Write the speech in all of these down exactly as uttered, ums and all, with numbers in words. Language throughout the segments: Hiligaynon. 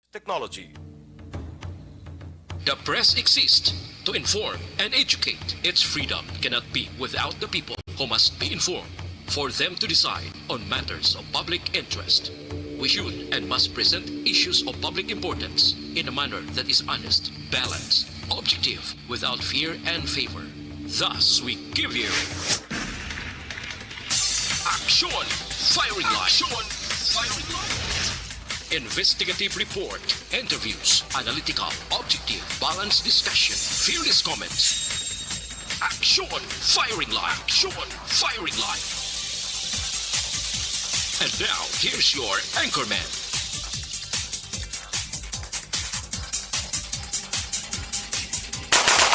Technology. The press exists to inform and educate. Its freedom cannot be without the people, who must be informed for them to decide on matters of public interest. We should and must present issues of public importance in a manner that is honest, balanced, objective, without fear and favor. Thus, we give you Action Firing Line. Action Firing Line. Investigative report, interviews, analytical, objective, balanced discussion, fearless comments. Action Firing Line. Action Firing Line. And now, here's your anchorman.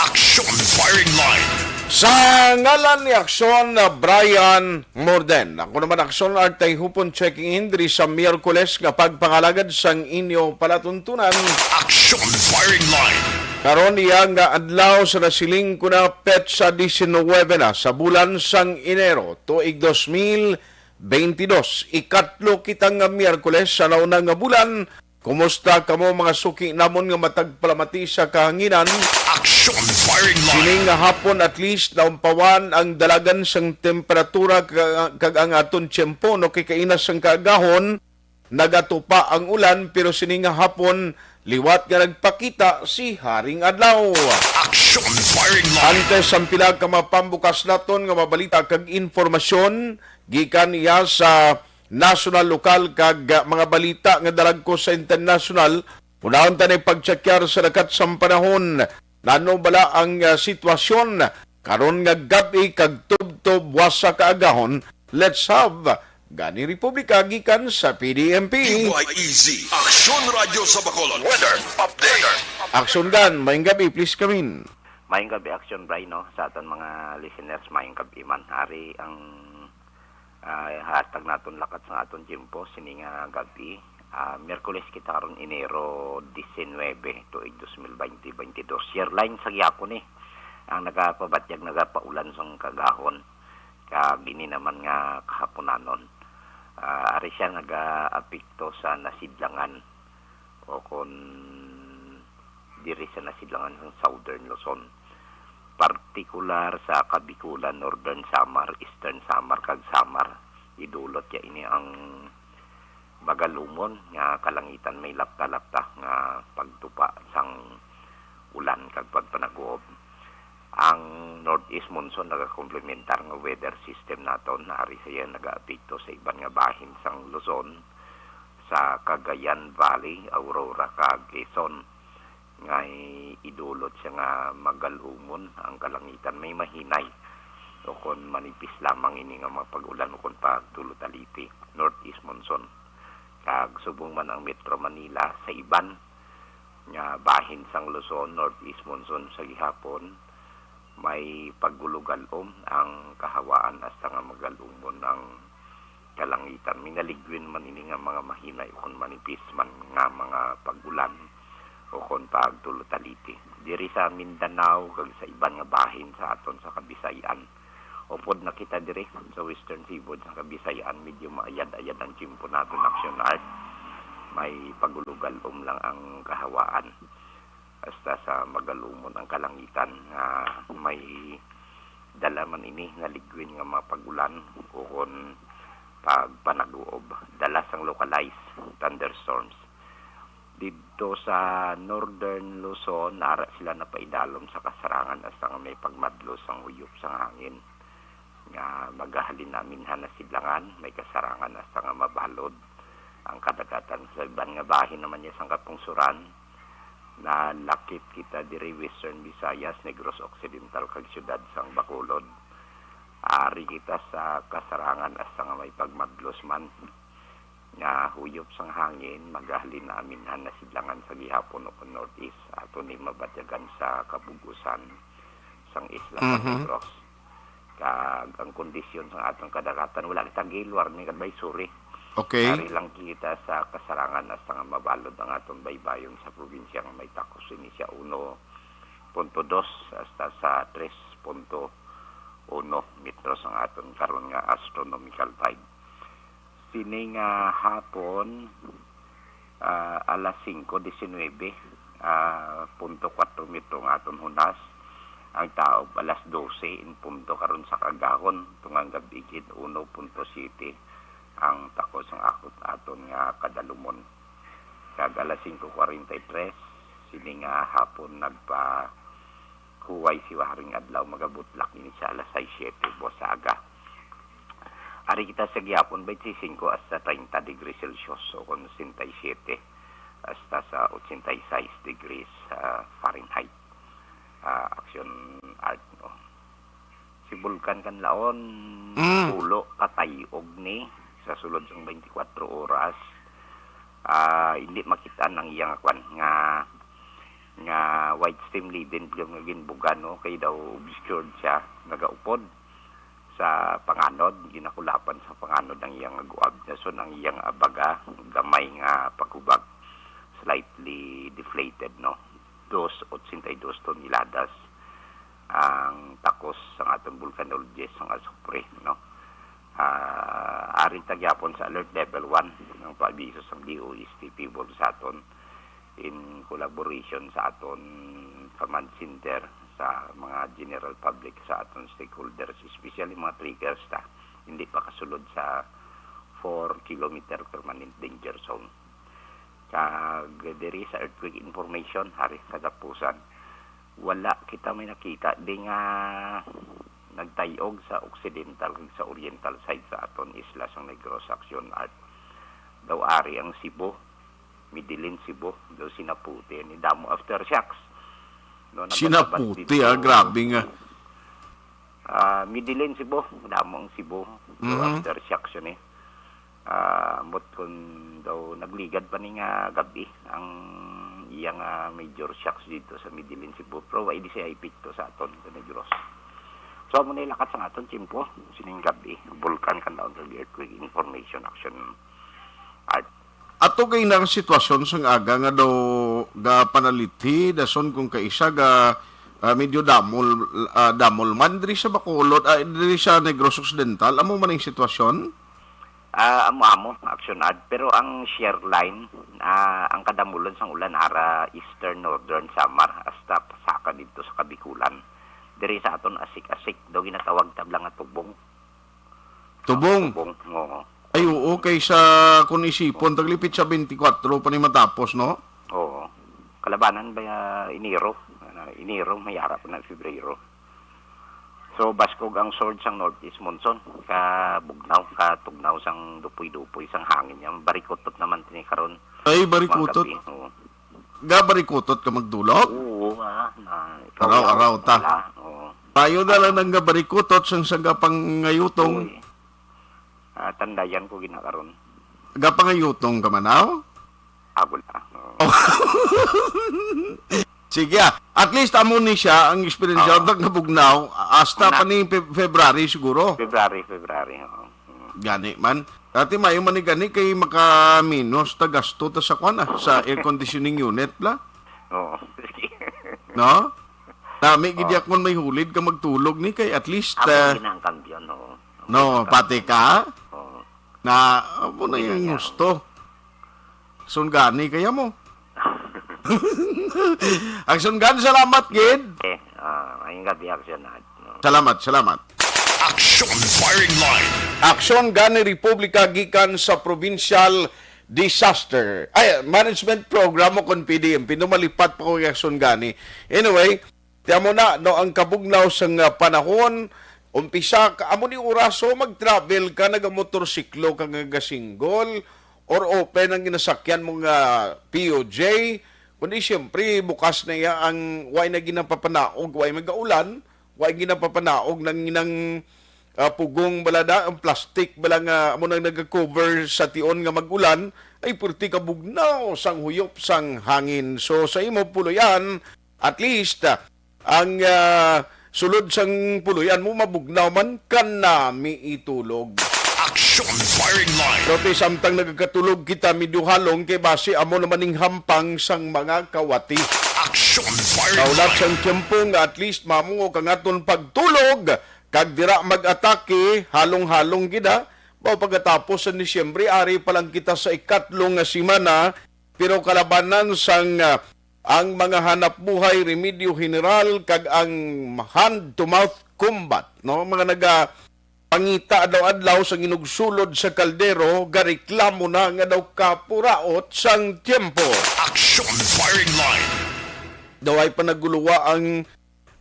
Action Firing Line. Sa ngalan ni Aksyon, Brian Morden. Ako naman, Aksyon Artay Hupon, checking in diri sa Miyerkules nga pagpangalagad sang inyo palatuntunan. Action Firing Line. Karon, iya nga adlaw sa nasiling ko na, petsa diecinuebe na sa bulan sang Enero, tuig dos mil beintidos. Ikatlo kita nga Miyerkules sa nauna nga bulan. Kumusta kamo, mga suki namon nga matag palamati sa kahanginan? Action Firing Line. Sini nga hapon, at least, naumpawan ang dalagan sang temperatura ka-, kag ang aton tiyempo, no, kay kaina sang kaagahon, nagatupa ang ulan, pero sini nga hapon, liwat nga nagpakita si Haring Adlaw. Action Firing Line. Antes ang pila ka mapambukas naton nga mabalita kag informasyon gikan iya sa nasyonal, lokal, kag, ah, mga balita nga dalag ko sa internasyonal, unahon ta ni pagtsakyar sa lakat sang panahon. Nano bala ang, ah, sitwasyon karon nga gab-i kag tubtob wasa kaagahon? Let's have Gani Republika gikan sa P D M P. D Y E Z, Aksyon Radyo sa Bacolod. Weather update. Aksyon Gan, maayong gab-i, please come in. Maayong gab-i, Aksyon Bray, no? Sa aton mga listeners, maayong gab-i man. Ari ang, ah, hatag naton lakat sa aton tiyempo sini nga gab-i. Ah, Miyerkules kita karon, Enero diecinuebe, tuig dos mil veinte, veintidós. Year line sa gihapon ni ang nagapabatyag, nagapaulan sang kaagahon. Kag ini naman nga kahaponanon, ah, ari siya nagaapekto sa nasidlangan o kon diri sa nasidlangan sang Southern Luzon, partikular sa Kabikulan, Northern Samar, Eastern Samar, kag Samar. Idulot ya ini ang magalumon nga kalangitan, may lapta-lapta nga pagtupa sang ulan kag pagpanaguob. Ang northeast monsoon nagakomplementar nga weather system naton, ari sa iya nagaapekto sa iban nga bahin sang Luzon, sa Cagayan Valley, Aurora, kag Quezon, nga idulot siya nga magalumon ang kalangitan. May mahinay o kon manipis lamang ini nga mga pag-ulan o kon pagtulutalipi, northeast monsoon. Kag subong man ang Metro Manila, sa iban nga bahin sang Luzon, northeast monsoon sa gihapon, may pagulugalom ang kahawaan hasta nga magalumon ang kalangitan. May naligwin man ini nga mga mahinay ukon manipis man nga mga pag-ulan ukon pagtulutalipi. Diri sa Mindanao kag sa iban nga bahin sa aton sa Kabisayan, upod na kita diri sa Western Seaboard sa Kabisayan, medyo maayad-ayad ang tiyempo naton, Action Art. May pagulugalom lang ang kahawaan hasta sa magalumon ang kalangitan nga may dala man ini nga ligwin nga mga pag-ulan ukon pagpanaguob, dala sang localized thunderstorms. Didto sa Northern Luzon, ara sila napaidalom sa kasarangan hasta nga may pagmadlos sang huyop sang hangin nga magahalin namin han nasidlangan, may kasarangan hasta nga mabalod ang kadagatan. Sa iban nga bahin naman niya sang kapungsuran, nalakip kita diri Western Visayas, Negros Occidental, kag siyudad sang Bacolod. Ari kita sa kasarangan hasta nga may pagmadlos man nga huyop sang hangin, magahalin namin han nasidlangan sa gihapon ukon northeast. Ato ni mabatyagan sa kabug-usan sang isla sa Mhm. Negros. Kag ang kondisyon sa atong kadagatan, wala kita gil warning advisory. Okay. Ari lang kita sa kasarangan hasta nga mabalod ang atong baybayon sa probinsya nga may takos ini siya uno punto dos hasta sa tres punto uno metros ang aton karon nga astronomical tide. Sini nga hapon, Ah, alas singko disinuybe, ah, punto kuwatro metro ang aton hunas. Ang taob alas dose in punto karon sa kaagahon, tungang gab-i gid uno punto siyete ang takos sang akot aton nga kadalumon. Kag alas singko kuwarenta y tres, sini nga hapon nagpa Kuway si Haring Adlaw, magabutlak ini sa alas sais siyete buwas sa aga. Ari kita sa gihapon, twenty-five hasta treinta degrees Celsius o kon sesenta y siete hasta sa ochenta y seis degrees, ah, Fahrenheit. Ah, action art, no? Si Bulkan Kanlaon, Mm. Tulo ka tay-og ni sa sulod sang twenty-four oras. Ah, hindi makita ang iyang kwan nga nga white steam laden nga ginbugan, no, kay daw obscured siya, nagaupod sa panganod, ginakulapan sa panganod ang iyang guwab, dason ang iyang abaga gamay nga paghubag, slightly deflated, no, dos ochenta y dos toneladas ang takos sang aton volcanologist sang Asupre, no. Ah, ari ta gyapon sa alert level one ang paabiso sang D O S T P sa aton in collaboration sa aton command center sa mga general public, sa aton stakeholders, especially mga trekkers ta hindi pa kasulod sa four kilometer permanent danger zone. Kag diri sa earthquake information, hari sa katapusan, wala kita may nakita di nga nagtay-og sa occidental kag sa oriental side sa aton isla sang Negros. Action art. Daw ari ang Cebu, Medellin, Cebu, daw sinaputi ni damo aftershocks. No, nagkatapat Sinaputi, dito. Ah, grabe nga. Ah, Medellin, Cebu, damo ang Cebu. Daw Mhm. aftershocks yun eh. Ah, ambot kun daw nagligad pa ni nga gab-i ang iya nga major shocks dito sa Medellin, Cebu. Pero wa di siya epekto sa aton sa Negros. So, amo na ilakat sa aton tiyempo sining gab-i. Bulkan Kanlaon kag earthquake information action. At Ato kay na sitwasyon sang aga nga daw ga panalithi, dason kung kaisa ga, ah, medyo damol, ah, damol man diri sa Bacolod, ah, diri sa Negros Occidental. Amo man ang sitwasyon? Ah, amo-amo, action ad. Pero ang shear line, ah, ang kadamulon sang ulan ara eastern northern Samar, hasta pasaka dito sa Kabikulan. Diri sa aton asik-asik, daw ginatawag tabla nga tubong. Tubong? Tubong, oo. Ay, oo, kay sa, kung isipon, taglipit sa twenty-four pa ni matapos, no? Oo. Kalabanan ba, ah, Enero? Ano, Enero, may ara pa na Febrero. So, baskog ang surge sang northeast monsoon, kabugnaw, katugnaw sang dupoy-dupoy sang hangin niya. Barikutot naman tini karon. Ay, barikutot. Mga gabi, oo. Gabarikutot ka magdulot? Oo, ah, na, ikaw Araw-araw lang, ta. Wala, oo. Tayo na lang nang gabarikutot sang saga pangayutong. Uy. Ah, tandayan ko gina karon. Gapangayutong ka man, aw? Ako na. Oo. Oh. Sige, ah. At least amo ni siya ang experience Oo. Ang nabugnaw hasta Una. Pa ni Fe-, February siguro. February, February, oo. Mm. Gani man. Dati mayo man ni gani kay makaminos ta gasto ta sa kwan, ah, sa air conditioning unit la. Oo. Sige. No? Nami gid Oo. Akon may hulid ka magtulog ni kay at least, Amo ah, gina ang kampiyon, oo. Amo no, gina ang pati kampiyon. Ka? Oo. Na, amo na Amo yung gina. Gusto. Sunggani kaya mo. Ang Sunggan, salamat gid. Eh, ah, maayong gabi, Aksyon, ah. Salamat, salamat. Aksyon Firing Line. Aksyon gani Republika gikan sa Provincial Disaster, ay, Management Program o kon P D M P. No, malipat pa ko kay Aksyon gani. Anyway, ti amo na, no, ang kabugnaw sang, ah, panahon, umpisa ka, amo ni oraso, mag-travel ka, nagamotorsiklo ka nga gasinggol, or open ang ginasakyan mo nga P O J, kundi siyempre, bukas na iya ang way na ginapapanaog, way magaulan, way ginapapanaog ng, ng, ah, pugong bala da, ang plastic bala nga amo nang nag-cover sa tion nga mag-ulan, ay purti kabugnaw sang huyop sang hangin. So, sa imo puloy-an, at least, ah, ang, ah, sulod sang puloy-an mo mabugnaw man, kanami itulog. Action Firing Line. Pero ti samtang nagakatulog kita, medyo halong kay basi amo naman ning hampang sang mga kawati. Action Firing Line. Kaulat sang tiyempo nga at least mamungo ka nga aton pagtulog, kag dira mag-atake, halong-halong gid, ha. Mao pagkatapos sa Disyembre, ari pa lang kita sa ikatlo nga semana, pero kalabanan sang, ah, ang mga hanap buhay, remedyo general, kag ang hand-to-mouth combat, no? Mga naga pangita adlaw-adlaw sa ginugsulod sa kaldero, gareklamo na nga daw kapuraot sang tiyempo. Action Firing Line. Daw ay panaguluwa ang,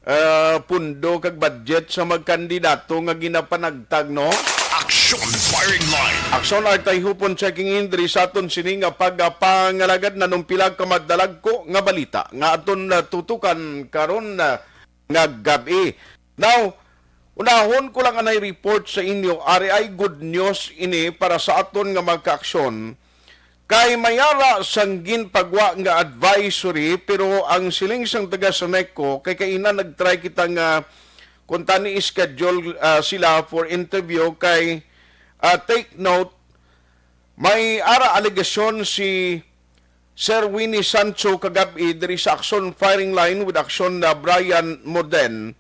ah, pundo kag budget sa mga kandidato nga ginapanagtag, no? Action Firing Line. Aksyon, Artay Hupon checking in diri sa aton sini nga pagapangalagad. Nanong pila ka madalagko nga balita nga aton, ah, tutukan karon, ah, nga gab-i. Now, unahon ko lang anay report sa inyo, ari ay good news ini para sa aton nga mga kaaksyon, kay may ara sang ginpagwa nga advisory, pero ang siling sang taga Seneco, kay kaina nag-try kita nga kung tani schedule, ah, sila for interview, kay, ah, take note, may ara alegasyon si Sir Winnie Sancho kagab-i diri sa Action Firing Line with Action na Brian Moden,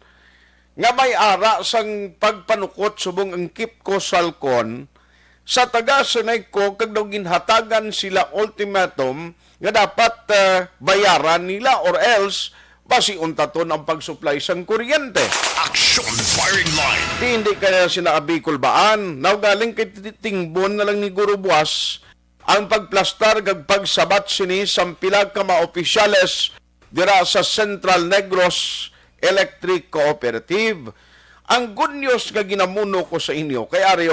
nga may ara sang pagpanukot subong ang KIPCO Salcon sa taga Seneco, kag daw ginhatagan sila ultimatum nga dapat, ah, bayaran nila, or else basi untaton ang pag-supply sang kuryente. Action Firing Line. Di hindi kaya sina Abicol Baan. Now, galing kay ti-, tingbon na lang ni Guro Buas ang pagplastar kag pagsabat sini sang pila ka mga opisyales dira sa Central Negros Electric Cooperative. Ang good news nga ginamuno ko sa inyo kay ari,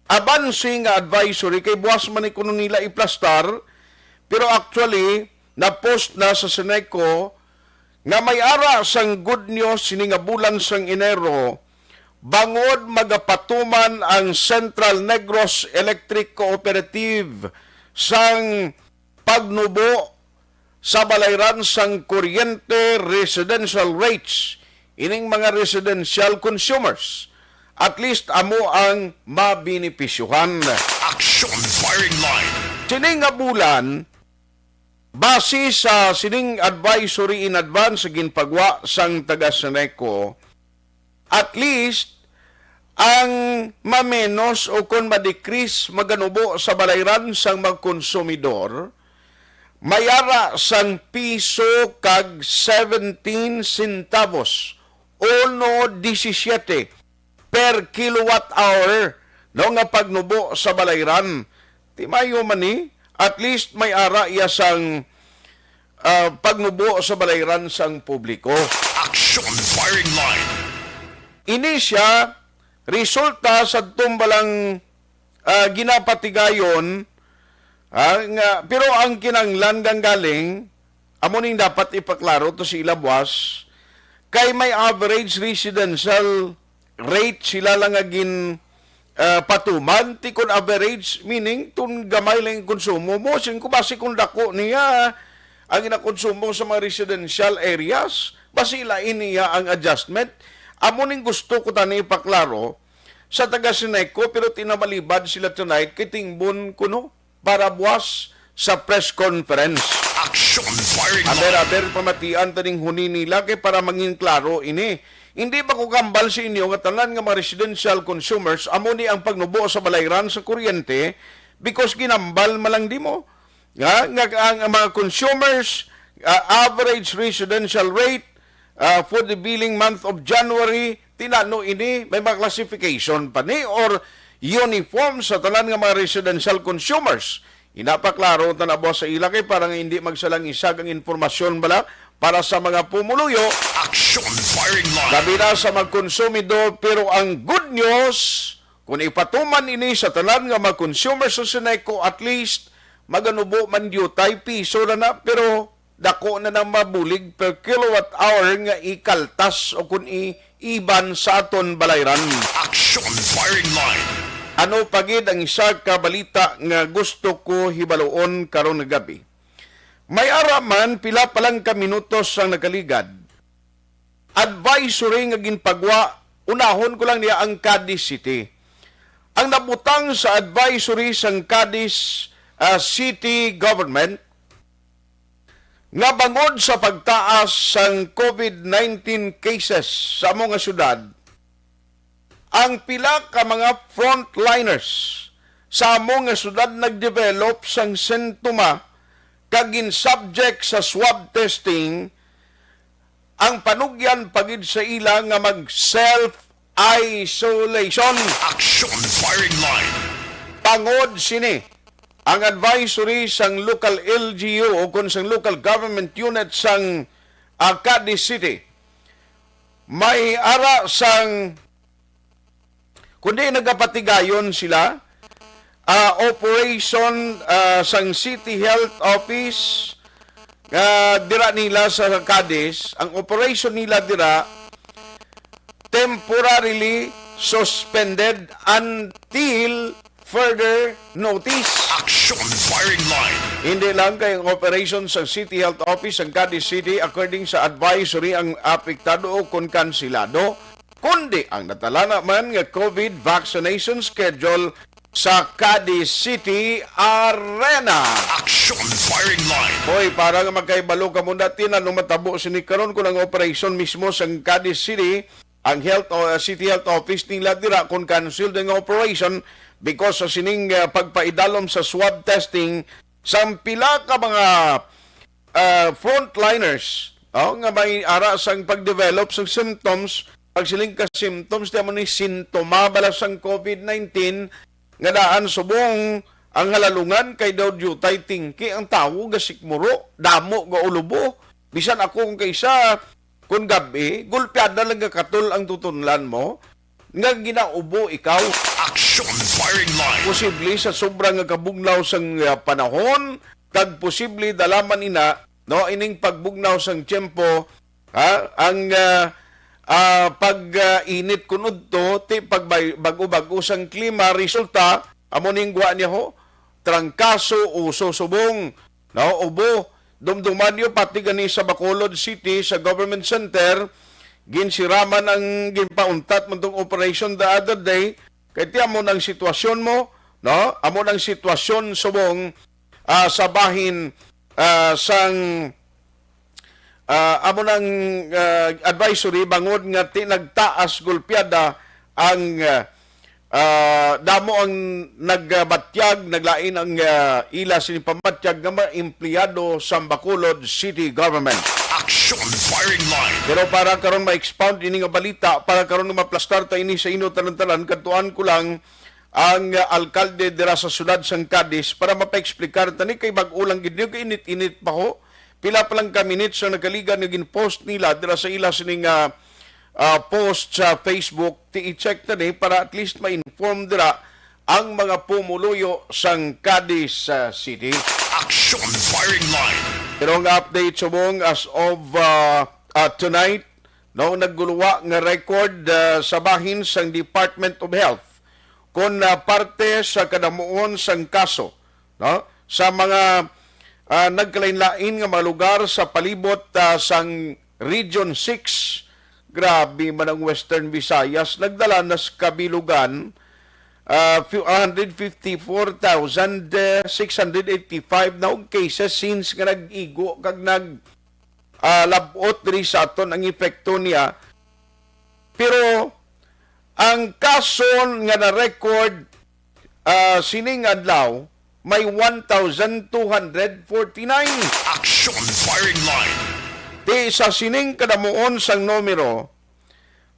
abansi nga advisory kay buas man ni kuno nila iplastar, pero actually na-post na sa Seneco nga may ara sang good news sini nga bulan sang Enero, bangod magapatuman ang Central Negros Electric Cooperative sang pagnubo sa balayran sang kuryente, residential rates, ining mga residential consumers. At least amo ang mabenepisyuhan. Action Firing Line. Sini nga bulan, base sa sining advisory in advance sa ginpagwa sang taga Seneco, at least ang mamenos o kon ma-decrease, maganubo sa balayran sang mga konsumidor, may ara sang piso kag seventeen centavos, uno disisiete per kilowatt hour, no, nga pagnubo sa balayran. Timayo man ni, at least may ara iya sang, ah, pagnubo sa balayran sang publiko. Action Firing Line. Ini sia resulta sa tumbalang, ah, ginapatigayon, ah, nga, pero ang kinanglan ganggaling, amo ning dapat ipaklaro to sa ila buas, kay may average residential rate sila lang nga gin, ah, patuman, ti kon average, meaning, tun gamay lang ang konsumo mo, sin ko basi kung dako niya ang ginakonsumo sa mga residential areas, basi lain niya ang adjustment. Amo ning gusto ko tani ipaklaro sa taga Seneco, pero tinamalibad sila tonight kay tingbon kuno para buas sa press conference. Action Firing Line. Aber, aber, pamatian taning huni nila kay para mangin klaro ini. Hindi ba ko kambal sa inyo nga tanan nga mga residential consumers amo ni ang pagnubo sa balayran sa kuryente because ginambal man lang di mo nga, nga ang mga consumers, ah, average residential rate, ah, for the billing month of January, tinano ini may mga classification pa ni or uniform sa tanan nga mga residential consumers. Ina pa klaro ta na buas sa ila kay para nga hindi magsalangisag ang impormasyon bala para sa mga pumuluyo. Action Firing Line. Labi na sa mga konsumidor, pero ang good news, kung ipatuman ini sa tanan nga mga consumers sa Seneco, at least maganubo man diutay piso na na, pero dako na nang mabulig per kilowatt hour nga ikaltas o kun iiban sa aton balayran. Action Firing Line. Ano pa gid ang isa ka balita nga gusto ko hibaluon karon nga gabi? May ara man, pila pa lang ka minutos ang nakaligad. Advisory nga ginpagwa, unahon ko lang niya ang Cadiz City. Ang nabutang sa advisory sang Cadiz, ah, City Government nga bangod sa pagtaas sang COVID nineteen cases sa amo nga syudad, ang pila ka mga frontliners sa amo nga syudad nagdevelop sang sintoma kag gin-subject sa swab testing ang panugyan pa gid sa ila nga mag-self-isolation. Action Firing Line. Tungod sini, ang advisory sang local L G U o kon sang local government unit sang, ah, Cadiz City may ara sang, kundi nagapatigayon sila, ah, operation, ah, sang City Health Office, ah, dira nila sa Cadiz. Ang operation nila dira temporarily suspended until further notice. Action Firing Line. Hindi lang kay ang operation sa City Health Office ang Cadiz City, according sa advisory, ang apektado o kon kansilado, kundi ang natalana man nga COVID vaccination schedule sa Cadiz City Arena. Action Firing Line. Hoy, para nga magkaibalo ka mo dati na nung matabo sini karon kung ang operasyon mismo sa Cadiz City, ang health o, uh, city health office nila dira kung cancel din nga operation because sa sining, uh, pagpaidalom sa swab testing sa pila ka mga, uh, frontliners, oh, nga may ara sang pag-develop sang symptoms, pagsiling ka symptoms, di mo ni sintoma bala sang COVID nineteen, nga daan subong ang halalungan kay daw diutay tingki ang tawo, gasikmuro, damo, gaulubo. Bisan ako kung kaisa, kung gabi, gulpiada lang gakatol ang tutunlan mo, nga ginaubo ikaw. Action Firing Line. Posible sa sobra nga kabugnaw sang, ah, panahon, kag posible dalaman ina, no, ining pagbugnaw sang tiyempo, ha, ang, ah, ah, pag, ah, init kun udto, ti pag bay-, bag-o-bag-o sang klima, resulta, amo ning gwa niya ho, trangkaso o susubong, no, ubo. Dumduman niyo, pati gani sa Bacolod City, sa Government Center, ginsiraman ang ginpauntat man tong operation the other day. Kay ti amo nang sitwasyon mo, no? Amo nang sitwasyon subong, ah, sa bahin, ah, sang, ah, amo nang, ah, advisory bangod nga ti nagtaas gulpiada ang, ah, ah, damo ang nagbatyag, naglain ang, ah, ila sini pamatyag nga mga empleyado sa Bacolod City Government. Action Firing Line. Pero para karon ma-expound ini nga balita, para karon nga maplastar ta ini sa inyo tanan-tanan, kadtuan ko lang ang, ah, alkalde dira sa siyudad sang Cadiz para mapaexplikar tani kay bag-o lang gid niyo, kay init-init pa ho. Pila pa lang ka minutes ang nagkaligan nga gin-post nila dira sa ila sining, ah, ah, post sa Facebook. Ti i-check tani para at least ma-inform dira ang mga pumuluyo sang Cadiz, ah, City. Action Firing Line. Pero ang update subong as of, ah, ah, tonight, no, nagguluwa nga record, ah, sa bahin sang Department of Health kon, ah, parte sa kadamuon sang kaso, no, sa mga, ah, nagkalainlain nga mga lugar sa palibot, ah, sang Region six. Grabe man ang Western Visayas, nagdala na sa kabilugan, ah, few, one hundred fifty-four thousand six hundred eighty-five na og cases since nga nag-igo kag nag, ah, labot diri sa aton ang epekto niya. Pero ang kaso nga na-record, ah, sining adlaw, may one thousand two hundred forty-nine. Action Firing Line. Ti sa sining kadamuon sang numero,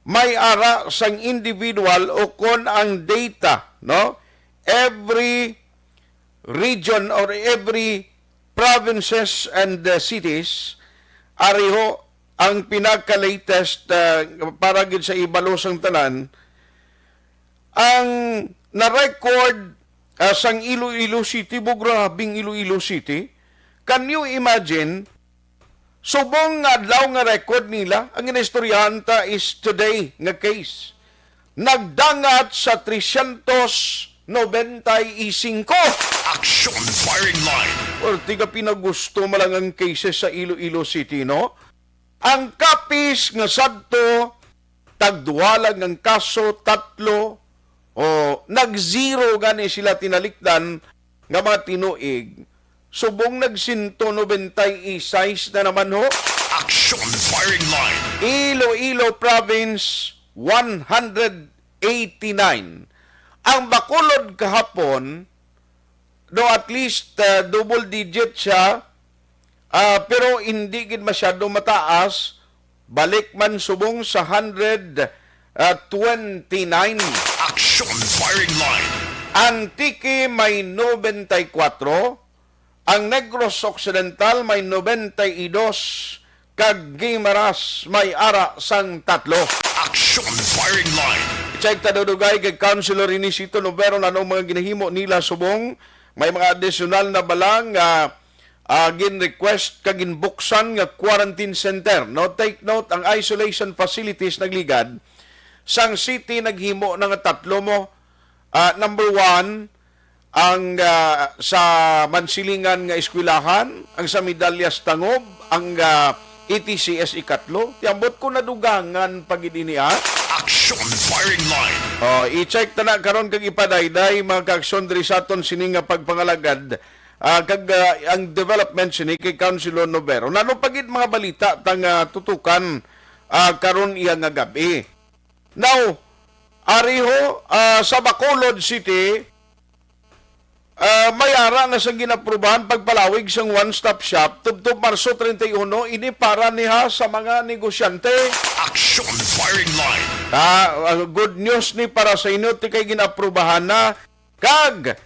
may ara sang individual o kon ang data, no? Every region or every provinces and, uh, cities, ari ho ang pinaka-latest, uh, para gid sa ibalo sang tanan, ang na-record, uh, sang Iloilo City, bo, grabing Iloilo City. Can you imagine? Subong nga adlaw nga record nila, ang inistoryahan ta is today nga case. Nagdangat sa trescientos noventa y cinco. Action Firing Line. Perti ka pinagusto man lang ang cases sa Iloilo City, no? Ang Capiz nga sadto, tagduwa lang ang kaso, tatlo, o nag-zero gani sila tinalikdan nga mga tinuig, subong nag sento nobenta y seis na naman ho. Action Firing Line. Iloilo Province, one hundred eighty-nine. Ang Bacolod kahapon, do at least, uh, double digit siya, Ah, pero hindi gid masyado mataas. Balik man subong sa hundred twenty-nine. Action Firing Line. Antique may nobenta y kuwatro, ang Negros Occidental may nobenta y dos, kag Guimaras may ara sang tatlo. Action Firing Line. Check ta dudugay kay Councilor Inisito Nobero na mga ginahimo nila subong may mga additional na bala nga ah, gin-request kag ginbuksan nga quarantine center, no? Take note, ang isolation facilities nagligad sang city naghimo na nga tatlo mo. Ah, number one, ang, ah, sa Mansilingan nga eskwelahan, ang sa Medallas Tangob, ang, ah, E T C S ikatlo. Tiambot ko nadugangan pag ini, ah. Action Firing Line. Oh, i-check ta na karon kag ipadayday, mga kaaksyon, diri sa aton sini nga pagpangalagad, ah, kag, ah, ang development sini kay Councilor Nobero. Nano pa gid mga balita tang, ah, tutukan, ah, karon iya nga gab-i. Now, ariho, ah, sa Bacolod City, ah, may ara na sang ginaprubahan pagpalawig sang one-stop shop tubtob Marso treinta y uno, ini para niha sa mga negosyante. Action Firing Line. Ah, ah, good news ni para sa inyo, ti kay ginaprubahan na. Kag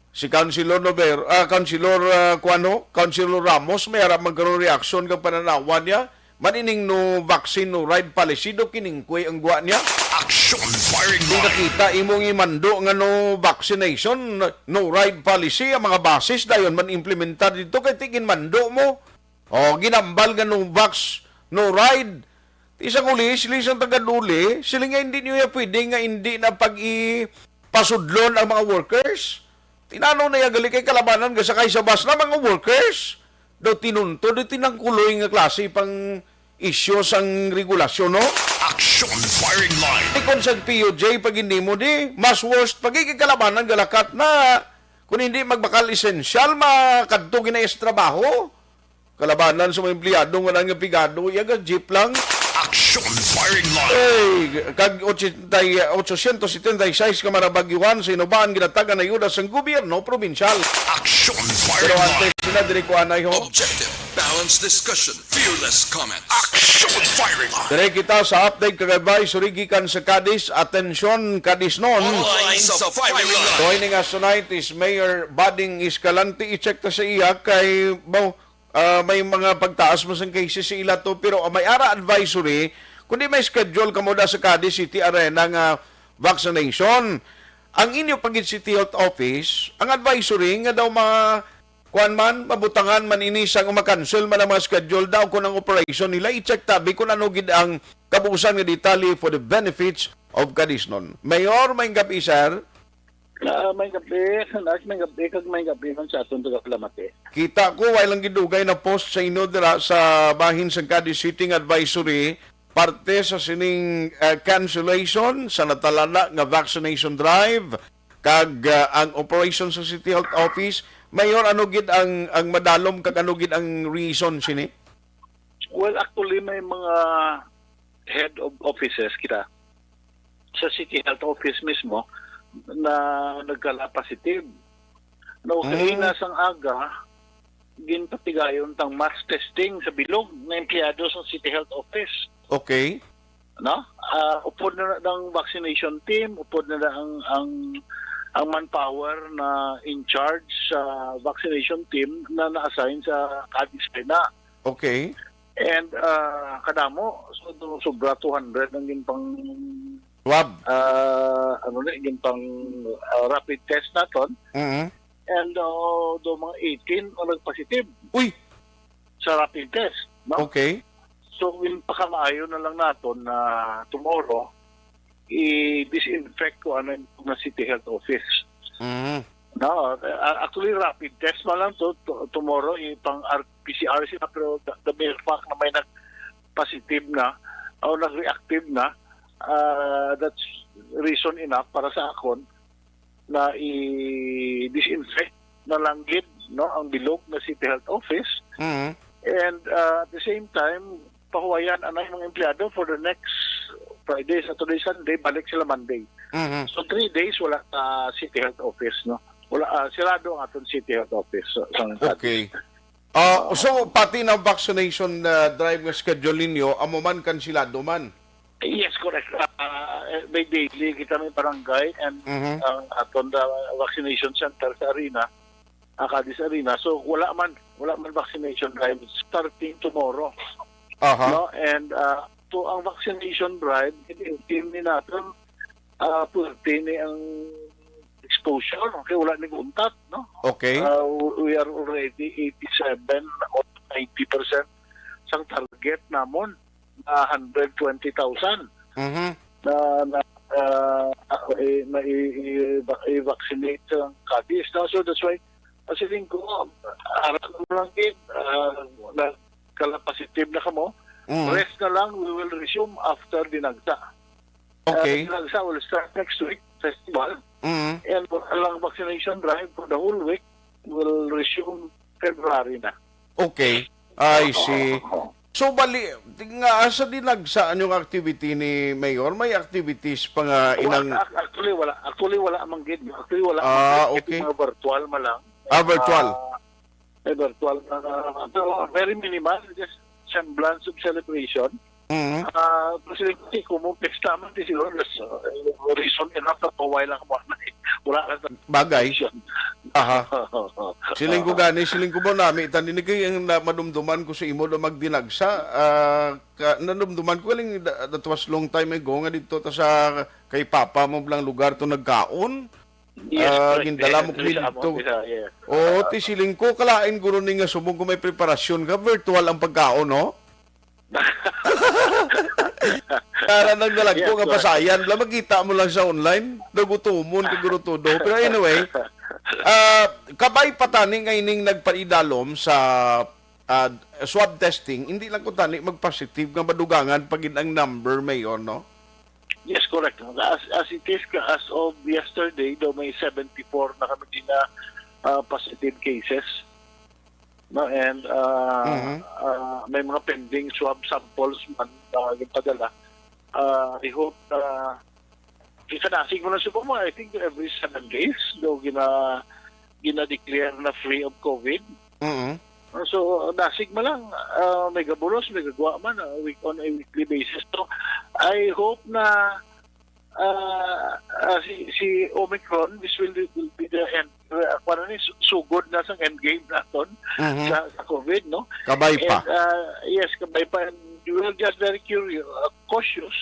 si Councilor Nover-, ah, Councilor, ah, kuwano? Councilor Ramos, may ara man karon reaksyon kag pananawan niya. Man ining no vaccine, no ride policy, do kiningkoy ang gwa niya. Action Firing Line. Nakita imong imando nga no vaccination, no ride policy, ang mga basis dayon man implementar dito kay ti ginmando mo. O, ginambal nga no vax, no ride. Ti sang uli, sila sang tagaduli, sila nga hindi niyo ya pwede nga hindi na pag-ipasudlon ang mga workers. Tinano na ya gali kay kalabanan nga sakay sa bus na mga workers. Daw tinunto, di tinangkuloy nga klase pang isyu sang regulasyon, no? Action Firing Line. Ay, kung sa P U J, pag hindi mo di, mas worst pag ikikalabanan galakat na. Kung hindi magbakal esensyal, makadto ginaes trabaho. Kalabanan sa mga empleyado nga nang pigado, iya ga jeep lang. Action Firing Line. Hey, kag ochenta, ochocientos setenta y seis ka marabagyuhan sa inubaan ginatagan ayuda sang gobyerno probinsyal. Action Firing Line. Pero antes sila, diri ko anay ho. Objective, balanced discussion, fearless comments. Action Firing Line. Diri kita sa update kag advisory gikan sa Cadiz. Atensyon, Cadiznon. Online sa Firing Line. Tuoy ning Astonite is Mayor Bading Escalante. I-check ta sa iya kay, baw, ah, may mga pagtaas man sang cases sa ila to, pero, ah, may ara advisory, kundi may schedule kamo da sa Cadiz City Arena nga vaccination. Ang inyo pa gid City Health Office, ang advisory nga daw ma-, kuwan man, mabutangan man ini sang ma-cancel man ang mga schedule daw kung ang operation nila, i-check tabi kung ano gid ang kabuusan nga detalye for the benefits of Cadiznon. Mayor, may gabi, sir. Ah, may gabi, Nas, may gabi, kag may gabi man sa aton taga-Palamati. Kita ko, way lang gidugay na post sa inyo dira sa bahin sang Cadiz City nga advisory, parte sa sining, ah, cancellation sa natalana nga vaccination drive, kag, ah, ang operation sa City Health Office. Mayor, ano gid ang, ang madalom kag ano gid ang reason sini? Well, actually, may mga head of offices kita sa City Health Office mismo na nagkala positive. No, Mm. kaina sang aga, ginpatigayon tang mass testing sa bilog na empleyado sa City Health Office. Okay. No? Ah, upod na ang vaccination team, upod na ang, ang, ang manpower na in charge sa vaccination team na na-assign sa Cadiz na. Okay. And, ah, kadamo, so, do-, sobra two hundred ang ginpang, Wab. ah, ano na, ginpang, ah, rapid test naton. Mm. And, ah, do mga eighteen ang nagpositive Uy! sa rapid test, no? Okay. So, ginpakamaayo na lang naton na tomorrow, i-disinfect ko ano yung na City Health Office. Mm. No, a-, actually, rapid test man lang to, to-, tomorrow, ipang R-, P C R sila, pero the, the mere fact na may nag-positive na o nag-reactive na, ah, that's reason enough para sa akon na i-disinfect na lang gid, no, ang bilog na City Health Office. Mhm. And, uh, at the same time, pahuwayan ang mga empleyado for the next Friday, Saturday, Sunday, balik sila Monday. Mhm. So, three days wala ka City Health Office, no? Wala, ah, sirado ang aton City Health Office sa, sa Okay. Ah, so, pati na vaccination, ah, drive nga schedule ninyo, amo man, kansilado man? Yes, correct. Ah, eh, may daily kita may barangay and Mhm. ang aton da vaccination center sa arena, ah, Cadiz Arena. So, wala man, wala man vaccination drive starting tomorrow. Aha. No? And, ah, so, ang vaccination drive, it, it, ni natin, ah, puwerte ni ang exposure, okay? Wala ni untat, no? Okay. Ah, we are already eighty-seven or ninety percent sang target namon na hundred twenty thousand Mhm. na, na, ah, ah, eh, na i, i, i-vaccinate ang Cadiz, no? So that's why, ah, siling ko, ara na lang gid, ah, na, kala positive na kamo, Mm. rest na lang, we will resume after Dinagsa. Okay. Uh, Dinagsa will start next week, festival. Mm. And walang vaccination drive for the whole week, will resume February na. Okay. I see. Oo. So, bali, nga sa Dinagsa, anong activity ni Mayor? May activities pa nga Wa-, inang ac-, actually, wala. Actually, wala man gid. Actually, wala Ah, man gid. Okay. Mga virtual man lang. Ah, virtual. Ah, eh, virtual na, pero very minimal, just semblance of celebration. Mhm. Ah, pero sila, kasi kung mo pesta man, di siguro, that's, uh, reason enough na paway lang mo. Wala lang sa Bagay. celebration. Aha. Siling ko Oo. gani, siling ko ba nami, tani ni kay ang na-, madumduman ko sa imo do magdinagsa, ah, ka, nadumduman ko galing da-, that was long time ago nga dito ta sa kay papa mo blang lugar to nagkaon. Yes, Ah, correct. gindala mo Yes, kini sa amo, dito. Sa, yes. Oo, Ah, ti siling ko, kalain guro ni nga subong kung may preparasyon ka, virtual ang pagkaon, no? Para nang nalagko Yes, nga correct. pasayan, bla, makita mo lang sa online, nagutumon ka guro todo. Pero anyway, ah, kabay pa tani nga ining nagpaidalom sa, ah, swab testing, hindi lang ko tani magpositive nga madugangan pa gid ang number, Mayor, no? Yes, correct. As, as it is, as of yesterday, daw may seventy-four na kami din na, ah, positive cases. No? And, ah, Mhm. ah, may mga pending swab samples man, ah, yung padala. Ah, I hope na, di ka nasig mo na subong mo, I think every seven days, daw gina-, gina-declare na free of COVID. Mhm. So, nasig mo lang, ah, may gabulos, may gagwa man, ah, week, on a weekly basis. So, I hope na, ah, ah, si, si Omicron, this will, will be the end. Uh, kuwan ni, su-, sugod na sa end game naton Mhm. sa, sa COVID, no? Kabay pa. And, ah, yes, kabay pa. And we will just very curious, uh, cautious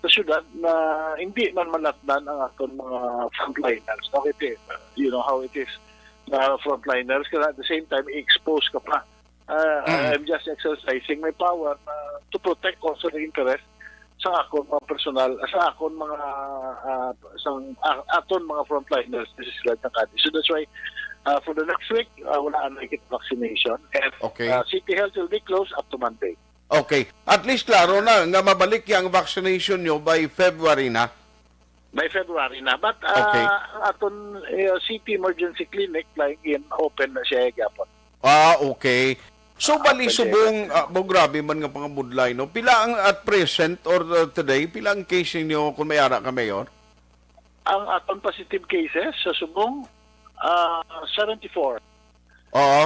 sa syudad na hindi man malatnan ang aton mga frontliners. No? Kasi, uh, you know how it is. Na frontliners, kaya at the same time, i-expose ka pa. Uh, Mm. I'm just exercising my power, uh, to protect also the interest sa akon mga personal, sa akon mga, uh, sa, uh, aton mga frontliners, this is like Cadiz. So that's why, uh, for the next week, uh, wala na kita vaccination. And, Okay. uh, City Health will be closed up to Monday. Okay. At least klaro na nga mabalik ya ang vaccination nyo by February na. By February na. But, ah, Okay. ang aton, eh, City Emergency Clinic, like, in, open na siya gyapon. Ah, okay. So, Ah, bali, open siya subong, gyapon. ah, bo, grabe man nga pangabudlay, no? Pila ang at present or, uh, today, pila ang case ninyo kung may ara ka, Mayor? Ang aton positive cases sa subong, ah, seventy-four. Oo.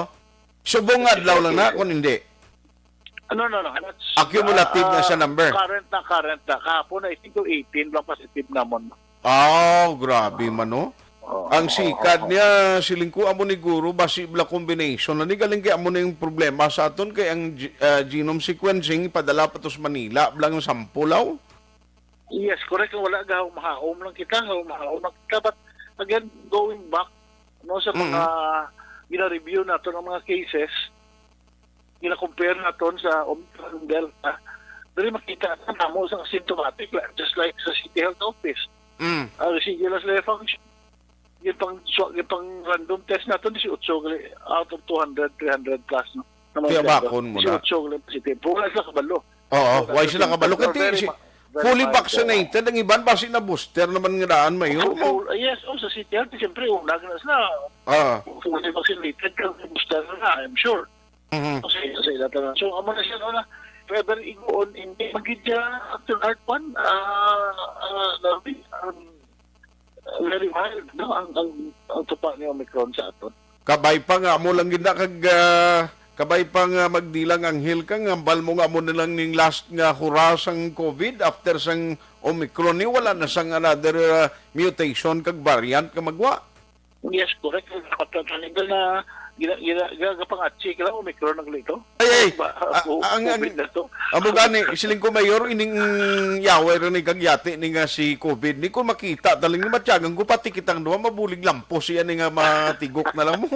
Subong nga adlaw lang na, kung hindi. No, no, no. That's, Accumulative na ah, sa number. Current na, current na. Kahapon, I think, eighteen lang positive namon. Oh, grabe man, no? Oo, Ang oo, sikad oo. niya, siling ko, amo ni guro, basi bla combination na ni galing kay amo na yung problema sa aton kay ang ge-, ah, genome sequencing ipadala pa to sa Manila, bla ang sample, aw? Yes, correct. Wala, gahaom-haom lang kita, gahaom-haom lang kita. But again, going back, no, sa mga Mm. gina-review naton ang mga cases, gina-compare naton sa Omicron, Delta, diri makita na namo sa asymptomatic, like, just like sa City Health Office. Mm. Ah, sige lang sila function. Yung pang, so, yung pang random test naton, dieciocho gali, out of two hundred, three hundred plus, no? Na mga Kaya test, bakon mo na. Dieciocho gali positive. Wala sila kabalo. Oo, Wala why sila sila kabalo? Kasi very si-, ma-, very fully mild, vaccinated, ang iban basi na booster naman nga daan, Mayor, Full, no? full, yes, oh, sa City Health, siyempre, una na sila. Ah. Fully vaccinated, kag booster na, I'm sure. Mhm. Kasi, kasi lahat na. So, amo na siya, no, na, if ever igoon, hindi magid siya, after art one, ah, ah, Larry, um, very mild, no, ang, ang, ang tupa ni Omicron sa aton. Kabay pa nga, amo lang gid na kag, ah, Kabay pa nga magdilang anghel ka, nga hambal mo nga amo na lang ning last nga hura sang COVID after sang Omicron ni, wala na sang another, ah, mutation kag variant nga magwa. Yes, correct. Dapat na talaga na gina-, gina-, gagapangatsi ka lang, Omicron ang lito. Ay, ay, Ba, ah, ah, ang, ang, COVID na to. Amo gani, siling ko, Mayor, ining yaway rin ni kag yati ni nga si COVID. Ni ko makita, daling ni matyagan ko, pati kitang duha, mabulig lampo siya ni nga matigok na lang mo.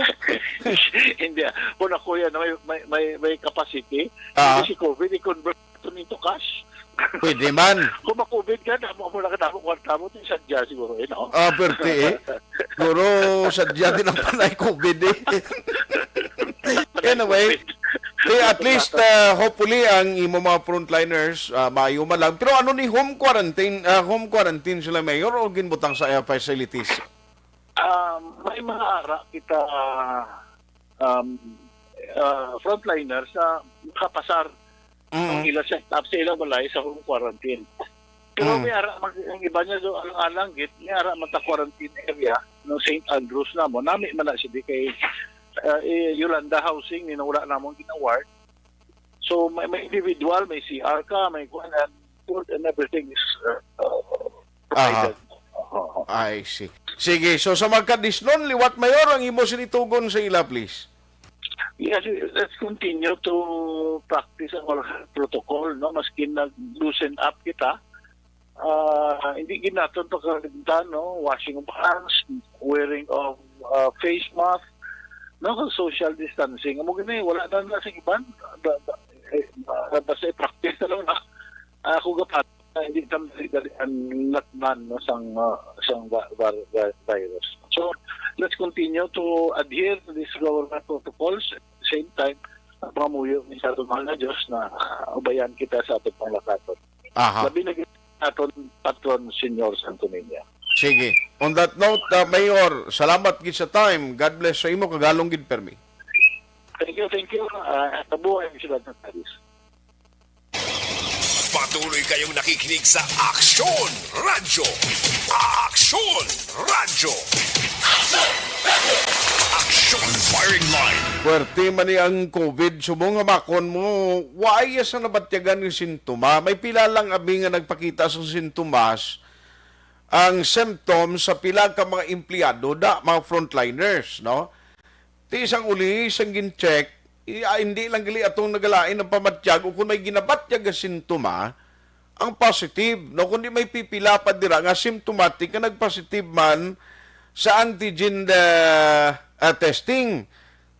Hindi, ah. Kung ako yan, may, may, may, may capacity, Ah. Hindi si COVID, i-convert ito into cash. Pwede man. Kung ma-COVID ka, damo mo lang, damo, kwarta mo, ito yung sadya siguro, eh, no? Ah, pwerte, eh. Siguro, sadya din ang panay COVID, eh. Anyway, eh, at least, ah, hopefully, ang imo mga frontliners, ah, maayo man lang. Pero ano ni, home quarantine, ah, home quarantine sila, Mayor, o ginbutang sa, ah, facilities? Um, may mga ara kita, um, ah, frontliners sa makapasar ang Mm. ila set up sa ilang balay sa home quarantine. Pero Mm. may ara, mag-, ang iba niya do, alang-alang git, may ara man ta quarantine area, no, Saint Andrews na mo. Nami man na siya di kay, ah, eh, Yolanda Housing, ni wala namon gina-ward. So, may, may individual, may C R ka, may kuwan, and food and everything is, uh, uh, provided. Aha. Oo. I see. Sige, so sa mga Cadisnon, liwat, Mayor, ang imo sinitugon sa ila, please. Yes, let's continue to practice our protocol, no? Maskin nag-loosen up kita, ah, hindi gid naton pagkalimtan, no? Washing of hands, wearing of, ah, face mask, no? Social distancing. Amo gini, wala na na sa iban. Ba-, ba-, eh, ba-, basta i-practice na lang na. Ako gapat na hindi kami dali-dali ang lakman, no, sang, ah, sang va-, var-, va-, virus. So, let's continue to adhere to these government protocols. At the same time, ang pangamuyo ni sa aton mahal na Diyos na, ah, ubayan kita sa aton panglakaton. Aha. Labi na gid aton patron, Señor Santo Niño. Sige. On that note, uh, Mayor, salamat gid sa time. God bless sa imo, kagalong gid permi. Thank you, thank you. Uh, kabuhay ang siyudad ng Paris. Patuloy kayong nakikinig sa Aksyon Radyo. Aksyon Radyo. Aksyon Firing Line. Puwerte man ni ang COVID, subong nga makon mo, wa iya sa nabatyagan nga sintoma. May pila lang abi nga nagpakita sa sintomas, ang symptoms sa pila ka mga empleyado, da, mga frontliners, no? Ti sang uli, sang gin-check, i-, ah, hindi lang gali atong nagalain ang pamatyag o kung may ginabatyag nga sintoma, ang positive, no? Kundi may pipila pa dira nga symptomatic nga nag-positive man sa antigen, ah, ah, testing.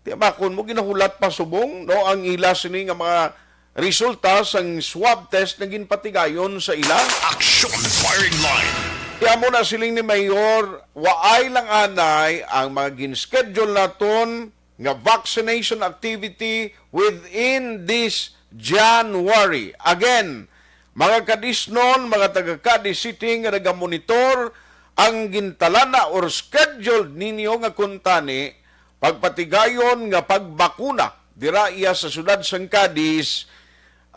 Ti makon mo ginahulat pa subong, no, ang ila sini nga mga resulta sang swab test nga ginpatigayon sa ila. Action Firing Line. Kaya mo na siling ni Mayor, waay lang anay ang mga gin-schedule naton nga vaccination activity within this January. Again, mga Cadisnon, mga taga Cadiz City nga nagamonitor, ang gintalana or scheduled ninyo nga kuntani, pagpatigayon nga pagbakuna dira iya sa siyudad sang Cadiz,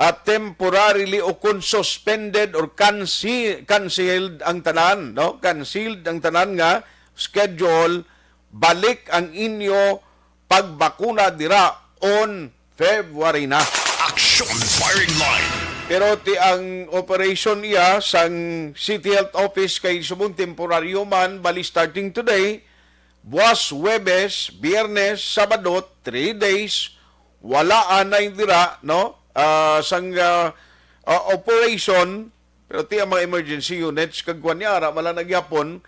ah, temporarily o kon suspended or canci-, canceled ang tanan, no? Canceled ang tanan nga schedule, balik ang inyo pagbakuna dira on February na. Action Firing Line. Pero ti ang operation iya sang City Health Office kay subong temporaryo man, bali starting today, buwas, Huwebes, Biyernes, Sabado, three days, wala anay dira, no? Ah, sang, ah, ah, operation, pero ti ang mga emergency units, kag kuwan niya, ara, mala na gyapon,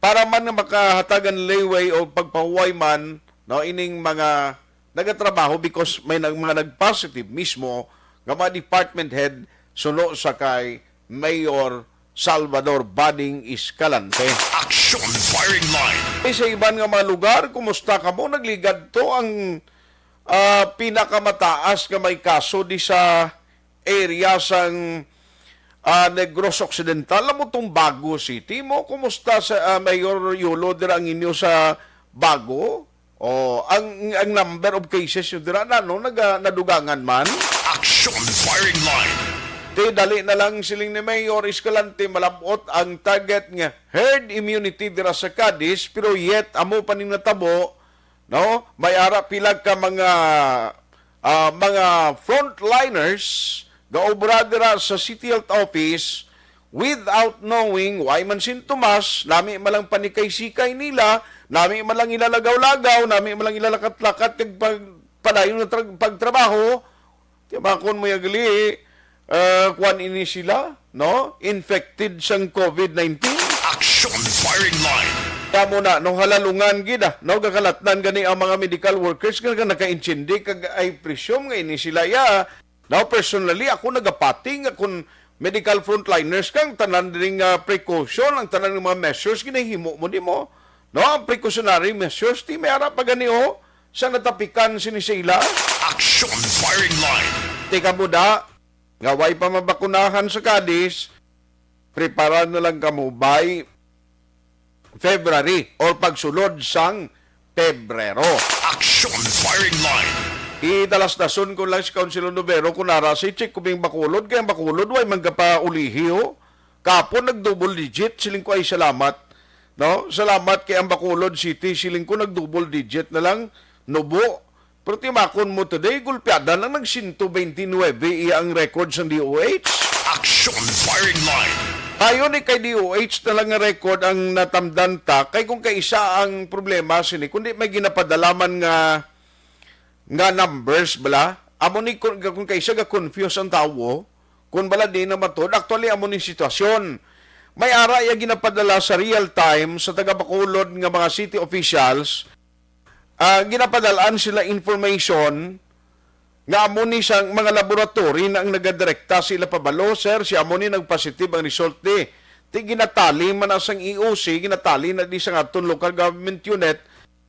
para man nga makahatagan leeway o pagpahuway man, no, ining mga nagatrabaho because may nag-, mga nag-positive mismo nga mga department head suno sa kay Mayor Salvador Bading Escalante. Action Firing Line. Eh, sa iban nga mga lugar, kumusta kamo? Nagligad to ang, ah, pinakamataas nga may kaso di sa area sang, ah, Negros Occidental, amo tong Bago City mo. Kumusta sa, ah, Mayor Yulo, dira ang inyo sa Bago? O, ang, ang number of cases nyo dira na, no, naga-, nadugangan man? Action Firing Line. Ti, dali na lang siling ni Mayor Escalante, malabot ang target nga herd immunity dira sa Cadiz, pero yet amo pa ning natabo, no? May ara pila ka mga ah, mga frontliners gaobra dira sa City Health Office without knowing why man sintomas, nami man lang panikay-sikay nila, nami man lang ilalagaw-lagaw, nami man lang ilalakat-lakat kag pag-, padayon nga tra-, pagtrabaho. Timakon mo ya gali, ah, kuwan ini sila, no? Infected sang COVID nineteen. Action Firing Line. Kamo na, no, halalungan gid, ah, no, gakalatnan gani ang mga medical workers nga nakaintindi kag, I presume nga ini sila ya. Now, personally, ako nagapati nga kung medical frontliners kang tanan diri nga precaution, ang tanan nga mga measures ginahimo mo nimo, no? Ang precautionary measures, ti may ara pa gani, oh, sa natapikan sini sa ila. Action Firing Line. Tika mo da, nga way pa mabakunahan sa Cadiz, prepara na lang kamo by February or pagsulod sang Pebrero. Action Firing Line. Idalasdason ko lang si Councilor Novero kung nara si check ko bing Bacolod, kay ang Bacolod way man gapaulihi, oh. Kapon nag double digit, siling ko ay salamat. No? Salamat kay ang Bacolod City, siling ko nag double digit na lang, nubo. Pero timakon mo today, gulpiada lang nag siyento bente nuebe iya ang record sang D O H. Action Firing Line. Tayo ni kay D O H na lang nga record ang natamdan ta, kay kung kaisa ang problema sini, kundi may ginapadalaman nga, nga numbers bala, amo ni kung, kung kaisa ga confuse ang tawo, kung bala di na matod, actually amo ni sitwasyon. May ara iya ginapadala sa real time sa taga Bacolod nga mga city officials, ah, ginapadalaan sila information nga amo ni sang mga laboratory na ang nagadirekta sa ila pabalo, "Sir, si amo ni nagpositive ang result ni." Ti ginatali man na sang E O C, ginatali na di sang aton local government unit.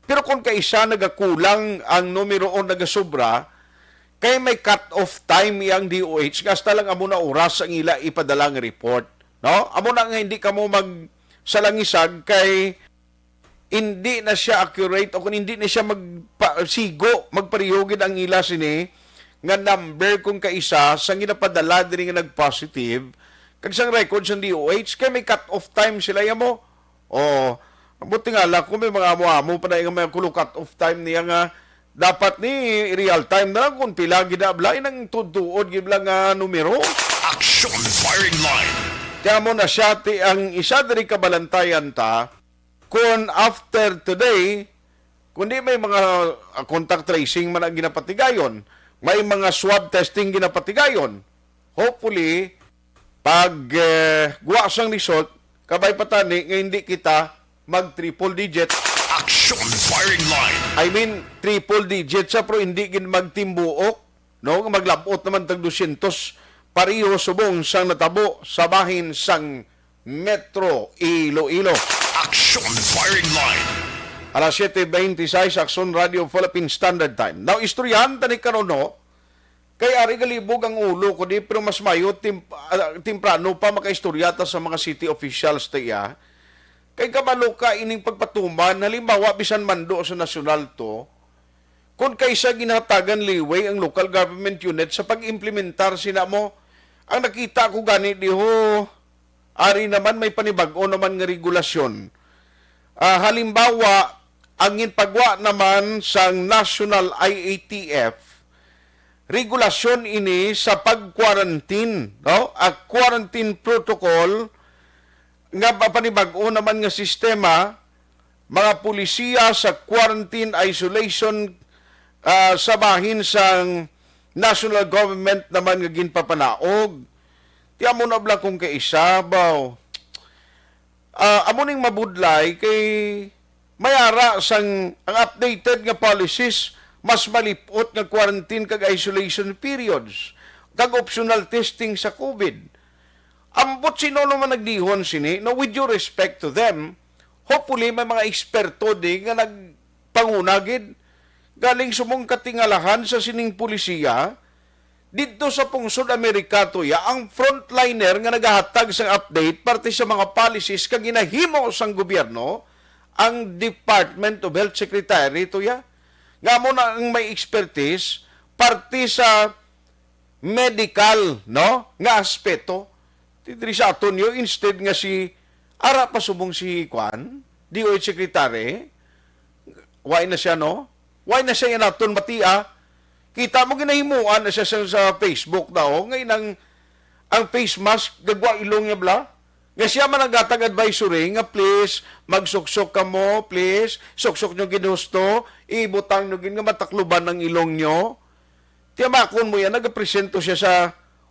Pero kung kaisa nagakulang ang numero o nagasobra, kay may cut-off time iyang D O H nga hasta lang amo na oras ang ila ipadala nga report, no? Amo na nga hindi kamo magsalangisag kay hindi na siya accurate o kung hindi na siya magpa-, sigo, magpareho gid ang ila sini nga number kung kaisa sa ginapadala diri nga nag-positive kag sang record sang D O H kay may cut-off time sila ya mo. Oh, buti nga lang kung may mga amo-amo pa na nga may kulo cut-off time niya nga dapat ni real time na lang kung pila gid na bala ang tuod-tuod gid bala nga numero. Action Firing Line. Kaya mo na siya ti ang isa diri kabalantayan ta, kung after today, kundi may mga, ah, contact tracing man ang ginapatigayon, may mga swab testing ginapatigayon. Hopefully, pag, eh, guwa sang result, kabay pa tani nga hindi kita mag triple digit. Action Firing Line. I mean, triple digit siya pero hindi gid magtimbuok, no? Maglabot naman tag dosyentos pareho subong sang natabo sa bahin sang Metro Iloilo. Action Firing Line. Alas siete veintiséis, Action Radio Philippine Standard Time. Now, istoryahan ta ni karon, no? Kay ari galibog ang ulo ko di, pero mas mayo tim-, ah, temprano pa makaistorya ta sa mga city officials ta iya. Kay kabalo ka ining pagpatuman, halimbawa, bisan mando sa nasyonal to, kung kaisa ginhatagan liway ang local government unit sa pag-implementar sina mo, ang nakita ko gani diho, ari naman may panibag-o naman nga regulasyon. Ah, halimbawa, ang ginpagwa naman sang National I A T F, regulasyon ini sa pag-quarantine, no? A quarantine protocol nga pa-, panibag-o naman nga sistema, mga pulisiya sa quarantine isolation, ah, sa bahin sang national government naman nga ginpapanaog. Ti amo na bala kung kaisa, baw. Ah, amo ning mabudlay kay may ara sang ang updated nga policies, mas malip-ot nga quarantine kag isolation periods, kag optional testing sa COVID. Ambot sino naman nagdihon sini, no, with due respect to them, hopefully may mga eksperto di nga nagpanguna gid galing sumong katingalahan sa sining pulisiya didto sa pungsod Amerika, tuya, ang frontliner nga nagahatag sang update parte sa mga policies kag ginahimo sang gobyerno, ang Department of Health Secretary, tuya, nga amo na ang may expertise parte sa medical, no, nga aspeto. Ti diri sa aton yo, instead nga si, ara pa subong si, kwan, D O H Secretary, why na siya, no? Why na siya naton batia? Kita mo, ginahimuan na siya sa, sa Facebook daw, nga inang, ang face mask, gagwa ilong niya bala. Nga siya man naghatag advisory nga, "Please, magsuksok kamo, please, suksok nyo gid husto, ibutang nyo gid nga matakluban ang ilong nyo." Tiyamakon mo yan, nagapresento siya sa,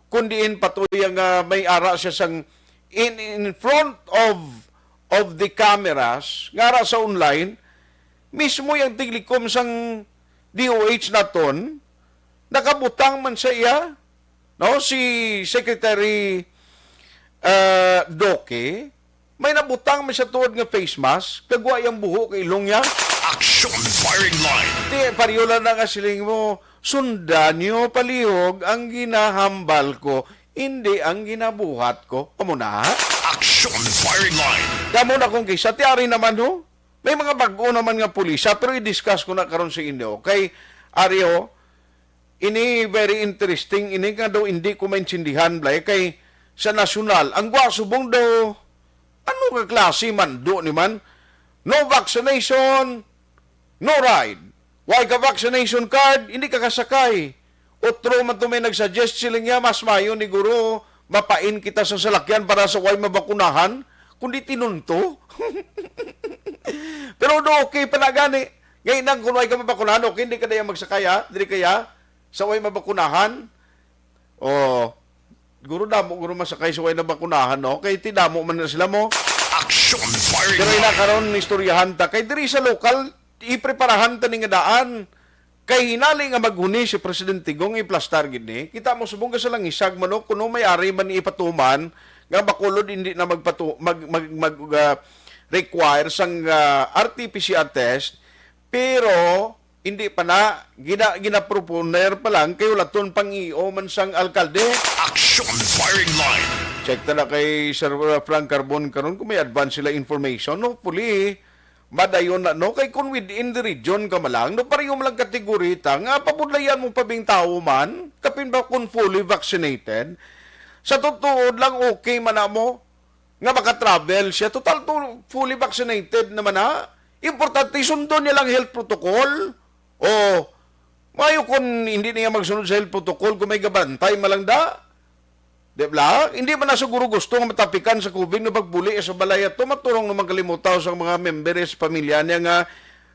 kung diin patuloy nga may ara siya sang in, in front of, of the cameras, nga ara sa online, mismo yung tiglikom sang D O H naton, nakabutang man sa iya, no? Si Secretary, uh, Doke, may nabutang man siya tuod nga face mask, kagwa yang buho kay ilong niya. Action firing line. Ti, pariola na nga siling mo, "Sundan niyo palihog ang ginahambal ko, hindi ang ginabuhat ko." Amo na. Action firing line. Damo na kong kisa, ti ari naman, ho. May mga bag-o naman nga pulisa, pero i-discuss ko na karon sa inyo. Kay, ari, ho, ini very interesting, ini nga daw hindi ko maintindihan, Blay, kay sa nasyonal, ang gwa subong daw, ano nga klase mando ni man? No vaccination, no ride. Why ka vaccination card? Hindi ka kasakay. Otro man to may nag-suggest sila niya, mas mayo ni guro, mapain kita sa salakyan para sa way mabakunahan, kundi tinunto. Pero do okay pa na gani. Ngayon lang, kung way ka mabakunahan, okay, hindi ka na yan magsakay, ha? Dili kaya? Sa way mabakunahan? O, guro damo, guro masakay sa way nabakunahan, no? Kay ti damo man na sila mo. Action firing Pero ina line. Karon, istoryahan ta. Kay diri sa lokal, ipreparahan ta ni nga daan. Kay hinali nga maghuni si Presidente Gong, iplastar gid ni. Kita mo subong ka sa langisag, mano, kuno may ari man ipatuman, nga Bacolod hindi na magpatu-, mag, mag, mag, ah, require sang, ah, R T P C R test, pero hindi pa na, gina-, ginaproponer pa lang, kay wala ton pang-iyo man sang alkalde. Action firing line. Check ta na kay Sir Frank Carbon karon kung may advance sila information. Hopefully, madayon na, no? Kay kung within the region ka man lang, no, pareho man lang kategorya ta, nga pabudlayan mo pa bing tawo man, kapin ba kung fully vaccinated? Sa totoo lang, okay man na mo nga maka-travel siya. Total, to, fully vaccinated naman na. Importante, sundon niya lang health protocol. O, mayo kung hindi niya magsunod sa health protocol, kung may gabantay man lang da. Di ba? Hindi man na siguro gusto nga matapikan sa COVID nga pagbuli sa balay ato, maturong naman kalimutaw sa mga members sa pamilya niya nga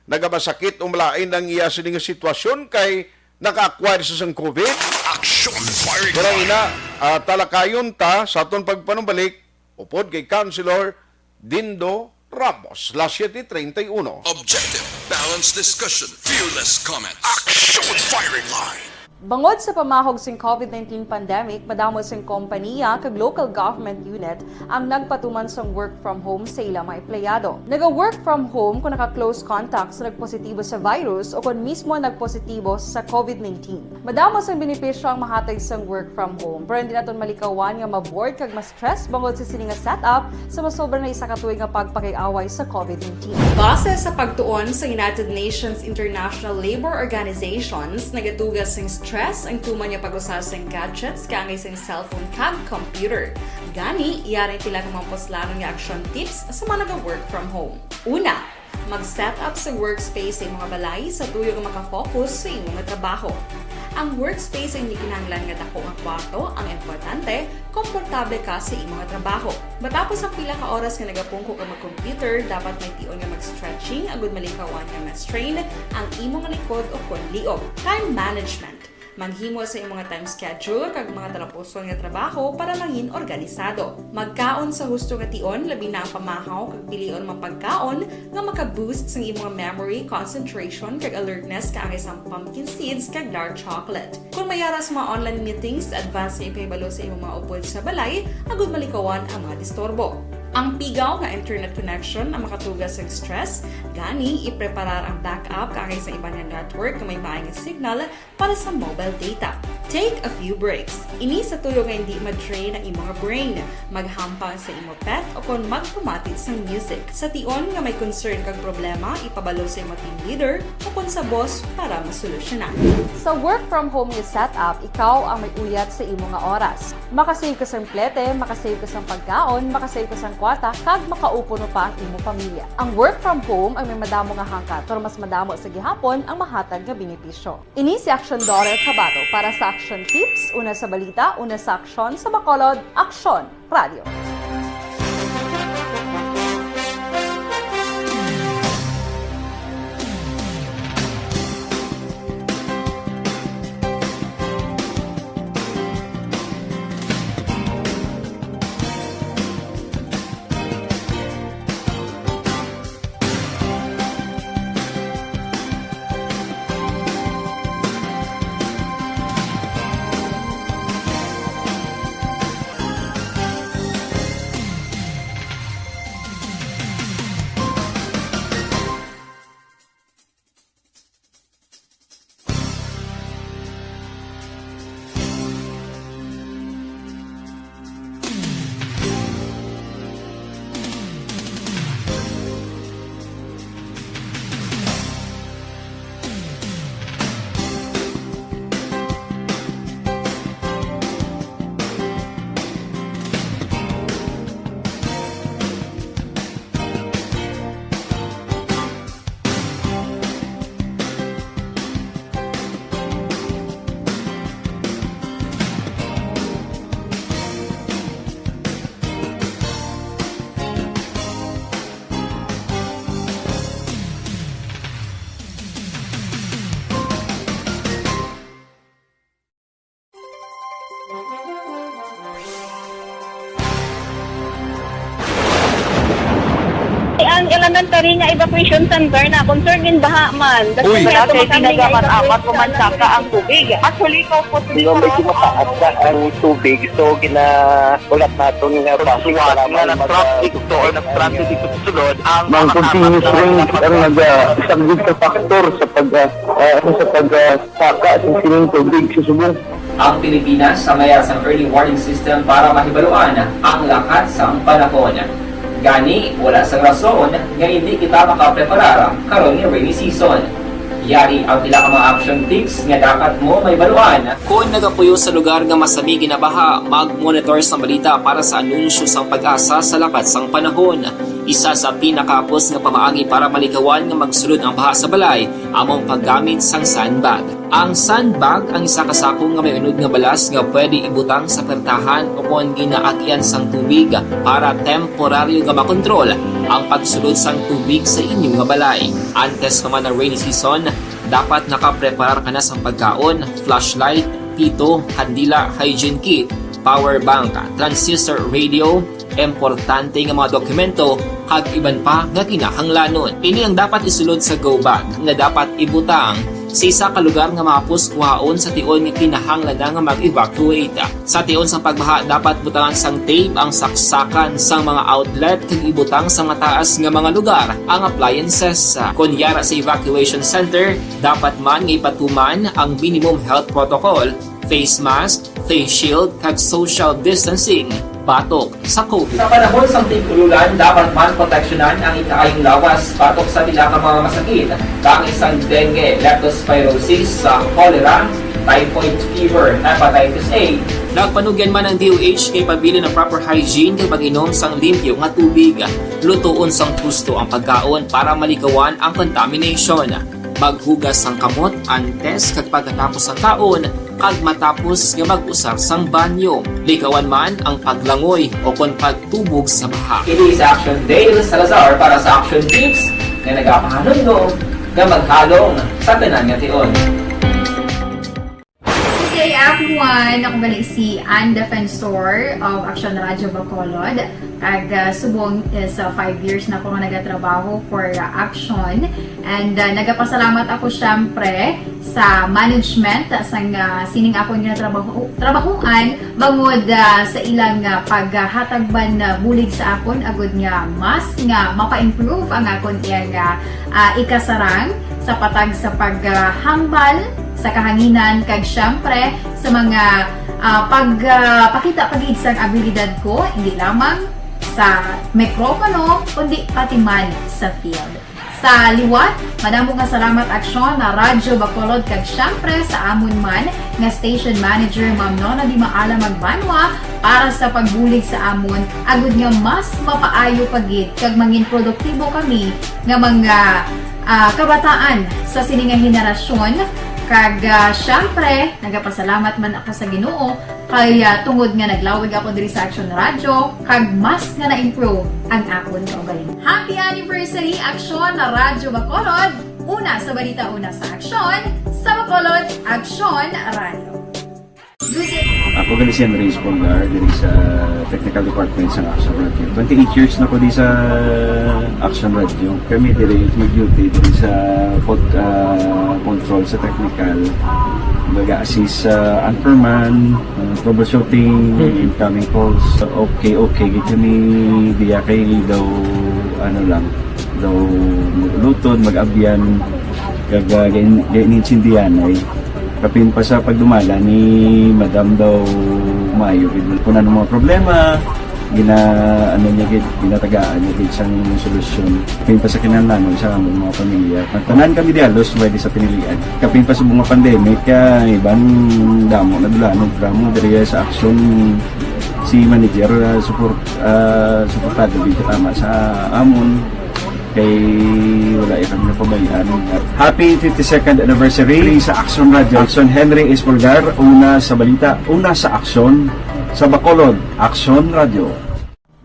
nagamasakit o malain ang iya sini nga sitwasyon kay naka-acquire sa sang COVID. Action firing Pero line. Ina, ah, talakayon ta sa aton pagpanumbalik upod kay Councilor Dindo Ramos, las siete treinta y uno. Objective, balanced discussion, fearless comment. Action firing line. Bangod sa pamahog sing COVID nineteen pandemic, madamo sing kompaniya kag local government unit ang nagpatuman sang work from home sa ilang mga empleyado. Naga-work from home kung naka-close contact sa nagpositibo sa virus o kon mismo nagpositibo sa COVID nineteen. Madamo sang benepisyo ang mahatag sang work from home, pero hindi naton malikawan nga ma-bored kag ma-stress bangod sa sini nga setup sa masobra na isa ka tuig nga pagpakig-away sa COVID nineteen. Base sa pagtuon sa United Nations International Labour Organizations, nagatuga sing stress ang tuman nga pag-usa sing gadgets kaangay sing cellphone kag computer. Gani, yari ang pila ka mga puslanon nga action tips sa mga naga-work from home. Una, mag-set up sa workspace sa imong balay sa tuyo nga makafocus sa imong trabaho. Ang workspace hindi kinahanglan nga dako nga kwarto, ang importante, komportable ka sa imong trabaho. Matapos ang pila ka oras nga nagapungko ka mag-computer, dapat may tion nga mag-stretching agud malikawan nga ma-strain ang imong likod o kon liog. Time management. Maghimo sa imong time schedule kag mga talapuson nga trabaho para mangin organisado. Magkaon sa husto nga tion, labi na ang pamahaw kag pilion mga pagkaon nga maka-boost sang imong memory, concentration, kag alertness kaangay sang pumpkin seeds kag dark chocolate. Kung may ara sa mga online meetings, advance nga ipahibalo sa imong mga upod sa balay agud malikawan ang mga disturbo. Ang pigaw nga internet connection ang makatuga sa stress, gani ipreparar ang backup kaangay sa iban nga network nga may maayong signal para sa mobile data. Take a few breaks. Ini sa tuyo nga hindi ma-drain ang imong brain. Maghampang sa imong pet o kon magpamati sang music. Sa tion nga may concern kag problema, ipabalo sa imong team leader o kon sa boss para masolusyonan. Sa work from home nga setup, ikaw ang may uyat sa imo nga oras. Makasave ka sang plete, makasave ka sang pagkaon, makasave ka sang kwata kag makaupod pa ang imo pamilya. Ang work from home ang may madamo nga hangkat, pero mas madamo sa gihapon ang mahatag nga benepisyo. Ini si Action Daughter Kabato para sa Action Tips, una sa balita, una sa aksyon, sa Bacolod, Aksyon Radio. Ang elementary nga evacuation center na concern in baha man. Uy. Wala kay pinagamat-amat ko man saka ang tubig. Actually, ko po. Di ba, medyo mataas na ang tubig, so ginahulat naton nga basi nga para nag-traffic to or nag-traffic dito sa sulod ang mga continuous rain ang nag-, ah, isang good factor sa pag, ah, ah, ano, sa pag, ah, saka sa sining tubig sa subong. Ang Pilipinas samaya sang early warning system para mahibaluan ang lakat sang panahon. Gani, wala sang rason nga hindi kita makapreparar karon nga rainy season. Yari ang pila ka mga action tips nga dapat mo mahibaluan. Kon nagapuyo sa lugar nga masami ginabaha, mag-monitor sang balita para sa anunsyo sang PAGASA sa lakat sang panahon. Isa sa pinakahapos nga pamaagi para malikawan nga magsulod ang baha sa balay amo ang paggamit sang sandbag. Ang sandbag ang isa ka sako nga may unod nga balas nga pwede ibutang sa pertahan o kon ginaagian sang tubig para temporaryo nga makontrol ang pagsulod sang tubig sa inyo nga balay. Antes pa man ang rainy season, dapat nakapreparar ka na sang pagkaon, flashlight, pito, kandila, hygiene kit, power bank, transistor radio, importante nga mga dokumento, kag iban pa nga kinahanglanon. Ini ang dapat isulod sa go bag nga dapat ibutang sa isa ka lugar nga mahapos kuhaon sa tion nga kinahanglan na nga mag-evacuate. Sa tion sang pagbaha, dapat butangan sang tape ang saksakan sang mga outlet kag ibutang sa mataas nga mga lugar ang appliances. Kon yara sa evacuation center, dapat man nga ipatuman ang minimum health protocol, face mask, face shield, kag social distancing batok sa COVID. Sa panahon sang tig-ululan, dapat man proteksyonan ang ikaayong lawas batok sa pila ka mga masakit, kaangay sang dengue, leptospirosis, sa cholera, typhoid fever, hepatitis A. Nagpanugyan man ang D O H nga ipabilin ang proper hygiene kag pag-inom sang limpyo nga tubig. Lutoon sang husto ang pagkaon para malikawan ang contamination. Maghugas sang kamot antes kag pagkatapos sang kaon, kag matapos nga mag-usar sang banyo. Likawan man ang paglangoy o kon pagtubog sa baha. Ini si Action Dale Salazar para sa Action Tips nga nagapahanumdom nga maghalong sa tanan nga tion. Good day, everyone. Ako gali si Ann Defensor of Action Radio Bacolod. Kag, ah, subong is, ah, five years na ako nga nagatrabaho for, ah, Action. And, ah, nagapasalamat ako, syempre, sa management sang, ah, sining akon nga trabaho, trabahuan, bangod, ah, sa ilang, ah, paghatag man, ah, bulig sa akon, agud nga mas nga mapa-improve ang akon iyang, ah, ah, ikasarang sa patag sa paghambal sa kahanginan, kag syempre sa mga, ah, pag, ah, pakita pa gid sang abilidad ko, hindi lamang sa mikropono, kundi pati man sa field. Sa liwat, madamo nga salamat, Aksyon, na Radyo Bacolod, kag siyempre sa amon man nga station manager, Ma'am Nona Di Maala Magbanwa, para sa pagbulig sa amon, agud nga mas mapaayo pa gid kag mangin produktibo kami nga mga, ah, kabataan sa sini nga henerasyon. Kag, ah, siyempre, nagapasalamat man ako sa Ginoo kay, ah, tungod nga naglawig ako diri sa Aksyon Radyo, kag mas nga na-improve ang akon kaugalingon. Happy anniversary, Aksyon Radyo Bacolod! Una sa balita, una sa aksyon, sa Bacolod, Aksyon Radyo. Ako gali si Henry Espolgar diri sa Technical Department sa Aksyon Radyo. Twenty-eight years na ko di sa Aksyon Radyo. Kami diri mag-duty diri sa pod-, ah, control sa technical. Mag-assist sa anchorman, ah, troubleshooting, Mm. incoming calls. Okay, okay. Gid kami diya kay daw, ano lang, daw mag-ulutod, mag-abyan, kag, ah, gain-, gain-, intindihan ay kapin pa sa pagdumala ni Madam daw maayo gid. Kung ano mga problema, gina-, ano niya gid, ginatagaan niya gid sang solusyon. Kapin pa sa kinahanglanon sa among mga pamilya. Tanan kami di halos pwede sa pinilian. Kapin pa sa mga pandemic, kaya iban damo na dulanog, damo diri sa aksyon si manager, ah, support, ah, suportado gid katama sa amon. Kay wala iya kami napabayaan. Happy fifty-second anniversary sa Aksyon Radio. Aksyon Henry Espolgar, una sa balita, una sa aksyon, sa Bacolod, Aksyon Radio.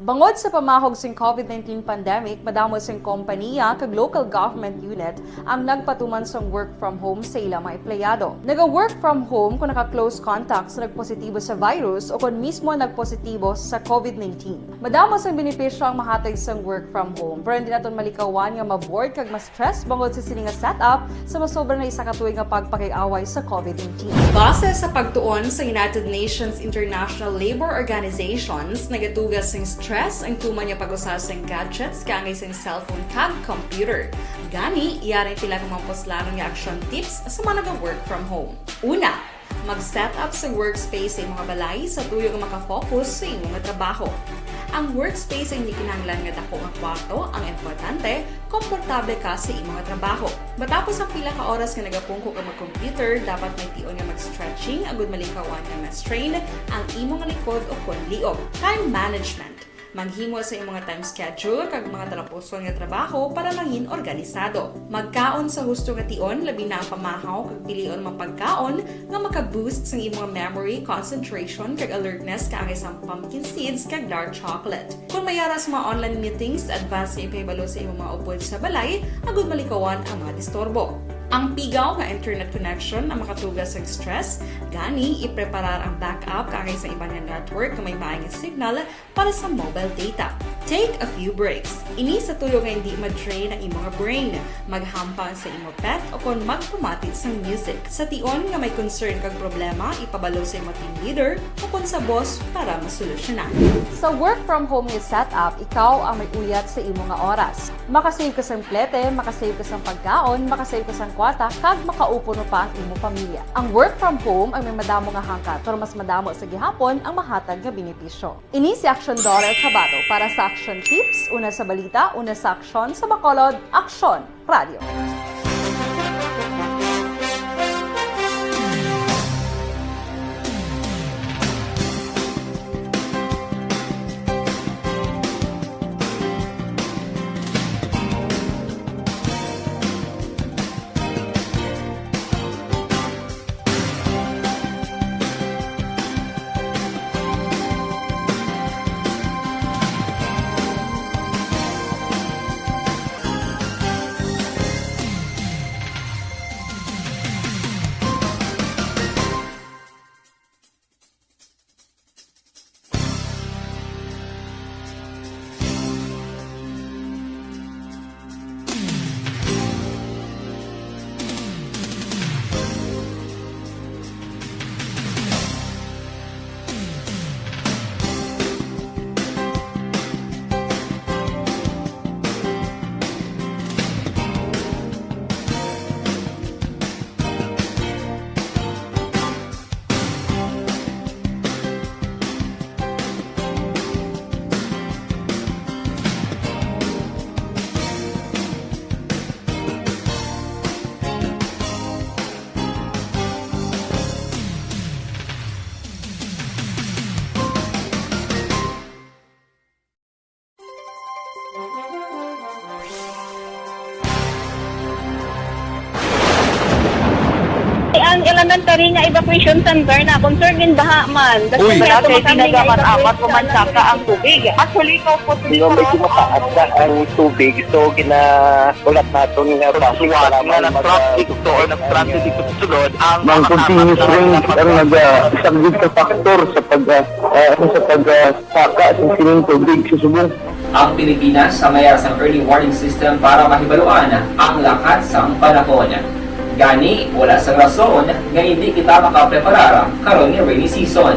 Bangod sa pamahog sing COVID nineteen pandemic, madamo sing kompaniya kag local government unit ang nagpatuman sang work from home sa ila mga empleyado. Naga-work from home kung naka-close contact sa nagpositibo sa virus o kon mismo nagpositibo sa COVID nineteen. Madamo sang benepisyo ang mahatag sang work from home, pero hindi naton malikawan nga ma-bored kag ma-stress bangod sa sini nga setup sa masobra na isa ka tuig nga pagpakig-away sa COVID nineteen. Base sa pagtuon sa United Nations International Labour Organizations, nagatuga sing stress ang tuman nga pag-usa sing gadgets kaangay sing cellphone kag computer. Gani, yari ang pila ka mga puslanon nga action tips sa mga naga-work from home. Una, mag-set up sa workspace sa imong balay sa tuyo nga makafocus sa imong trabaho. Ang workspace ay hindi kinahanglan nga dako nga kwarto, ang importante, komportable ka sa imong trabaho. Matapos ang pila ka oras nga nagapungko ka mag-computer, dapat may tion nga mag-stretching agud malikawan nga ma-strain ang imong likod o kon liog. Time management. Maghimo sa imong time schedule kag mga talapuson nga trabaho para mangin organisado. Magkaon sa husto nga tion, labi na ang pamahaw kag pilion mga pagkaon nga maka-boost sang imong memory, concentration, kag alertness kaangay sang pumpkin seeds kag dark chocolate. Kung may ara sa mga online meetings, advance nga ipahibalo sa imong mga upod sa balay agud malikawan ang mga disturbo. Ang pigaw nga internet connection ang makatuga sa stress, gani ipreparar ang backup kaangay sa iban nga network nga may maayong signal para sa mobile data. Take a few breaks. Ini sa tuyo nga hindi ma-drain ang imong brain. Maghampang sa imong pet o kon magpamati sang music. Sa tion nga may concern kag problema, ipabalo sa imong team leader o kon sa boss para masolusyonan. Sa work from home nga setup, ikaw ang may uyat sa imo nga oras. Makasave ka sang plete, makasave ka sang pagkaon, makasave ka sang kwarta, kag makaupod pa ang imo pamilya. Ang work from home ang may madamo nga hangkat, pero mas madamo sa gihapon ang mahatag nga benepisyo. Ini si Action Daughter Cabato para sa Action Tips, una sa balita, una sa aksyon, sa Bacolod, Aksyon Radio. Ang elementary nga evacuation center na concern in baha man. Uy. Wala kay pinagaman amat ko man saka ang tubig. Actually, ko po. Di ba, medyo mataas na ang tubig, so gina-, ulat naton nga basi nga nag-transit to or nag-transit dito sa sulod ang mga continuous rain ang nag-, ah, isa gid sa factor sa pag, ah, ah, ano, sa pag, ah, saka sa sining tubig sa subong. Ang Pilipinas sa mayar sang early warning system para mahibaluan ang lakat sang panahon. Gani, wala sang rason nga hindi kita makapreparar karon nga rainy season.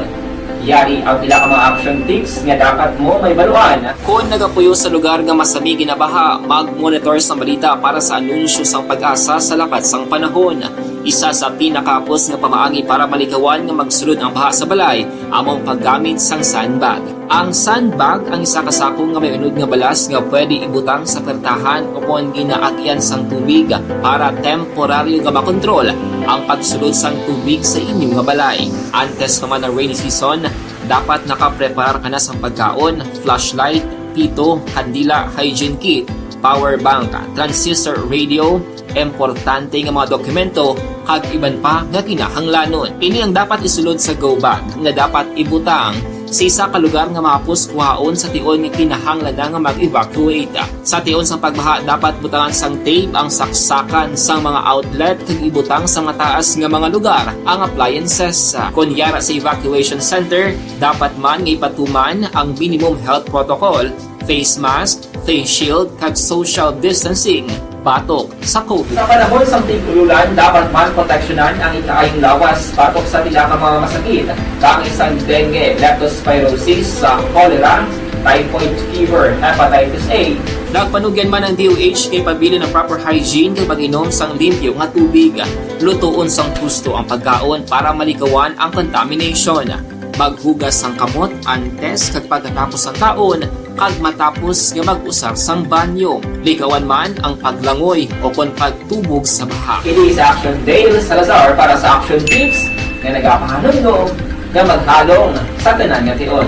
Yari ang pila ka mga action tips nga dapat mo mahibaluan. Kon nagapuyo sa lugar nga masami ginabaha, mag-monitor sang balita para sa anunsyo sang PAGASA sa lakat sang panahon. Isa sa pinakahapos nga pamaagi para malikawan nga magsulod ang baha sa balay amo ang paggamit sang sandbag. Ang sandbag ang isa ka sako nga may unod nga balas nga pwede ibutang sa pertahan o kon ginaagyan sang tubig para temporaryo nga makontrol ang pagsulod sang tubig sa inyo nga balay. Antes pa man ang rainy season, dapat nakapreparar ka na sang pagkaon, flashlight, pito, kandila, hygiene kit, power bank, transistor radio, importante nga mga dokumento, kag iban pa nga kinahanglanon. Ini ang dapat isulod sa go bag nga dapat ibutang sa isa ka lugar nga mahapos kuhaon sa tion nga kinahanglan na nga mag-evacuate. Sa tion sang pagbaha, dapat butangan sang tape ang saksakan sang mga outlet kag ibutang sa mataas nga mga lugar ang appliances. Kon yara sa evacuation center, dapat man nga ipatuman ang minimum health protocol, face mask, face shield, kag social distancing batok sa COVID. Sa panahon sang tig-ululan, dapat man proteksyonan ang ikaayong lawas batok sa pila ka mga masakit, kaangay sang dengue, leptospirosis, sa cholera, typhoid fever, hepatitis A. Nagpanugyan man ang D O H nga ipabilin ang proper hygiene kag pag-inom sang limpyo nga tubig. Lutoon sang husto ang pagkaon para malikawan ang contamination. Maghugas sang kamot antes kag pagkatapos sang kaon, kag matapos nga mag-usar sang banyo. Likawan man ang paglangoy o kon pagtubog sa baha. Kini sa Action Dale Salazar para sa Action Tips nga nagapahanumdom nga maghalong sa tanan nga tion.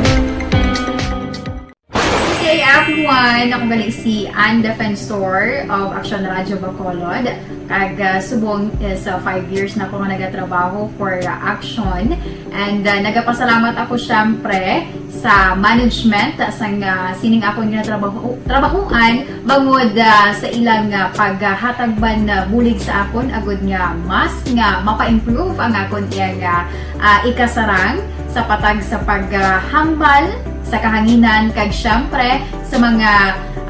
Good day, everyone! Ako gali si Ann Defensor of Action Radio Bacolod. Kag, ah, subong is, ah, five years na ako nga nagatrabaho for, ah, Action. And, ah, nagapasalamat ako, syempre, sa management sang, ah, sining akon nga trabaho, trabahuan bangod, ah, sa ilang, ah, paghatag man, ah, bulig sa akon agud nga mas nga mapa-improve ang akon iyang, ah, ah, ikasarang sa patag sa paghambal sa kahanginan kag, syempre, sa mga,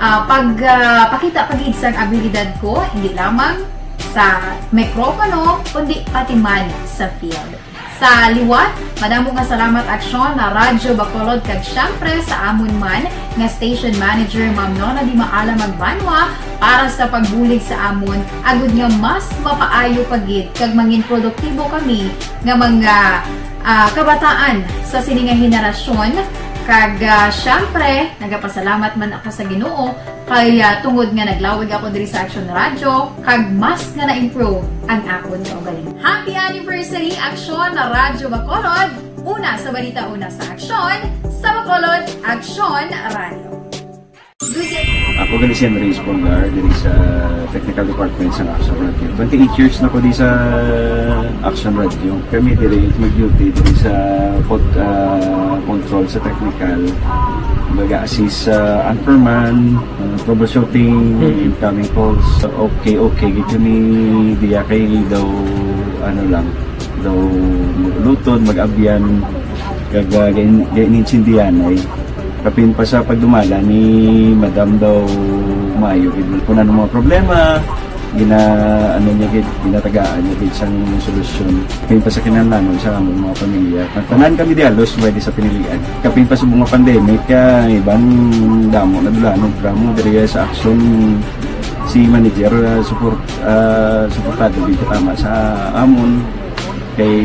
ah, pag, ah, pakita pa gid sang abilidad ko, hindi lamang sa mikropono, kundi pati man sa field. Sa liwat, madamo nga salamat, Aksyon, na Radyo Bacolod, kag syempre sa amon man nga station manager, Ma'am Nona Di Maala Magbanwa, para sa pagbulig sa amon, agud nga mas mapaayo pa gid kag mangin produktibo kami nga mga, ah, kabataan sa sini nga henerasyon. Kag, ah, syempre, nagapasalamat man ako sa Ginoo kay, ah, tungod nga naglawig ako diri sa Action Radio, kag mas nga na-improve ang akon kaugalingon. Happy anniversary, Action Radio Bacolod! Una sa balita, una sa aksyon, sa Bacolod, Action Radio. Good day. Ako gali si Henry Espolgar, diri sa technical department sa Action Radio. Twenty-eight years na ko di sa Action Radio. Kami diri mag-duty diri sa pod-, ah, control sa technical. Mag-assist sa anchorman, ah, troubleshooting, Mm. incoming calls. Okay, okay, gid kami diya kay daw, ano lang, daw mag-ulutod, mag-abyan, kag, ah, gain-, gainintindihan ay. Kapin pa sa pagdumala ni Madam daw maayo gid kung ano mga problema, gina-, ano niya gid, ginatagaan niya gid sang solusyon. Kapin pa sa kinahanglanon sa among mga pamilya. Ang tanan kami di halos pwede sa pinilian. Kapin pa sa mga pandemic, ah, iban damo na dulanon, pero mo diri sa Action, si manager, ah, support, ah, suportado gid tama sa amon. Kay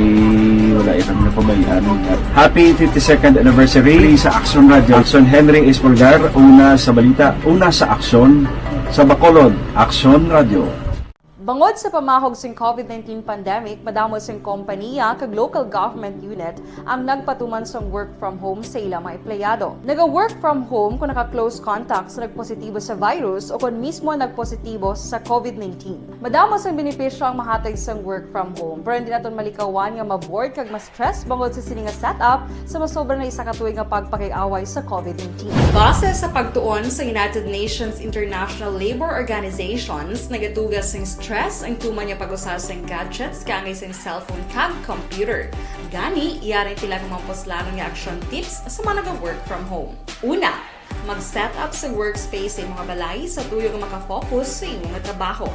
wala kami napabayaan. Happy fifty-second anniversary sa Action Radio. Action Henry Espolgar, una sa balita, una sa aksyon, sa Bacolod, Action Radio. Bangod sa pamahog sing COVID nineteen pandemic, madamo sing kompaniya kag local government unit ang nagpatuman sang work from home sa ilang mga empleyado. Naga-work from home kung naka-close contact sa nagpositibo sa virus o kon mismo nagpositibo sa COVID nineteen. Madamo sang benepisyo ang mahatag sang work from home, pero hindi naton malikawan nga ma-bored kag ma-stress bangod sa sini nga setup sa masobra na isa ka tuig nga pagpakig-away sa COVID nineteen. Base sa pagtuon sa United Nations International Labour Organizations, nagatuga sing stress ang tuman nga pag-usa sing gadgets kaangay sing cellphone kag computer. Gani, yari tila nga mga puslanon nga action tips sa mga naga-work from home. Una, mag-set up sa workspace sa imong balay sa tuyo nga makafocus sa imong trabaho.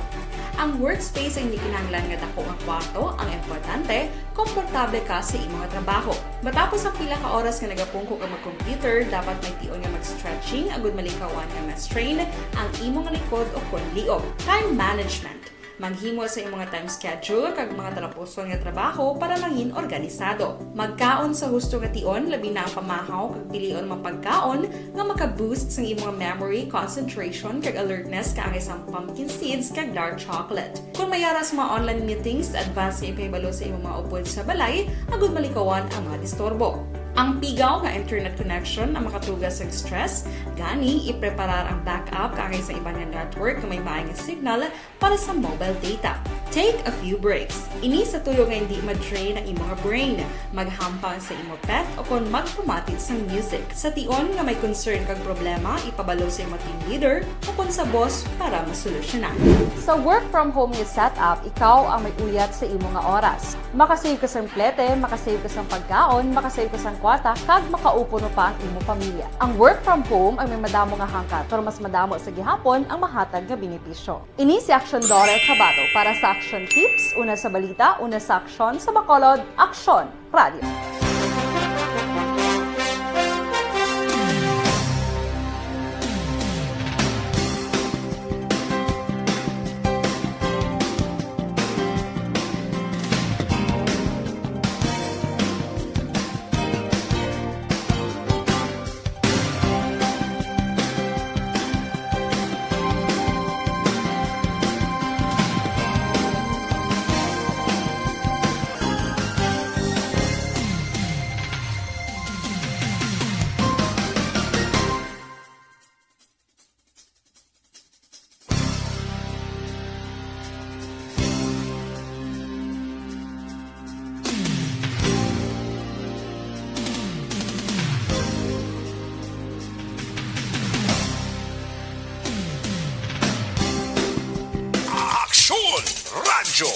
Ang workspace ay hindi kinahanglan nga dako nga kwarto, ang importante, komportable ka sa imong trabaho. Matapos ang pila ka oras nga nagapungko ka mag-computer, dapat may tion nga mag-stretching agud malikawan nga ma-strain ang imong likod o kon liog. Time management. Maghimo sa imong time schedule kag mga talapuson nga trabaho para mangin organisado. Magkaon sa husto nga tion, labi na ang pamahaw kag pilion mga pagkaon nga maka-boost sang imong memory, concentration, kag alertness kaangay sang pumpkin seeds kag dark chocolate. Kon may ara sa mga online meetings, advance nga ipahibalo sa imong mga upod sa balay agud malikawan ang mga disturbo. Ang pigaw nga internet connection ang makatuga sa stress, gani ipreparar ang backup kaangay sa iban nga network nga may maay nga signal para sa mobile data. Take a few breaks. Ini sa tuyo nga hindi ma-drain ang imong brain. Maghampang sa imong pet o kon magpamati sang music. Sa tion nga may concern kag problema, ipabalo sa imong team leader o kon sa boss para masolusyonan. Sa work from home nga setup, ikaw ang may uyat sa imo nga oras. Makasave ka sang plete, makasave ka sang pagkaon, makasave ka sang kwarta, kag makaupo no pa ang imo pamilya. Ang work from home ang may madamo nga hangkat, pero mas madamo sa gihapon ang mahatag nga benepisyo. Ini si Aksyon Dora Chavado para sa Aksyon Tips, una sa balita, una sa aksyon, sa Bacolod, Aksyon Radio. Aksyon Radyo.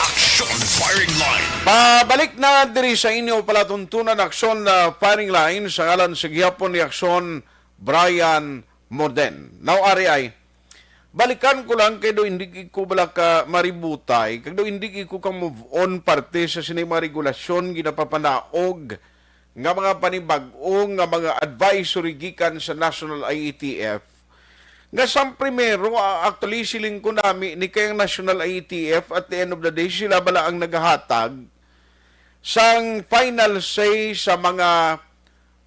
Aksyon Firing Line. Pabalik na diri sa inyo palatuntunan, Aksyon, ah, Firing Line, sa ngalan sa gihapon ni Aksyon, Brian Moden. Now, ari ay, balikan ko lang kay do hindi ko bala ka maributay, kag do hindi ko ka move on parte sa sini mga regulasyon, ginapapanaog nga mga panibag-o nga mga advisory gikan sa National I E T F. Nga sang primero, ah, actually, siling ko nami ni kay ang National I E T F, at the end of the day, sila bala ang nagahatag sang final say sa mga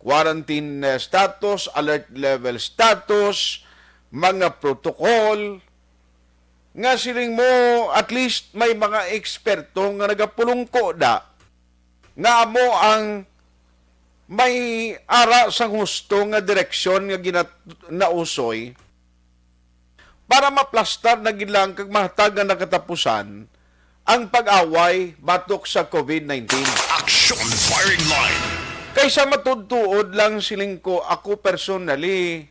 quarantine, eh, status, alert level status, mga protocol, nga siling mo, at least may mga eksperto nga nagapulungko da, nga amo ang may ara sang husto nga direksyon nga ginat-, nausoy para maplastar na gid lang kag mahatag nga nakatapusan ang pag-away batok sa COVID nineteen. Action Firing Line. Kaysa matudtuod lang siling ko, ako personally,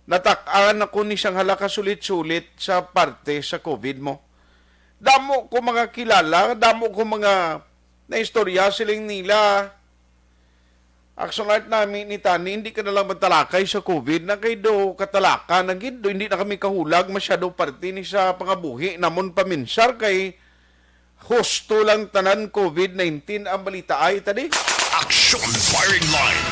natak-an ako ni sang hala ka sulit-sulit sa parte sa COVID mo. Damo ko mga kilala, damo ko mga naistorya siling nila. Action Alert nami ni Tani, hindi ka na lang magtalakay sa COVID na kay do katalaka na gid, do hindi na kami kahulag masyado parte ni sa pangabuhi namon paminsar kay husto lang tanan COVID nineteen ang balita ay tadi. Action Firing Line.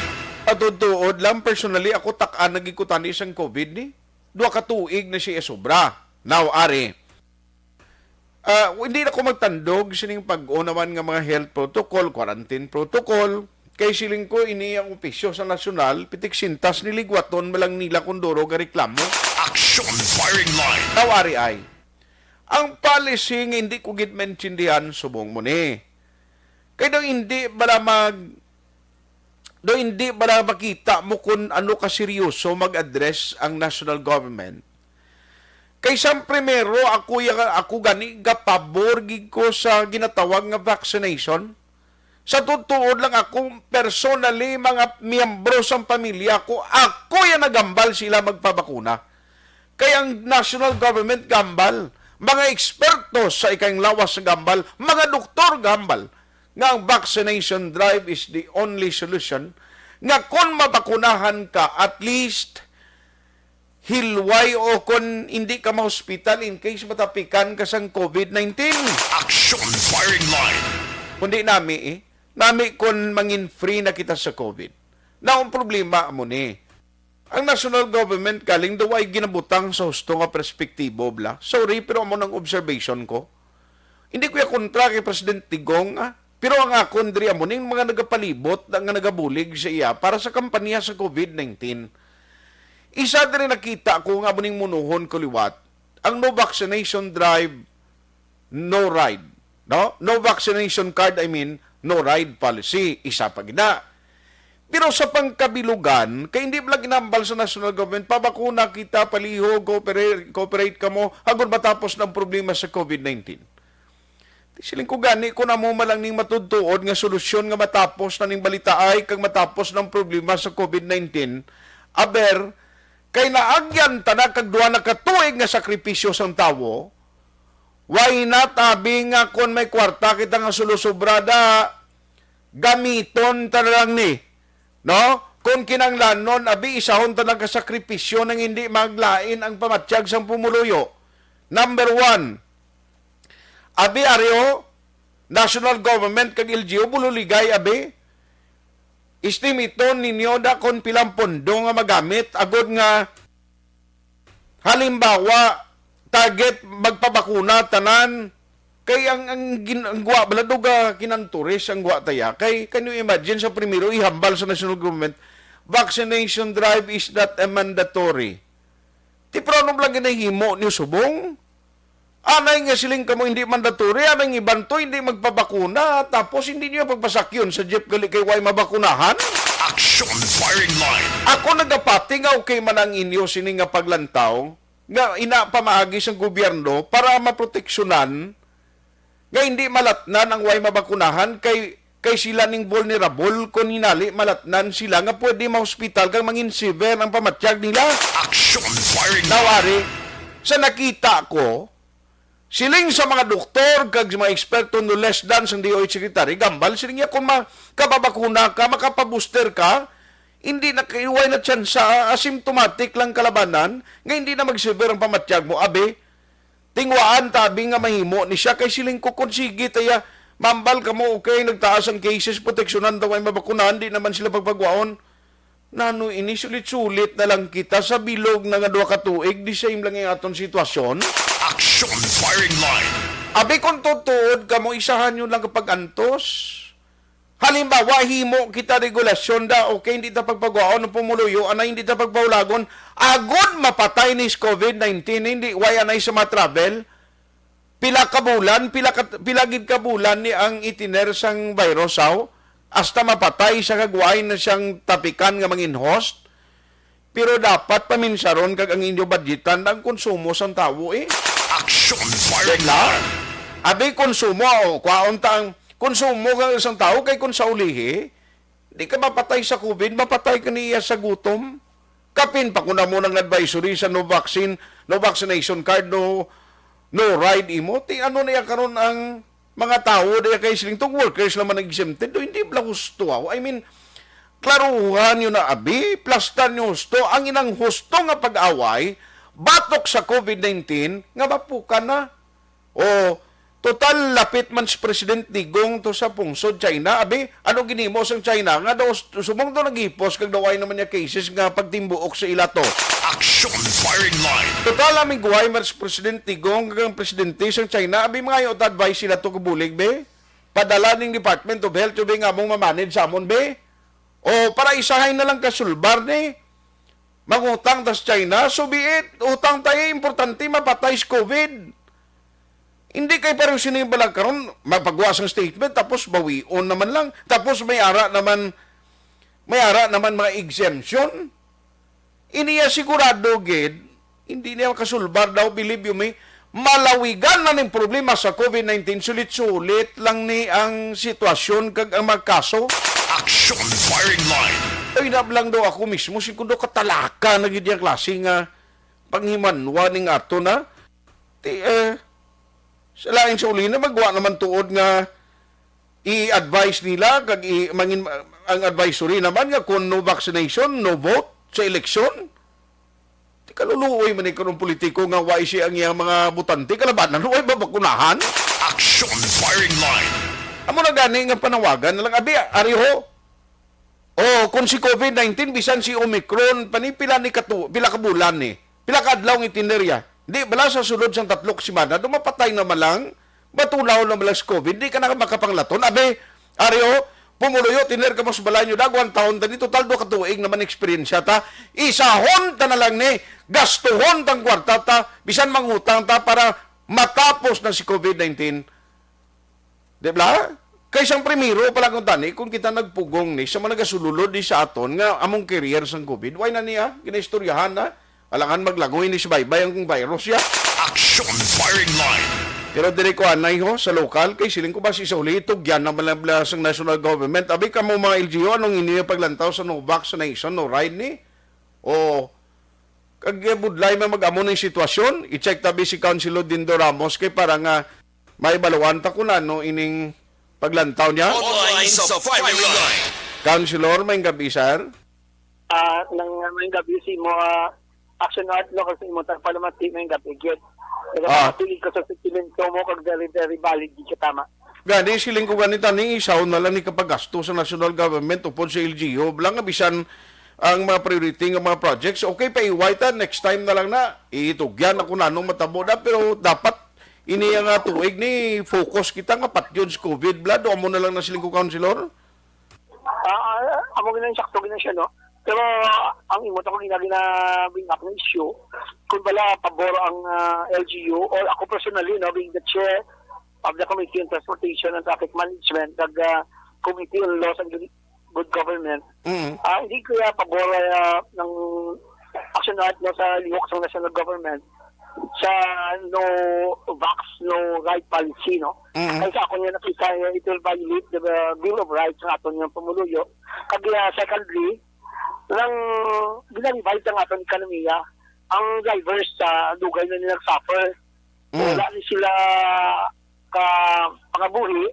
Patutuod lang, personally, ako tak-an na gid ko tani sang COVID ni. Dua ka tuig na siya sobra. Now, ari, Ah, hindi na ko magtandog sining pag-unawan nga mga health protocol, quarantine protocol, Kay siling ko, ini ang opisyo sa nasyonal, pitik sintas niligwaton man lang nila kung duro ga reklamo. Action Firing Line. Daw ari ay. Ang policy nga hindi ko gid maintindihan subong mo ni. Kay daw hindi bala mag daw hindi bala makita mo kung ano ka seryoso mag-address ang national government. Kay sa primero, ako ya, ako gani gapabor gid ko sa ginatawag nga vaccination. Sa tuod-tuod lang, ako personally, mga miyembro sang pamilya ko, ako ya nagambal sila magpabakuna. Kay ang national government gambal, mga eksperto sa ikang lawas gambal, mga doktor gambal, nga ang vaccination drive is the only solution, nga kon mabakunahan ka, at least hilway o kon hindi ka ma-hospital in case matapikan ka sang COVID nineteen. Action Firing Line. Kundi nami eh, nami kon mangin free na kita sa COVID. Na ang problema mo ni, ang national government galing daw ay ginabutang sa husto nga perspektibo, bla. Sorry, pero amo nang observation ko. Hindi ko ya kontra kay President Digong, ah. Pero ang akon diri amo ning mga nagapalibot na nga nagabulig sa iya para sa kampanya sa COVID nineteen. Isa diri nakita ko nga amo ning munuhon ko liwat, ang no vaccination drive, no ride. No? No vaccination card, I mean, no ride policy. Isa pa gid na. Pero sa pangkabilugan, kay hindi lang ginambal sa national government, pabakuna kita, palihog, cooperate, cooperate kamo, hangtod matapos na ang problema sa COVID nineteen. Di siling ko gani kung amo man lang ning matuod-tuod nga solusyon nga matapos na ning balitaay kag matapos ng problema sa COVID nineteen. Aber, kay naagyan ta na kag duha na ka tuig nga sakripisyo sang tawo, why not, abi nga kung may kwarta kita nga sulusobrada, gamiton ta na lang ni, no? Kung kinahanglanon, abi, isahon ta lang ka sakripisyo nang hindi maglain ang pamatyag sang pumuluyo. Number one, abi, aryo, national government kag L G U, bululigay, abi. Estimate ninyo da kon pilang pondo nga magamit agod nga halimbawa, target magpabakuna tanan. Kay ang, ang gin-, ang gwa bala, duga kinanturis ang gwa taya. Kay, can you imagine, sa primero ihambal sa national government, vaccination drive is not a mandatory. Ti, pero ano lang ginahimo niyo subong? Anay nga siling kamo hindi mandatory, anay nga iban to hindi magpabakuna, tapos hindi niyo pagpasakyon sa jeep gali kay way mabakunahan? Action Firing Line. Ako nagapati nga okay man ang inyo sini nga paglantaw, nga ina pamaagi sang gobyerno para maproteksyonan nga hindi malatnan ang way mabakunahan kay, kay sila ning vulnerable kon hinali malatnan sila nga pwede mahospital kag mangin severe ang pamatyag nila. Action Firing Line. Nawari, sa nakita ko, siling sa mga doktor kag sa mga eksperto, no less than sang D O H secretary, gambal siling niya kung makapabakuna ka, makapabooster ka, hindi na kay way na tsansa, asymptomatic lang kalabanan, nga hindi na mag-severe ang pamatyag mo, abi. Tingwaan ta, abi, nga mahimo ni siya, kay siling ko, kung sige, taya, mambal kamo, okay, nagtaas ang cases, proteksyonan daw ay mabakunahan, di naman sila pagpagwaon. Nano ini, sulit-sulit na lang kita sa bilog na nga duha ka tuig, the same lang ang aton sitwasyon. Action Firing Line. Abi, kung tutuod kamo, isahan nyo lang kapag antos. Halimbawa, himo kita regulasyon da, okay, hindi ta pagpagwaon ang pumuluyo, ana, hindi ta pagpaulagon, agod mapatay ni s COVID nineteen, hindi, way anay sa mga travel. Pila ka bulan, pila ka, pila gid ka bulan ni ang itiner sang virus, aw? Hasta mapatay sa kagway na siyang tapikan nga mangin host. Pero dapat paminsaron kag ang inyo budgetan ang konsumo sang tawo, eh. Action Firing Line. Abi, konsumo, o, kwaon ta ang konsumo kag isang tawo kay kung sa ulihi, di ka mapatay sa COVID, mapatay ka niya sa gutom. Kapin pa ko na mo ng advisory sa no vaccine, no vaccination card, no, no ride imo. Ti ano na iya karon ang mga tawo, di kay siling tong workers naman ang exempted, do hindi bala husto, ah. I mean, klaruhan nyo na, abi, plastan nyo husto ang inang husto nga pag-away batok sa COVID nineteen nga mapukan na. O, total, lapit man si President Digong to sa pungsod China, abi, ano ginimo sang China nga daw s-, subong to naghipos kag daw ay naman niya cases nga pagtimbuok sa ila to. Action Firing Line. Total, amiguhay man si President Digong kag ang presidente sang China, abi, mga ta advice sila to kabulig, be. Padala ning Department of Health, be, nga among mamanid sa amon, be. O para isahay na lang kasulbar ni, mangutang ta sa China, so be it, utang tayo, importante, mapatay sa COVID. Hindi kay parang sino yung balag karon, magpagawa sang statement, tapos bawion naman lang, tapos may ara naman, may ara naman mga exemption. Iniya sigurado gid, hindi niya makasulbar daw, believe you me, malawigan na ning problema sa COVID nineteen, sulit-sulit lang ni ang sitwasyon kag ang mga kaso. Action Firing Line. Ay, na lang daw ako mismo, si kudo katalaka na gid yung klase nga panghimanwa ning ato na. Ti, eh, sa lain sa uli na magwa naman tuod nga i-advise nila, kag i-, mangin-, ang advisory naman nga kung no vaccination, no vote sa eleksyon. Ti kaluluoy man ni karong politiko nga wa siya ang iyang mga butante, kalabanan, wa ba bakunahan? Action Firing Line. Amo na gani nga panawagan na lang, abi, ari ho. O, kung si COVID nineteen, bisan si Omicron, pani pila ni katu-, pila ka bulan ni? Pila ka adlaw ang itinerya? Di bala sa sulod sang tatlo ka semana, do mapatay na man lang, matunaw na man lang sa COVID, di ka na makapanglaton. Abi, ari ho, pumuluyo, tiner ka mo sa balay nyo, dagwan taon ta ni, total do ka tuig naman eksperyensya ta. Isahon ta na lang ni, gastuhon tang kwarta ta, bisan mangutang ta para matapos na si COVID nineteen. Di ba? Kay sang primero pa lang kung tani, kung kita nagpugong ni sa mga nagasululod ni sa aton nga among career sang COVID, why na niya? Ginaistoryahan na. Alangan maglangoy ni si Baybay ang virus ya. Action Firing Line. Pero diri ko anay ho, sa lokal, kay siling ko ba si sa uli, itugyan na malabla sang national government. Abi ka mo mga L G U, anong inyo paglantaw sa no vaccination, no ride ni? O, kag, eh, budlay man mag-amo ning sitwasyon, i-check tabi si Councilor Dindo Ramos kay para nga maibaluan ta kun ano ining paglantaw niya. Online sa Firing Line. Councilor, may gabi, sir. Ah, nang may gabi si mo, ah, Action Art, no, kasi mo tagpalamati may gabi, gid. Ah. Nagapatilig ko sa sentimento mo, kag very, very valid, di siya tama. Gani, siling ko gani, tani, isaw na lang ni kapagasto sa national government upod sa L G U. Bala nga bisan ang mga priority nga mga projects, okay, paiway ta, next time na lang na. Itugyan ako na anong matabo na, pero dapat ini nga tuig ni focus kita nga patyon sa COVID, bala, do amo na lang na siling ko, Councilor. Ah, ah, amo gina, sakto gina siya, no? Pero, ah, ang imo to, kung gina-, gina-, bring up ng issue, kung bala pabor ang, ah, L G U, or ako personally, no, being the chair of the Committee on Transportation and Traffic Management, nag, ah, Committee on Laws and Good Government, Mm. ah, hindi ko ya pabor, ah, ng Action Art, no, sa lihok sa national government sa no vax, no ride policy, no? Mm. Kay sa ako niya nakita, eh, it will violate the, uh, Bill of Rights sa aton nga pumuluyo. Kag, uh, secondly, nang gina-revive ang aton ekonomiya, ang drivers sa dugay na nila suffer. Mm. Wala ni sila ka pangabuhi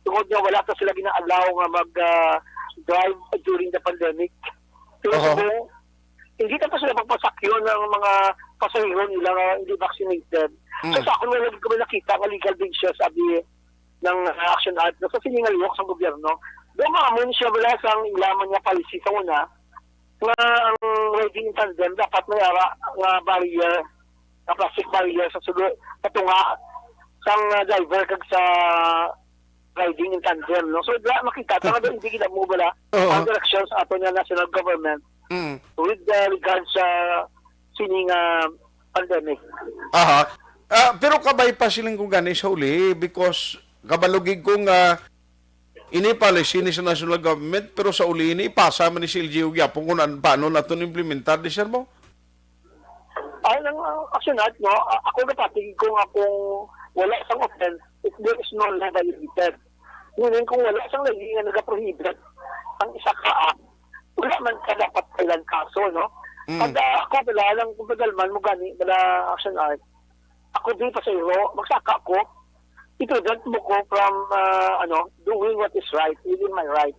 tungod nga wala pa sila gina-allow nga mag, ah, drive during the pandemic. Pero Oho. kung hindi na pa sila magpasakyon ng mga pasahero nila nga hindi vaccinated. So, Mm. sa akon, wala gid kami nakita nga legal basis, sabi ng, ah, Action Art, na sa sini nga lihok sa gobyerno. Do maamo ni siya wala sang ilaman nga policy sa una, nga ang riding in tandem dapat may ara nga barrier, nga plastic barrier sa sulo, sa tunga sang, ah, driver kag sa riding in tandem, no? So, wala makita ta nga hindi gid mo wala Oo. ang direksyon sa ato nga national government Mm. with, uh, regards sa sini nga pandemic. Aha. Ah, pero kabay pa siling ko gani sa uli because kabalugig ko nga ini policy ni sa national government, pero sa uli ini ipasa man ni sa L G U gyapon kung an-, paano naton implementar, di, sir, mo? Ay, ang, ang Action Art, no? A-, ako napatigil ko nga kung wala sang offense, if there is no law violated. Meaning, kung wala sang lahi nga nagaprohibit ang isa ka act, wala man ka dapat kailan kaso, no? Mm. Pag, ah, ako, wala lang, kung padalman mo gani, wala Action Art, ako di pasahero, magsaka ko, i-prevent mo ko from, ah, ano, doing what is right, within my right.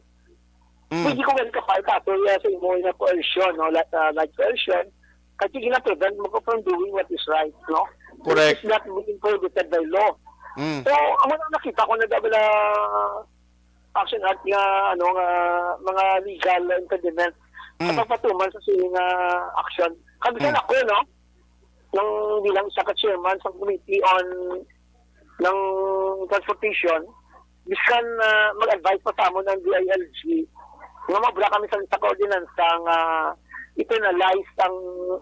Mm. Pwede ko gani ka-file kaso, yeah, sa imo nga coercion, no? Like, ah, like coercion, kasi gina-prevent mo ko from doing what is right, no? Correct. Which is not being prohibited by law. Mm. So, amo na nakita ko na double, ah, Action Art nga, ano, nga mga legal impediment Mm. sa pagpatuman sa sini nga action. Kag bisan Mm. ako, no, nang bilang isa ka chairman sa committee on ng transportation, bisan, ah, mag-advise pa sa amon ang D I L G, Nga mabra kami sa, sa ordinansa nga i-penalize ang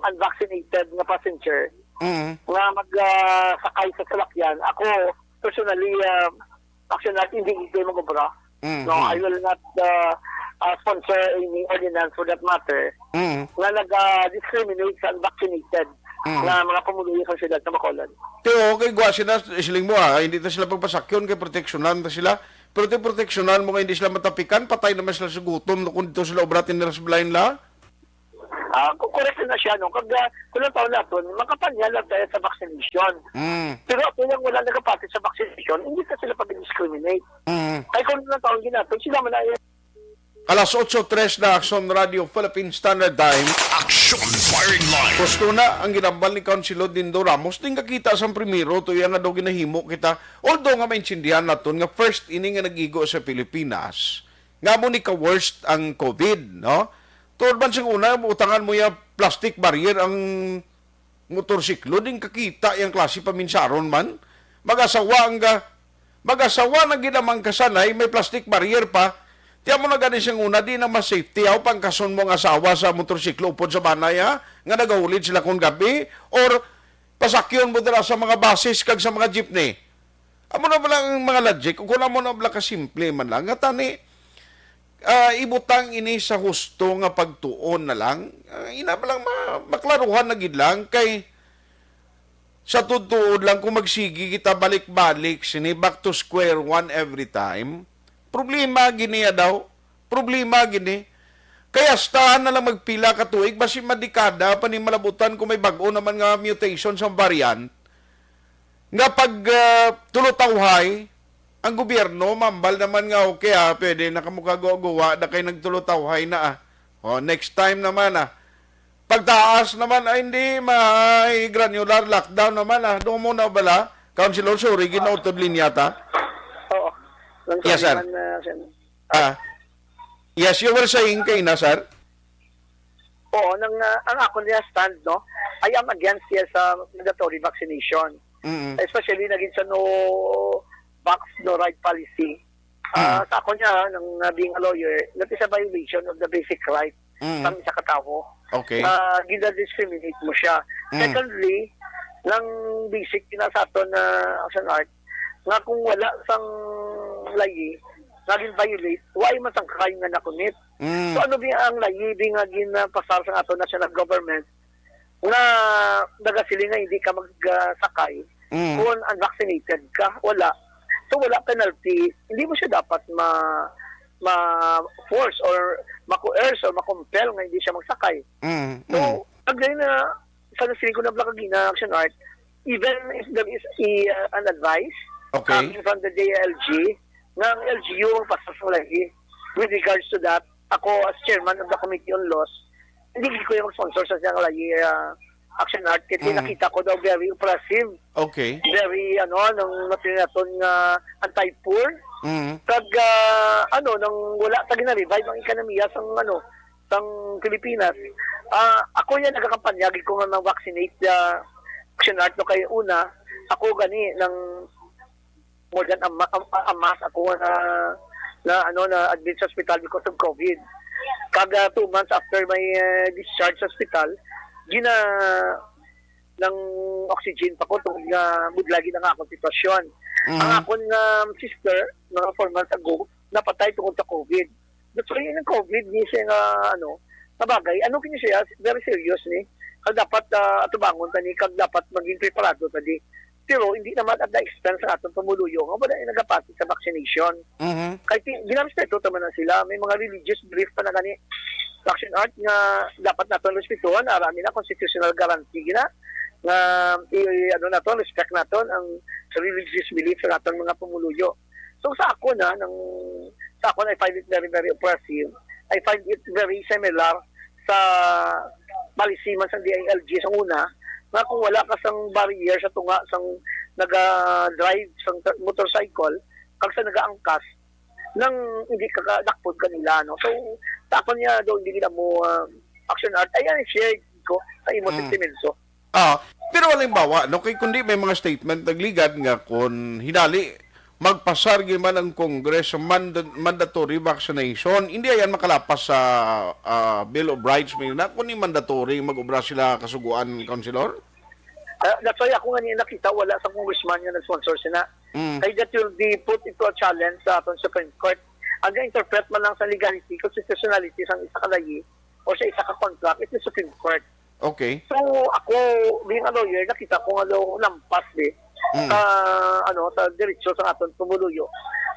unvaccinated nga passenger Mm. nga mag, ah, sakay sa salakyan. Ako, personally, ah, Action Art, hindi ko mag-obra. Mm, No, mm. I will not, ah, ah, sponsor any ordinance for that matter Mm. nga nag-discriminate sa unvaccinated Mm. nga mga pumuluyo sa siyudad sa Bacolod. Pero okay, gwa sila, siling mo, ah, hindi ta sila pagpasakyon kay proteksyonan ta sila. Pero ti proteksyonan mo nga hindi sila matapikan, patay naman sila sa gutom no, kung dito sila obratin nila sa blind la. Ah, ku-, correct na siya, no? Kag, ah, kung ang taon naton, makapanya lang tayo sa vaccination. Mm. Pero ako lang wala nagapati sa vaccination, hindi ka sila pag-discriminate. Mm. Kay kung ang taon ginato, sila man ay Alas otso tres na, Aksyon Radio Philippine Standard Time. Action Firing Line. Gusto na ang ginambal ni Councilor Dindo Ramos, ding kakita sang primero, to iya nga daw ginahimo kita. Although nga maintindihan naton nga first ini nga nagigo sa Pilipinas, nga mo ni ka-worst ang COVID, no? Tuod man sing una, utangan mo ya plastic barrier ang motorsiklo, ding kakita yang klase paminsaron man. Mag-asawa ang ga-, mag-asawa na gid ang mangkasanay, may plastic barrier pa. Tiyan mo na gani sing una, di na mas safety. Aw, pangkason mo ang asawa sa motorsiklo upod sa banay, ha? Nga nagahulid sila kung gabi, or pasakyon mo dira sa mga buses kag sa mga jeepney. Amo na bala ang mga logic, kung amo na bala kasimple man lang, nga tani, ah, ibutang ini sa husto nga pagtuon na lang. Ah, ina ba lang ma-, maklaruhan na gid lang kay sa tuod-tuod lang kung magsigi kita balik-balik sini, back to square one every time. Problema gini ya daw. Problema gini. Kay astahan na lang magpila ka tuig, basi madekada pa ni malabutan kung may bag-o naman nga mutation sa variant. Nga pag, ah, tulotawhay, ang gobyerno, mambal naman nga, "Okay, ah, pwede na kamo kaguwa-guwa, da kay nagtulotawhay na, ah. O, next time naman, ah." Pagtaas naman, ay, hindi, may granular lockdown naman, ah. Doon mo na bala, Councilor, sorry, ginautod linya ta. Oo. Lang Yes, sorry sir. man, ah, Sen. Ah. Yes, you were saying kay na, sir? Oo, nang, ah, ang ako niya stand, no, I am against, yes, sa mandatory vaccination. Mm. Especially naging sa no vax, no ride policy. Ah, Mm. Sa ako niya, nang, ah, being a lawyer, that is a violation of the basic right Mm. sang isa ka tawo. Okay. Ah, gina-discriminate mo siya. Mm. Secondly, nang basic na sa aton na Action Art, nga kung wala sang layi, nga gin-violate, why man sang crime nga na-commit? Mm. So, ano ba ang layi ba nga ginapasar sa ato national government nga nagasiling nga hindi ka magsakay Mm. kung unvaccinated ka? Wala. So, wala penalty. Hindi mo siya dapat ma-, ma-force or ma-coerce or ma-compel nga hindi siya magsakay. Mm, So, mm. again, na, sa nasiling ko na bala kagina, Action Art, even if there is a, uh, an advice Okay. coming from the D I L G, nga ang L G U ang pasas sa layi. With regards to that, ako as chairman of the Committee on Laws, hindi ko yung sponsor sa siyang layi, uh, Action Art, kasi Mm. nakita ko daw very oppressive, Okay. very, ano, nang matinaton nga anti-poor. Mm. Kag, ah, ano, nang wala ta gina-revive ang ekonomiya sang, ano, sang Pilipinas. Ah, ako yan, nagakampanya gid ko nga mag-vaccinate, ah, Action Art, no, kay una, ako gani, nang more than a, ma-, a, a month ako na, na, ano, na admit sa ospital because of COVID. Kag, ah, two months after my, eh, discharge sa ospital, gina, nang oxygen pa ko tungod nga budlagi na nga akong sitwasyon. Mhm. Ang akon nga sister, mga four months ago, napatay tungod sa COVID. That's why yung COVID ni siya nga, ano, na bagay, ano kini siya, very serious ni. Kag dapat, ah, atubangon ta ni, kag dapat maging preparado ta di. Pero hindi naman at the expense sa atong pumuluyo nga wala yung nagapati sa vaccination. Mhm. Kay ti-, ginarespeto ta man na sila. May mga religious belief pa na gani, Action Art, nga dapat naton respetuhan. Ara, amin na constitutional guarantee gina nga i-, i-, ano naton, respect naton ang religious belief sa atong mga pumuluyo. So, sa ako na, nang, sa ako na, I find it very, very oppressive. I find it very similar sa policy man sa D I L G sa una, nga kung wala ka sang barrier sa tunga sang naga-drive sang tra-, motorcycle, kag sa nagaangkas, nang hindi ka kadakpon kanila, no? So, sa ako niya, daw, hindi nila mo, ah, Action Art. Ayan, share ko sa imo Mm. sentimento. Ah, pero halimbawa, no, kay kundi may mga statement nagligad nga kung hinali, magpasar gyud man ang Congress sa manda-, mandatory vaccination, hindi yan makalapas sa, ah, Bill of Rights, may na kung ni mandatory mag-obra sila kasuguan, Councilor? Ah, that's why ako nga niya nakita, wala sa congressman nga nag-sponsor sina. Mm. Kay that will be put into a challenge sa aton Supreme Court. Ang ga-interpret man lang sa legality, constitutionality sa isa ka layi o sa isa ka contract, it's the Supreme Court. Okay. So, ako, being a lawyer, nakita ko nga daw lampas, eh, Mm. sa, ano, sa diretsyo sa aton pumuluyo.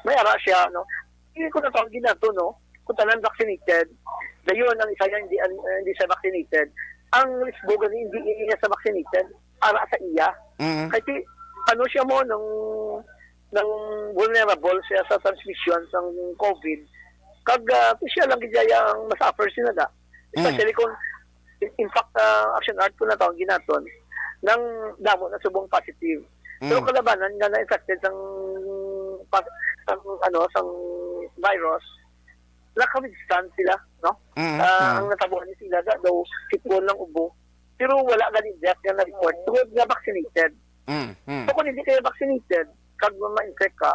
May ara siya, no? Hindi ko na tawag ginato, no? Kung tanan vaccinated, dayon ang isa niya hindi, ang, hindi siya vaccinated. Ang risgo gani hindi niya sa vaccinated, ara sa iya. Mm. Kay ti-, ano siya mo, nang, nang vulnerable siya sa transmission sang COVID. Kag, ah, siya lang gid ang masuffer sila da. Mm. Especially kung, in, in fact, ah, Action Art ko na taon ginaton, nang damo na subong positive. Pero Mm. kalabanan nga na-infected sang pa-, sang, ano, sang virus, naka-withstand sila, no? Mm, Ah, mm. Ang natabuan ni sila, da, daw, sipon lang ubo. Pero wala gani death nga na-report. Tungod nga vaccinated. Mm, mm. So, kung hindi kayo vaccinated, kag ma-infect ka,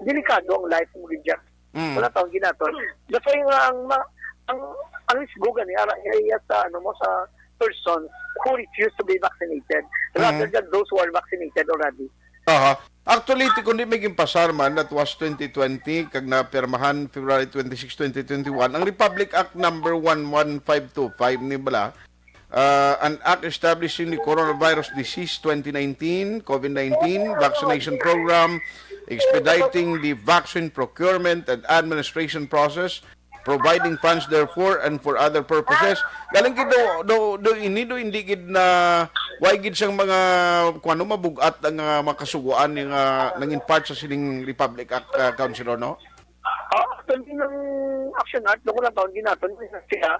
delikado ang life mo, gid, Jack. Mm. Wala tawag ginaton. That's why nga ang ma-, ang, ang risgo gani, ara, iya sa, ano mo, sa persons who refuse to be vaccinated rather Mm. than those who are vaccinated already. Aha. Actually, ti-, kundi may ginpasar man, that was twenty twenty, kag napirmahan February twenty-six, twenty twenty-one, ang Republic Act number one one five two five ni bala, uh, an act establishing the coronavirus disease twenty nineteen, COVID nineteen vaccination program, expediting the vaccine procurement and administration process, providing funds therefore and for other purposes. Galing gid do, do, do ini do hindi gid na way gid sang mga kuno mabugat ang, ah, makasuguan nga nangin part sa sining Republic Act, ah, Councilor, no? Ah, actually, ng Action Art, doon ko lang taon ginaton, siya,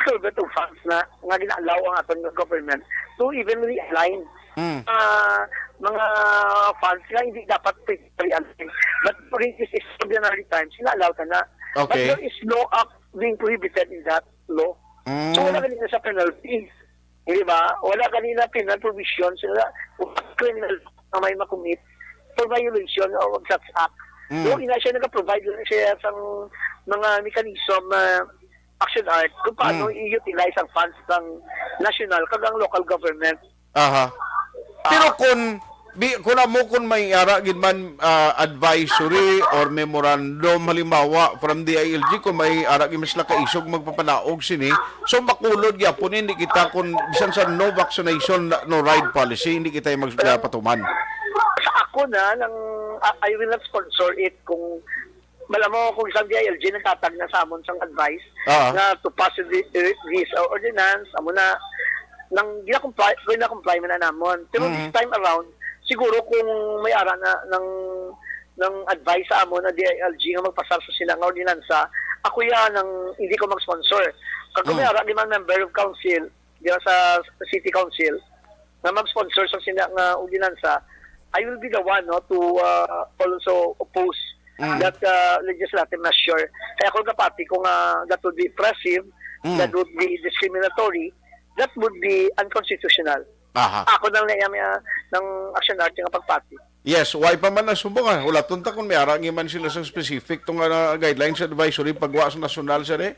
so, beto funds na, nga gina-allow ang aton nga government to even realign Mm. ah, mga funds nga hindi dapat realign. But during this extraordinary times, ina-allow ka na. But Okay. there is no act being prohibited in that law. Mm. So, wala kanina sa penalty. Di ba? Wala kanina penal provision sila, criminal na may makumit for violation of such act. Mm. So, ina siya nag-provide lang siya sa mga mechanism na Action Art kung paano Mm. i-utilize ang funds ng national kag ang local government. Aha. Pero Ah. kun, bi-, kun amo kun may ara gid man, ah, advisory or memorandum, halimbawa, from D I L G, kung may ara gid man sila kaisog magpapanaog sini, so makulod gyapon, hindi kita kun bisan sa no vaccination, no ride policy, hindi kita yung mag-, ah, patuman. Sa ako na, nang, I, I will not sponsor it kung Bala mo, kung isang D I L G nagtatag na sa amon sang advice Ah. na to pass thi-, this, uh, ordinance, amo na, nang gina-comply, gina-comply man na namon. Pero this Mhm. time around, siguro kung may ara na ng, ng advice sa amon na D I L G nga magpasar sa sila nga ordinansa, ako yan ang hindi ko mag-sponsor. Kag kung may Mm. ara, di man member of council, di ba, sa city council, nga mag-sponsor sa sina nga ordinansa, I will be the one, no, to, uh, also oppose Mm. that, uh, legislative measure. Kaya ako kapati ko nga that would be oppressive, Mm. that would be discriminatory, that would be unconstitutional. Aha. Ako nang naiya, uh, ng Action Art nga pagpati. Yes, why pa man nasumbong, ah? Wala tunta kung may ara nga man sila sa specific tong, ah, guidelines advisory pagwa sa nasyonal, sir, eh?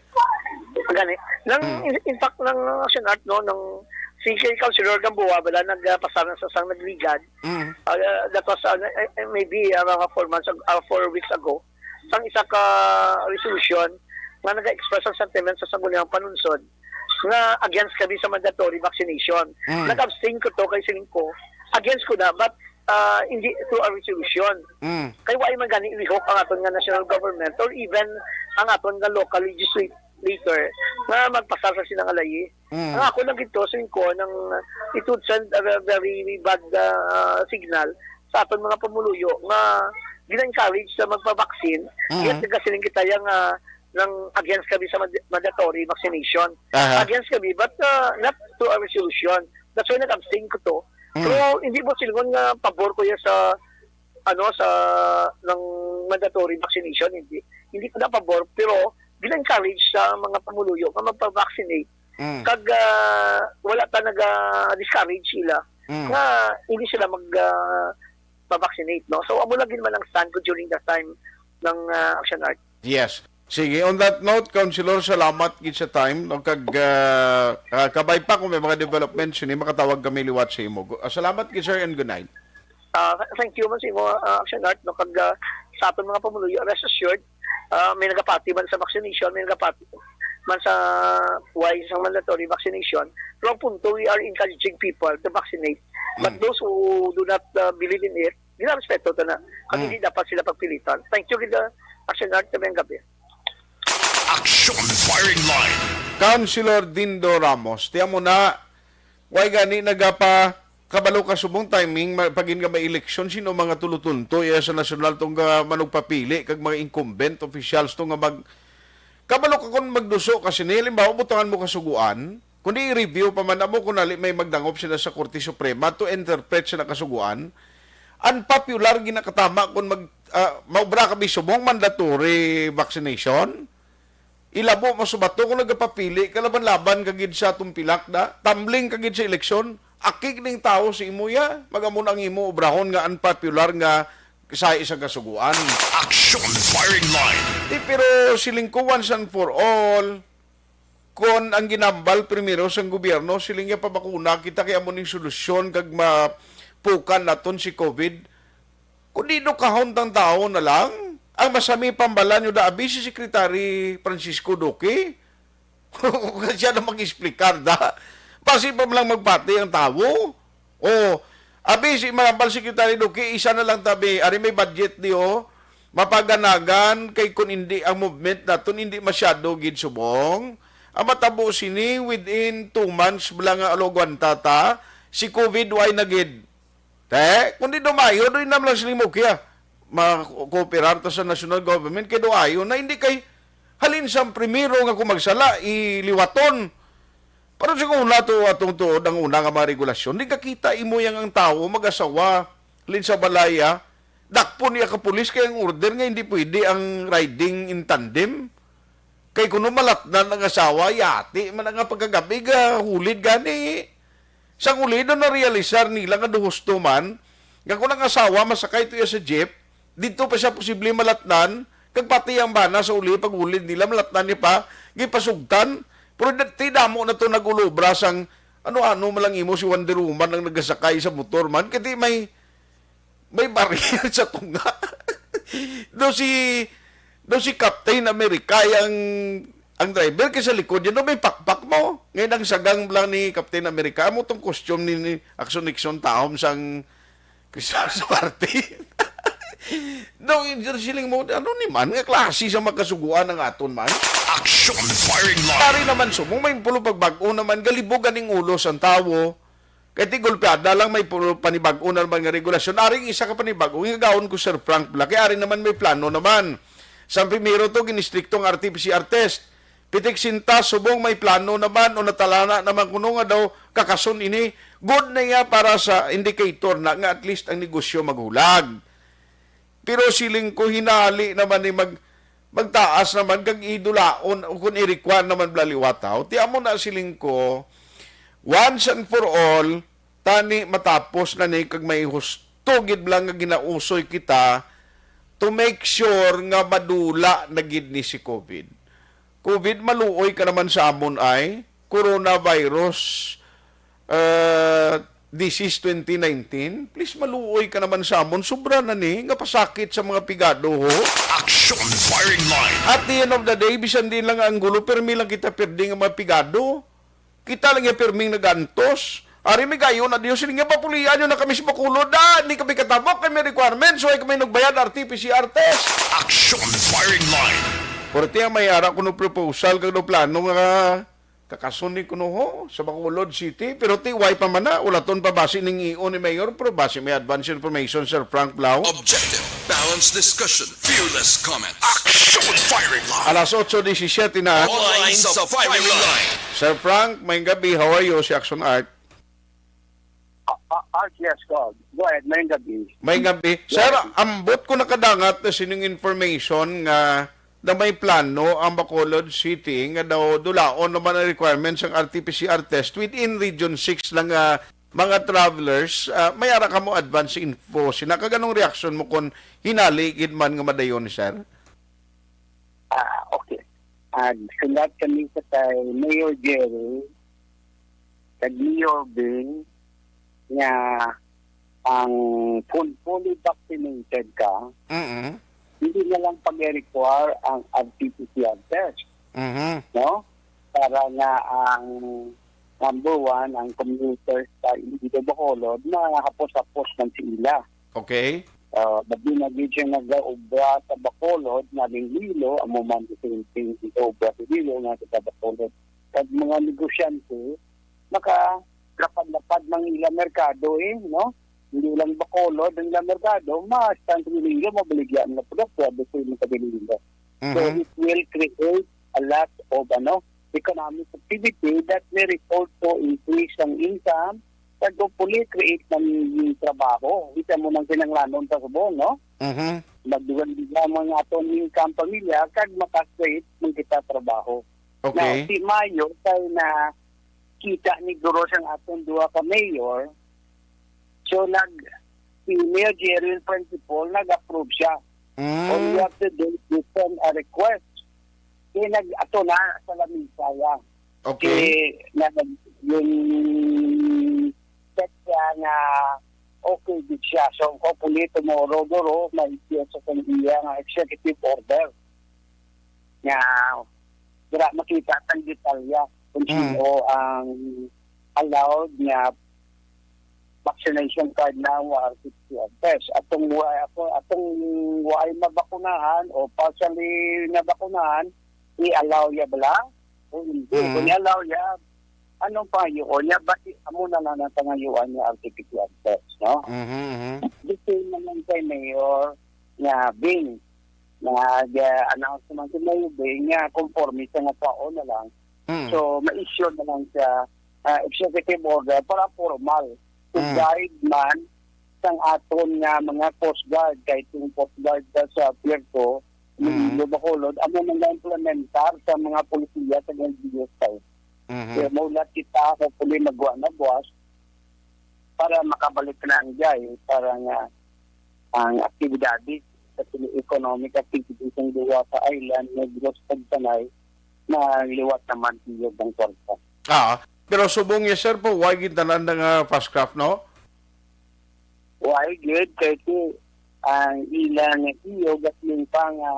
Gani. Nang, Hmm. in, in fact, nang Action Art, no, nang si kay Councilor Gamboa, bala, nagpasar na sa sang nagligad. Hmm. Ah, that was, ah, eh, eh, maybe, ah, mga four months ag-, ah, four weeks ago. Sang isa ka resolution nga nag-express ang sentiments sa Sangguniang Panunsod nga against kami sa mandatory vaccination. Hmm. Nag-abstain ko to kay siling ko, against ko na, but, ah, hindi through a resolution. Hmm. Kay wa man gani ilihok ang aton nga national government or even ang aton nga local legislator nga magpasar sa sina nga layi. Mm. Ang ako lang gito, siling ko, nang, uh, it would send a ve-, very bad, uh, signal sa aton mga pumuluyo nga gina-encourage sa magpa-vaccine, Mm. yet nagasiling kita yang, uh, nang against kami sa mand-, mandatory vaccination. Aha. Against kami, but, uh, not to a resolution. That's why nag-abstain ko to. Mm. Pero hindi mo silingon nga pabor ko yan sa, ano, sa, ng mandatory vaccination, hindi. Hindi ko na pabor, pero gina-encourage sa mga pumuluyo nga magpa-vaccinate. Mm. Kag, ah, wala ta naga-discourage sila Mm. nga hindi sila mag, ah, pa-vaccinate, no? So, amo lang gid man ang stand ko during that time ng, ah, Action Art. Yes. Sige, on that note, Councilor, salamat gid sa time, no? Kag, ah, ah, kabay pa kung may mga developments, yun, makatawag kami liwat sa imo. Gu-, ah, salamat gid, sir, and good night. Ah, th-, thank you man sa imo, ah, Action Art, no? Kag, ah, sa aton mga pumuluyo, rest assured, ah, may nagapati man sa vaccination, may nagapati man sa why sa mandatory vaccination. Pero ang punto, we are encouraging people to vaccinate. But Mm. those who do not, ah, believe in it, ginarespeto ta na. Kag Mm. hindi dapat sila pagpilitan. Thank you, gid, ah, Action Art, sa mayang gabi. Action Firing Line. Councilor Dindo Ramos, tiyan mo na, way gani nagapa kabalo ka subong timing, ma-, pagin nga may eleksyon, sino mga tulutulto iya sa nasyonal tong, ah, manugpapili kag mga incumbent officials to nga mag-, kabalo ka kung magduso ka sini, halimbawa, butangan mo kasuguan, kundi i-review pa man amo kung ali may magdangop sila sa Korte Suprema to interpret sa nakasuguan, unpopular ginakatama kung mag, ah, maobra ka bisubong mandatory vaccination. Ilabo mo sa bato kung nagapapili ka laban-laban ka gid sa atong pilak da, tumbling ka gid sa eleksyon, akig ning tawo sa imo ya, magamo na ang imo obrahon nga unpopular nga sa isang kasuguan. Action Firing Line. Di, pero siling ko, once and for all, kon ang ginambal primero sang gobyerno, siling niya, pabakuna kita kay amo ning solusyon kag mapukan naton si COVID. Kundi do kahon tang tawo na lang. Ang masami pambala nyo da, abi si Secretary Francisco Duque. Siya na mag-explicar da. Basi pa man lang magpati ang tawo. O, abi si Manambal Secretary Duque, isa na lang tabi. Ari may budget di, o. Mapaganagan kay kun hindi ang movement naton hindi masyado gid subong. Ang matabo sini within two months bala nga alogwanta ta, si COVID way na gid. Te, kundi do maayo, do inam lang sila mo kaya. Makooperar ta sa national government, kay do ayo na, hindi kay halin sa primero nga kung magsala, iliwaton. Pero sa una to, atong tuod ang una nga mga regulasyon, di kakita imo yang ang tawo mag-asawa, halin sa balaya, dakpon niya ka pulis kay ang order nga hindi pwede ang riding in tandem. Kay kuno malatnan ang asawa, yati man ang pagkagabi, gahulid gani. Sang uli daw na-realisar nila nga daw husto man, nga kung ang asawa masakay to iya sa jeep, didto pa siya posible malatnan, kag pati ang bana sa uli, pag-ulid nila, malatnan niya pa, gipasugtan. Pero dati damo na to nag-ulobra sang ano-ano man lang imo, si Wonder Woman ang nagasakay sa motor man, kay di may, may baril sa tunga. Do si, do si Captain America ang, ang driver kay sa likod yan, no, may pakpak mo. Ngayon ang sagang lang ni Captain America, amo tong costume ni, ni Action Nixon taom sang Christmas party. No, siling mo, ano ni man, nga klase sa makasuguan ang aton man? Action Firing Line. Pari naman sumo, may pulo pagbag-o naman, galibog aning ulo sang tawo. Kay ti gulpiada lang may pu-, panibag-o na naman nga regulasyon. Aring isa ka panibag-o, nga gaon ko, Sir Frank, bala. Kay ari naman may plano naman. Sa primero to, ginistrikto ang R T P C R test. Pitik sinta, subong may plano naman o natalana naman kuno nga daw kakason ini. Good na iya para sa indicator na nga at least ang negosyo maghulag. Pero siling ko, hinali naman ni mag-, magtaas naman kag idulaon o kung i-require naman bala liwat, haw. Ti amo na siling ko, once and for all, tani matapos na ni kag may husto gid lang nga ginausoy kita to make sure nga madula na gid ni si COVID. COVID, maluoy ka naman sa amon ay. Coronavirus, uh, disease twenty nineteen. Please, maluoy ka naman sa amon. Sobra na ni nga pasakit sa mga pigado, ho. Action Firing Line. At the end of the day, bisan din lang ang gulo, permi lang kita perdi nga mga pigado. Kita lang yung perming nagantos. Ari may gayo na Dios, hindi nga papulian nyo na kami sa Bacolod. Da, hindi kami katabok kay may requirements. Why kami nagbayad R T P C R test? Action Firing Line. Pero tiyan, may ara kuno proposal, kag no plano nga kakason ni kuno ho sa Bacolod City. Pero ti, why pa man na, ulaton pa basi ning ion ni Mayor, pero basi may advance information, Sir Frank Blau. Objective, balanced discussion, fearless comment. Action Firing Line. Alas otso disisiete na. Online sa Firing Line. Sir Frank, may gabi. How are you? Si Action Art. Ah, ah, Art, yes, go. Go ahead, may gabi. May gabi. Sir, ambot ko nakadangat na sining information nga na may plano ang Bacolod City nga daw dulaon naman ang requirements sang R T P C R test within Region six lang nga mga travelers, ah, may ara ka mo advance info sina, kag anong reaksyon mo kon hinali gid man nga madayon, sir? Ah, okay. Ah, sulat kami sa kay Mayor Jerry, kag Mayor Bing, nga ang full, fully vaccinated ka, Mm-mm. hindi na lang pag-require ang R T P C R test, Mhm. no? Para nga ang, number one, ang commuters sa Iloilo Bacolod, mahapos-hapos man sila. Okay. Ah, labi na gid siya nag-obra sa Bacolod, nga ning Iloilo, amo man the same thing, nag-obra sa Iloilo, nga sa Bacolod. Kag mga negosyante, makalapad-lapad ng ila merkado, eh, no? Hindi lang Bacolod ang ila merkado, mas tanto Iloilo, mabaligya ang mga produkto, at the same sa Iloilo. So, Mhm. it will create a lot of, ano, economic activity that may result to increase ang income, kag hopefully create ng trabaho. Isa mo nang kinanglanon sa subong, no? Mhm. Magdugang-dugang mga aton income pamilya, kag maka-create ng kita trabaho. Okay. Now, si Mayo, kay na kita ni Duros ang aton duha ka mayor, so nag, si Mayor Jerry in principle, nag-approve siya. Mm. All you have to do is send a request. Kaya nag, ato na sa lamisa ya. Okay. Kaya na, yung text siya nga okay gid siya. So, hopefully tomorrow, Doro, may issue sa kaniya nga executive order. Nga, dira makita ang detalya kung Mm. sino ang allowed nga vaccination card na wa R T P C R test. Atong wa-, ako, atong way mabakunahan o partially nabakunahan, i-allow ya bala o hindi? Mm. Kung i-allow ya, anong pangayoon niya? Ba't i-, amo na lang ang pangayuan niya, R T P C R test, no? Mhm, mhm. The same naman kay Mayor nga Bing. Nag-announce naman si Mayor Bing nga conforme sa nga kwaon na lang. Mm. So, ma-issue na lang siya, ah, executive order para formal. To Mm. guide man sang aton nga mga Coast Guard, kahit yung Coast Guard ka sa Puerto, Mm. Iloilo, Bacolod, amo man na implementar sa mga polisiya sa L G U side. Mhm. Kaya maulat kita, hopefully, magwa na buwas para makabalik na ang jay, para nga ang aktibidades sa economic activities ng duwa sa island, Negros kag Panay, na liwat naman siyod ang kwarta. Ah, pero subong niya, sir, po, why gid tanan nga fast craft, no? Why gid? Kay ti, ang ilang iyo, gasling pa nga,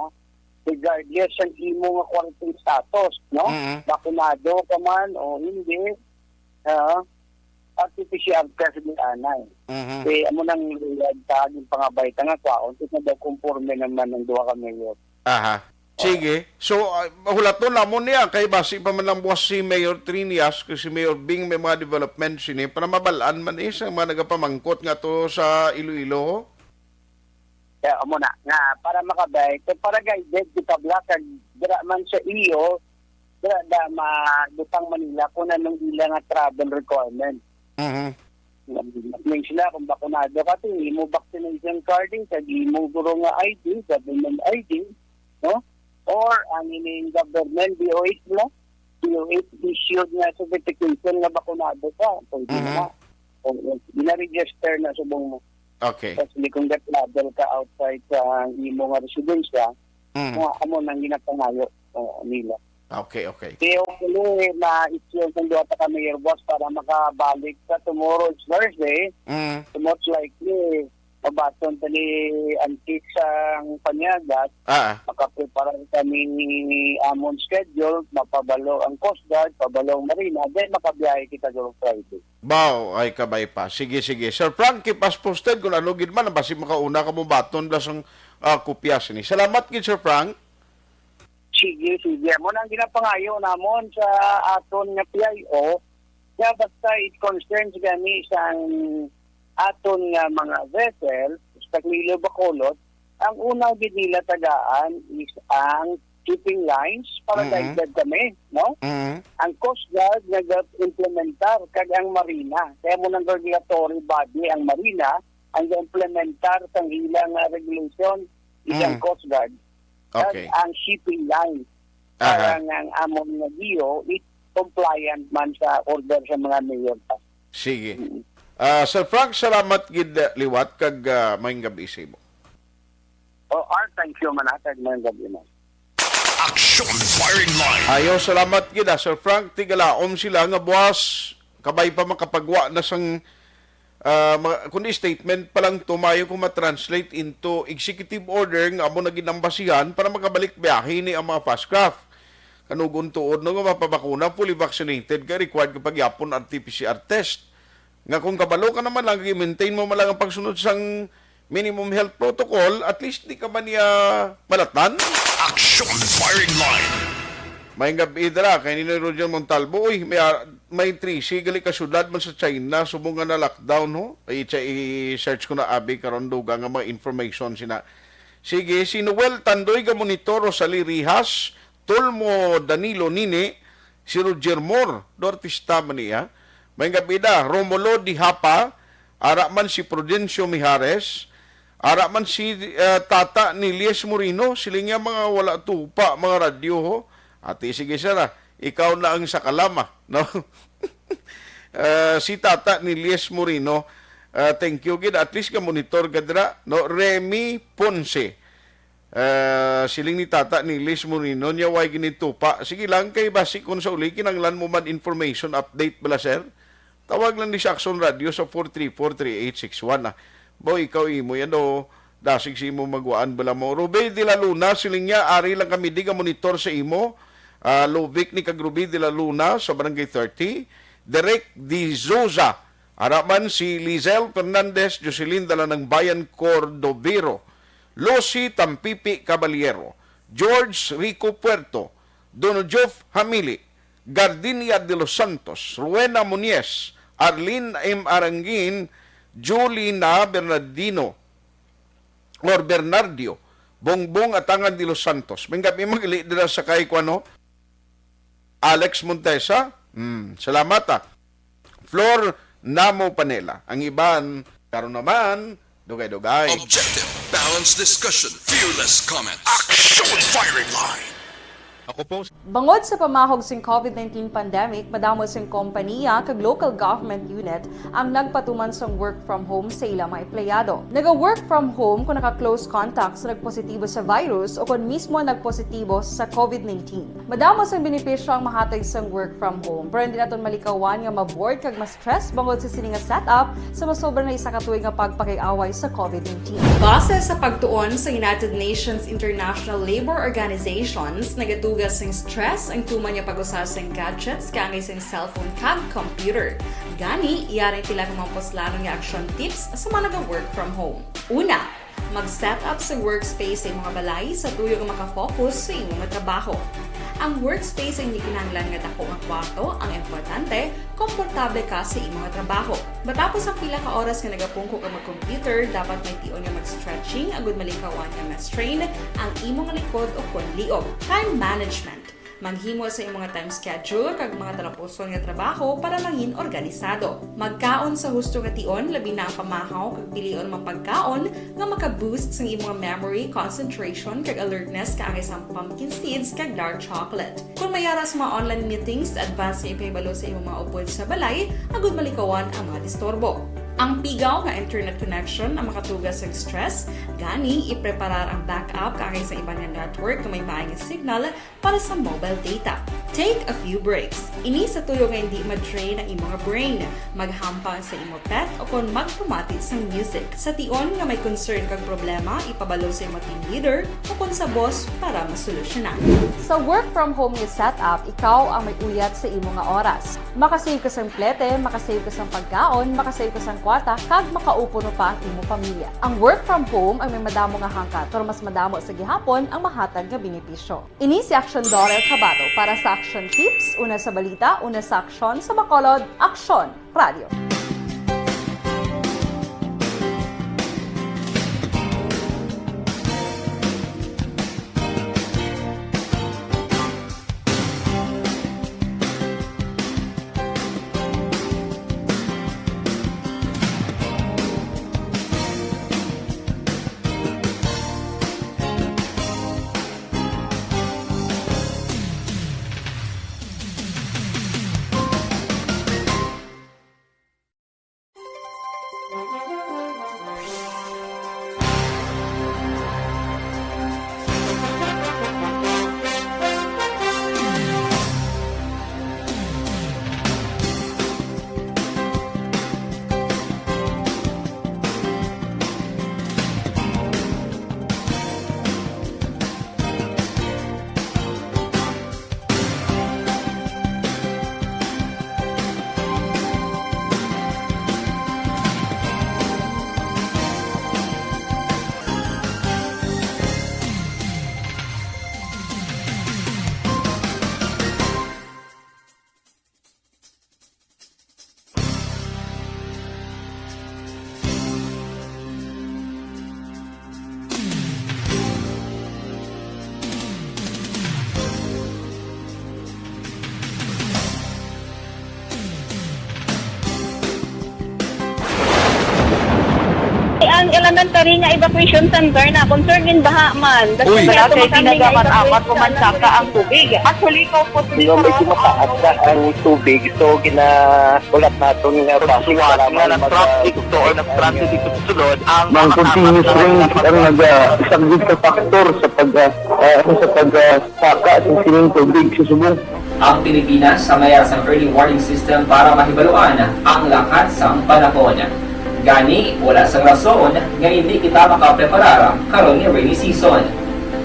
regardless ang imo nga quarantine status, no? Mm. Bakunado ka man o hindi, ah, R T P C R test ni anay. Mhm. Kay amo nang luyag ta, ginpangabay ta nga kwaon, sus na daw, konforme naman ang duha ka mayor. Aha. Sige. So, ah, hulaton namon niya kay basi pa man ang buwas si Mayor Triñas, kay si Mayor Bing may mga development sini para mabal-an man, eh, sa mga nagapamangkot nga to sa Iloilo. Kaya amo na, nga para makabay, kay para guided kita bala, kag dira man sa iyo, dira da mabutang man nila kung anong ila nga travel requirement. Mhm. Nagling sila kung bakunado ka, ti imo vaccination card, eh, kag imo guro nga I D, government I D, no? Or ang ining government, D O H, no? D O H issued nga certification nga bakunado ka. Pwede Mhm. na. O, o, gina-register na subong mo. Okay. Tapos, di kung ga-travel ka outside sa imo nga residensya, Mhm. nga amo nang ginapangayo, o, nila. Okay, okay. Kaya hopefully, ma-issue ang duha pa ka mayor, boss, para makabalik sa tomorrow, it's Thursday. Mm. So, most likely, mabaton ta ni Antique sang Panyagat. Ah. Makaprepara kami ni amon schedule, mapabalo ang Coast Guard, pabalo ang Marina, then makabiyahe kita sa Friday. Baw, ay kabay pa. Sige, sige. Sir Frank, keep us posted kung ano gid man, basi makauna ka mo baton bala sang, ah, kopya sini. Salamat gid, Sir Frank. Sige, sige. Amo na ang ginapangayo namon sa aton nga P I O, nga basta it concerns gani sang aton nga mga vessel, sa Iloilo, Bacolod, ang una gid nila tagaan is ang shipping lines para Mm-mm. guided kami, no? Mm-mm. Ang Coast Guard nag-implementar, kag ang Marina. Kaya mo nang regulatory body ang Marina, ang implementar sang ilang, ah, regulation is ang Mm. Coast Guard. Okay. Kag ang shipping line. Aha. Para nga ang amon nga D O is compliant man sa order sa mga mayor pa. Sige. Mm. Ah, Sir Frank, salamat gid, ah, liwat kag, ah, maayong gabi sa imo. O R, thank you, manatag, maayong gabi mo. Action Firing Line. Ayo, salamat gid, ah, Sir Frank. Tigalaom sila nga buwas kabay pa makapagwa na sang, ah, mga, kundi statement pa lang to, maayo kung ma-translate into executive order nga amo na gid ang basihan para makabalik biyahe ni ang mga fast craft. Kanugon tuod no nga mapabakuna, fully vaccinated, kay required ka pagyapon R T P C R test. Nga kung kabalo ka naman lang, i-maintain mo man lang ang pagsunod sang minimum health protocol, at least di ka man niya malatan. Action Firing Line. May gabi dira kay Ninoy Roger Montalbo, uy, may, ah, may trisi gali ka syudad man sa China, subong nga na lockdown, ho. Ay, i-search ko na abi karon, dugang nga mga information sina. Sige, si Noel Tandoy, ga monitor, Rosalie Rihas, Tulmo Danilo Nini, si Roger Moore, do artista man niya. May gabi da, Romulo Dihapa, ara man si Prudencio Mijares, ara man si, eh, Tata ni Lies Moreno, siling niya mga wala tupa, mga radyo, ho. Ati, sige, sir, ah, ikaw na ang sakalama, no? Eh, si Tata ni Lies Moreno, ah, thank you gid. At least ka monitor ka dira, no? Remy Ponce. Eh, siling ni Tata ni Lies Moreno, niya way ginitupa. Sige lang, kay basi kung sa uli, kinanglan mo man information update bala, sir? Tawag lang ni sa Action Radio sa four three four three eight six one, ah. Boy, ikaw imo yan, oh. Dasig sa imo magwaan bala mo. Ruby de la Luna, siling niya, ari lang kami di ka monitor sa imo. Ah, Lubic ni kag Ruby de la Luna sa Barangay thirty. Derek D'Souza, ara man si Lizelle Fernandez, Jocelyn Dalanang Bayan Cordovero, Lucy Tampipi Caballero, George Rico Puerto, Dono Geoff Hamili, Gardinia de los Santos, Rowena Muñez, Arlene M. Arangin, Julina Bernardino, or Bernardio, Bongbong Atangan de los Santos. May gabi, magali dira sa kay, kuano, Alex Montesa. Hmm, salamat, ah. Flor Namo Panela. Ang iban, karon naman, dugay-dugay. Objective, balanced discussion, fearless comment. Action Firing Line. Bangod sa pamahog sing COVID nineteen pandemic, madamo sing kompaniya kag local government unit ang nagpatuman sang work from home sa ila mga empleyado. Naga-work from home kon naka-close contact sa nagpositibo sa virus o kon mismo nagpositibo sa COVID nineteen. Madamo sang benepisyo ang mahatag sang work from home, pero hindi naton malikawan nga ma-bored kag ma-stress bangod sa sini nga setup sa masobra na isa ka tuig nga pagpakig-away sa COVID nineteen. Base sa pagtuon sa United Nations International Labor Organizations, nagatuga sing stress ang tuman nga pag-usa sing gadgets kaangay sing cellphone kag computer. Gani, yari ang pila ka mga puslanon nga action tips sa mga naga-work from home. Una, mag-set up sa workspace sa imong balay sa tuyo nga makafocus sa imo nga trabaho. Ang workspace ay hindi kinahanglan nga dako nga kwarto ang importante, komportable ka sa imo nga trabaho. Matapos ang pila ka oras nga nagapungko ka mag-computer, dapat may tion nga mag-stretching agud malikawan nga ma-strain ang imo nga likod o kon liog. Time management. Maghimo sa imong time schedule kag mga talapuson nga trabaho para mangin organisado. Magkaon sa husto nga tion, labi na ang pamahaw kag pilion mga pagkaon nga maka-boost sang imong memory, concentration, kag alertness kaangay sang pumpkin seeds kag dark chocolate. Kon may yara sa mga online meetings, advance nga ipahibalo sa imong mga upod sa balay agud malikawan ang mga disturbo. Ang pigaw nga internet connection ang makatuga sang stress, gani ipreparar ang backup kaangay sa iban nga network nga may maay nga signal para sa mobile data. Take a few breaks. Ini sa tuyo nga hindi ma-drain ang imo nga brain. Maghampang sa imo pet o kon magpamati sang music. Sa tion nga may concern kag problema, ipabalo sa imo team leader o kon sa boss para masolusyonan. Sa work from home nga setup, ikaw ang may uyat sa imo nga oras. Makasave ka sang plete, makasave ka sang pagkaon, makasave ka sang kwarta, kag makaupod pa ang imo pamilya. Ang work from home ang may madamo nga hangkat, pero mas madamo sa gihapon ang mahatag nga benepisyo. Ini si Aksyon Dorel Cabato para sa Aksyon Tips, una sa balita, una sa aksyon, sa Bacolod, Aksyon Radio. Tanan tari nga evacuation center na concern gin baha man. Uy. Wala kay kinagamat-amat ko man saka ang tubig. Actually, ko po. Di ba, medyo mataas na ang tubig, so ginaulat naton nga bus para nga mag-, nag-traffic to or nag-transit dito sa sulod ang mga continuous rain ang nag-, ah, isang big factor sa pag, ah, ah, sa pag, ah, saka sa sining tubig sa subong. Ang Pilipinas sa mayar sang early warning system para mahibaluan ang lakat sang panahon. Gani, wala sang rason nga hindi kita makapreparar karon nga rainy season.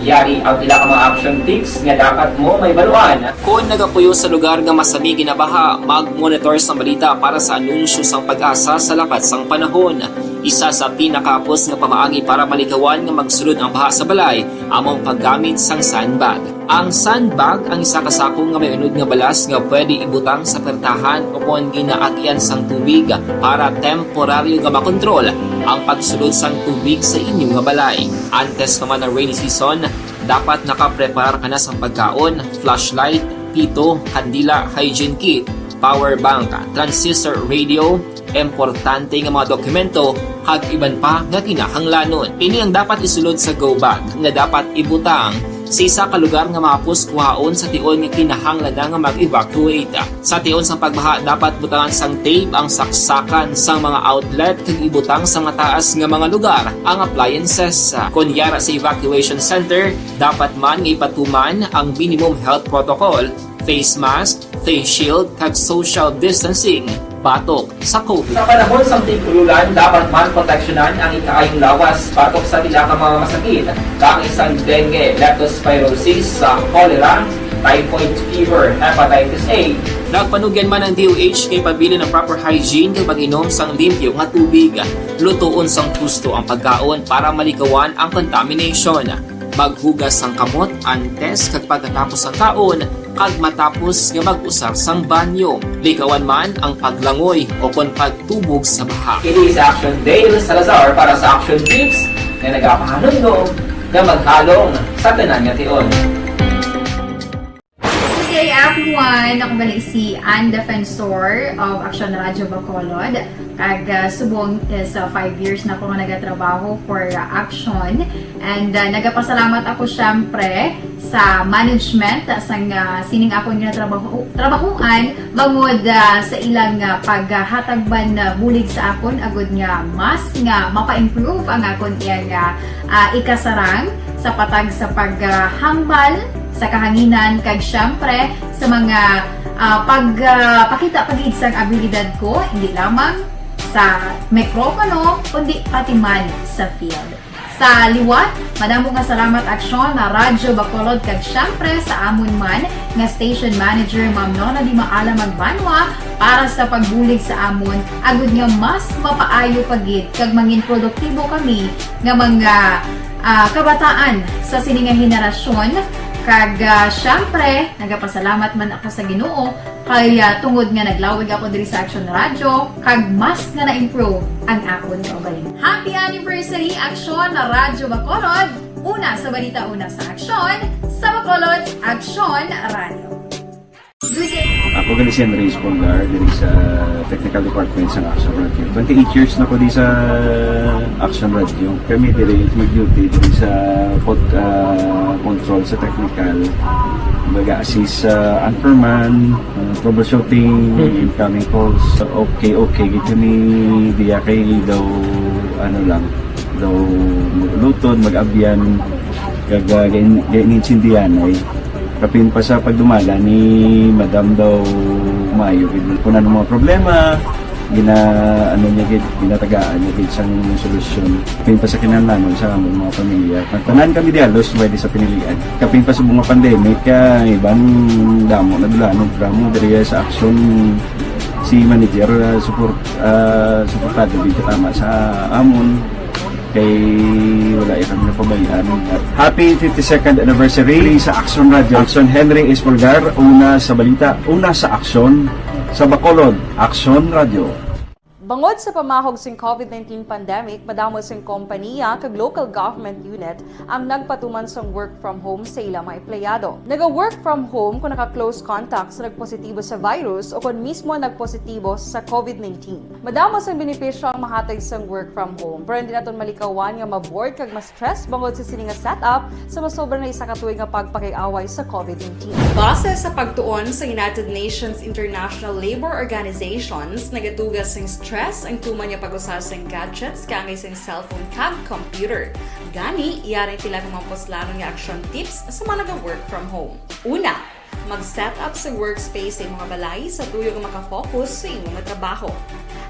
Yari ang pila ka mga action tips nga dapat mo mahibaluan. Kon nagapuyo sa lugar nga masami ginabaha, mag-monitor sang balita para sa anunsyo sang PAGASA sa lakat sang panahon. Isa sa pinakahapos nga pamaagi para malikawan nga magsulod ang baha sa balay amo ang paggamit sang sandbag. Ang sandbag ang isa ka sako nga may unod nga balas nga pwede ibutang sa pertahan o kon ginaagian sang tubig para temporaryo nga makontrol ang pagsulod sang tubig sa inyo nga balay. Antes pa man ang rainy season, dapat nakapreparar ka na sang pagkaon, flashlight, pito, kandila, hygiene kit, power bank, transistor radio, importante nga mga dokumento, kag iban pa nga kinahanglanon. Ini ang dapat isulod sa go bag nga dapat ibutang sa isa ka lugar nga mahapos kuhaon sa tion nga kinahanglan na nga mag-evacuate. Sa tion sang pagbaha, dapat butangan sang tape ang saksakan sang mga outlet kag ibutang sa mataas nga mga lugar ang appliances. Kon yara sa evacuation center, dapat man nga ipatuman ang minimum health protocol, face mask, face shield, kag social distancing batok sa COVID. Sa panahon sang tig-ululan, dapat man proteksyonan ang ikaayong lawas batok sa pila ka mga masakit, kaangay sang dengue, leptospirosis, sa cholera, typhoid fever, hepatitis A. Nagpanugyan man ang D O H nga ipabilin ang proper hygiene kag pag-inom sang limpyo nga tubig. Lutoon sang husto ang pagkaon para malikawan ang contamination. Maghugas sang kamot antes kag pagkatapos sang kaon, kag matapos nga mag-usar sang banyo. Likawan man ang paglangoy o kon pagtubog sa baha. Ini si Action Dale Salazar para sa Action Tips nga nagapahanumdom nga maghalong sa tanan nga tion. Good day, everyone! Ako gali si Ann Defensor of Action Radio Bacolod. Kag, ah, subong is, ah, five years na ko nga nagatrabaho for, ah, Action. And, ah, nagapasalamat ako, syempre, sa management, ah, sang, ah, sining akon nga trabaho, trabahuan, bangod, ah, sa ilang, ah, paghatag man, ah, bulig sa akon, agud nga mas nga mapa-improve ang akon iyang, ah, ah, ikasarang sa patag sa paghambal sa kahanginan, kag syempre sa mga, ah, pag, ah, pakita pa gid sang abilidad ko, hindi lamang sa mikropono, kundi pati man sa field. Sa liwat, madamo nga salamat, Aksyon, na Radyo Bacolod, kag syempre sa amon man nga station manager, Ma'am Nona Di Maala Magbanwa, para sa pagbulig sa amon, agud nga mas mapaayo pa gid kag mangin produktibo kami nga mga, ah, kabataan sa sini nga henerasyon. Kag, ah, syempre, nagapasalamat man ako sa Ginoo kay, ah, tungod nga naglawig ako diri sa Action Radio, kag mas nga na-improve ang akon kaugalingon. Happy anniversary, Action na Radyo Bacolod! Una sa balita, una sa aksyon, sa Bacolod, Action Radio. Good day. Ako gali si Henry Espolgar, diri sa technical department sa Action Radio. Twenty-eight years na ko di sa Action Radio. Kami diri mag-duty diri sa pod-, ah, control sa technical. Mag-assist sa anchorman, ah, troubleshooting, incoming calls. Okay, okay. Gito ni diya kay daw, ano lang, daw luton, mag-abyan, kag, ah, gain-, gain-, gain-, intindihan ay. Kapin pa sa pagdumala ni Madam daw maayo gid. Kung ano mga problema, gina-, ano niya gid, ginatagaan niya gid sang solusyon. Kapin pa sa kinahanglanon sa among mga pamilya. Nagtanan kami di halos pwede sa pinilian. Kapin pa sa mga pandemic, ah, iban damo na dulanog, damo diri sa aksyon si manager, ah, support, ah, suportado gid katama sa amon. Kay wala iya kami napabayaan. Happy fifty-second anniversary sa Action Radio. Action Henry Espolgar, una sa balita, una sa aksyon, sa Bacolod, Action Radio. Bangod sa pamahog sing COVID nineteen pandemic, madamo sing kompaniya kag local government unit ang nagpatuman sang work from home sa ilang mga empleyado. Naga-work from home kung naka-close contact sa nagpositibo sa virus o kon mismo nagpositibo sa COVID nineteen. Madamo sang benepisyo ang mahatag sang work from home, pero hindi naton malikawan nga ma-bored kag ma-stress bangod sa sini nga setup sa masobra na isa ka tuig nga pagpakig-away sa COVID nineteen. Base sa pagtuon sa United Nations International Labour Organizations, nagatuga sing stress ang tuman nga pag-usa sing gadgets kaangay sing cellphone kag computer. Gani, yari ang pila ka mga puslanon nga action tips sa mga naga-work from home. Una, mag-set up sa workspace sa imong balay sa tuyo nga makafocus sa imong trabaho.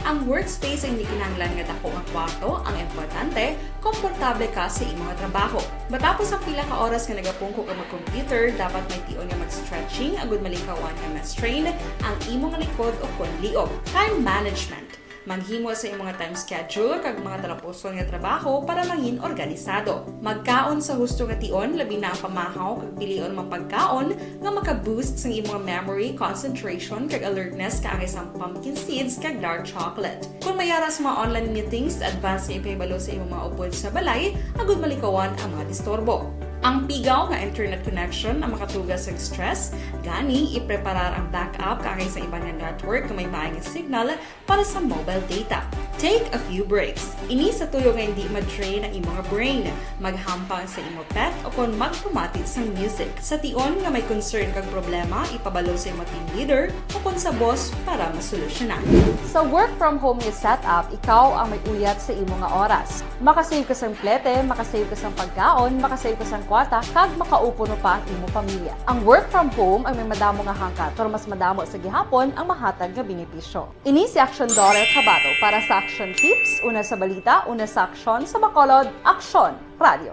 Ang workspace ay hindi kinahanglan nga dako nga kwarto, ang importante, komportable ka sa imong trabaho. Matapos ang pila ka oras nga nagapungko ka mag-computer, dapat may tion nga mag-stretching agud malikawan nga ma-strain ang imong likod o kon liog. Time management. Maghimo sa imong time schedule kag mga talapuson nga trabaho para mangin organisado. Magkaon sa husto nga tion, labi na ang pamahaw kag pilion mga pagkaon nga maka-boost sang imong memory, concentration, kag alertness kaangay sang pumpkin seeds kag dark chocolate. Kung may ara sa mga online meetings, advance nga ipahibalo sa imong mga upod sa balay agud malikawan ang mga disturbo. Ang pigaw nga internet connection ang makatuga sa stress, gani ipreparar ang backup kaangay sa iban nga network nga may maayong signal para sa mobile data. Take a few breaks. Ini sa tuyo nga hindi ma-drain ang imong brain. Maghampang sa imong pet o kon magpamati sang music. Sa tion nga may concern kag problema, ipabalo sa imong team leader o kon sa boss para masolusyonan. Sa work from home nga setup, ikaw ang may uyat sa imo nga oras. Makasave ka sang plete, makasave ka sang pagkaon, makasave ka sang kwarta, kag makaupod pa ang imo pamilya. Ang work from home ay may madamo nga hangkat, pero mas madamo sa gihapon ang mahatag nga benepisyo. Ini si Action Daughter Kabato para sa Action Tips, una sa balita, una sa aksyon, sa Bacolod, Aksyon Radio.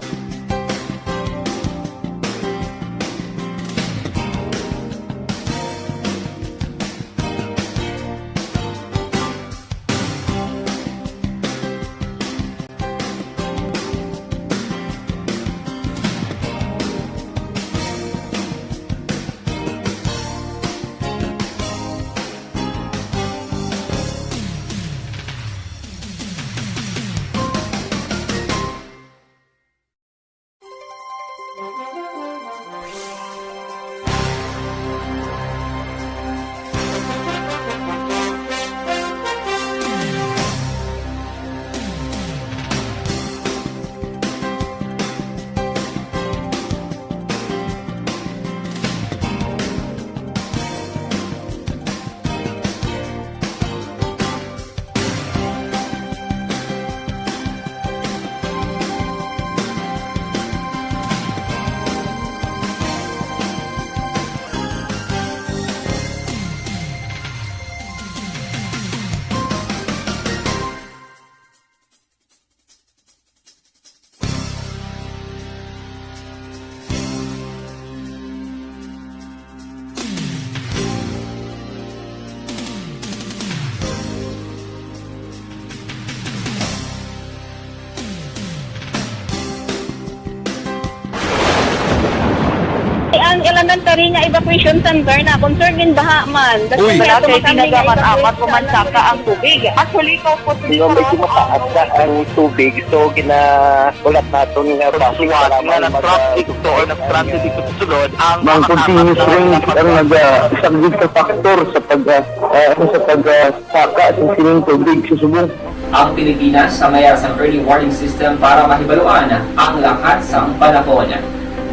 Ang elementary nga evacuation center na concern din baha man. Uy. Kasi may Malaki, tinaga man, amat ko man saka ang tubig. Actually, ikaw po, Di ba, medyo mataas na ang tubig, so ginahulat naton nga basi Suwat para nga mag-, nag-transit to or nag-transit dito sa sulod ang Ang mga continuous kasama rain sa ang nag-, ah, isang good factor sa pag, ah, ah, sa pag, ah, saka sa sining tubig sa subong. Ang Pilipinas sa mayar sang early warning system para mahibaluan ang lakat sang panahon.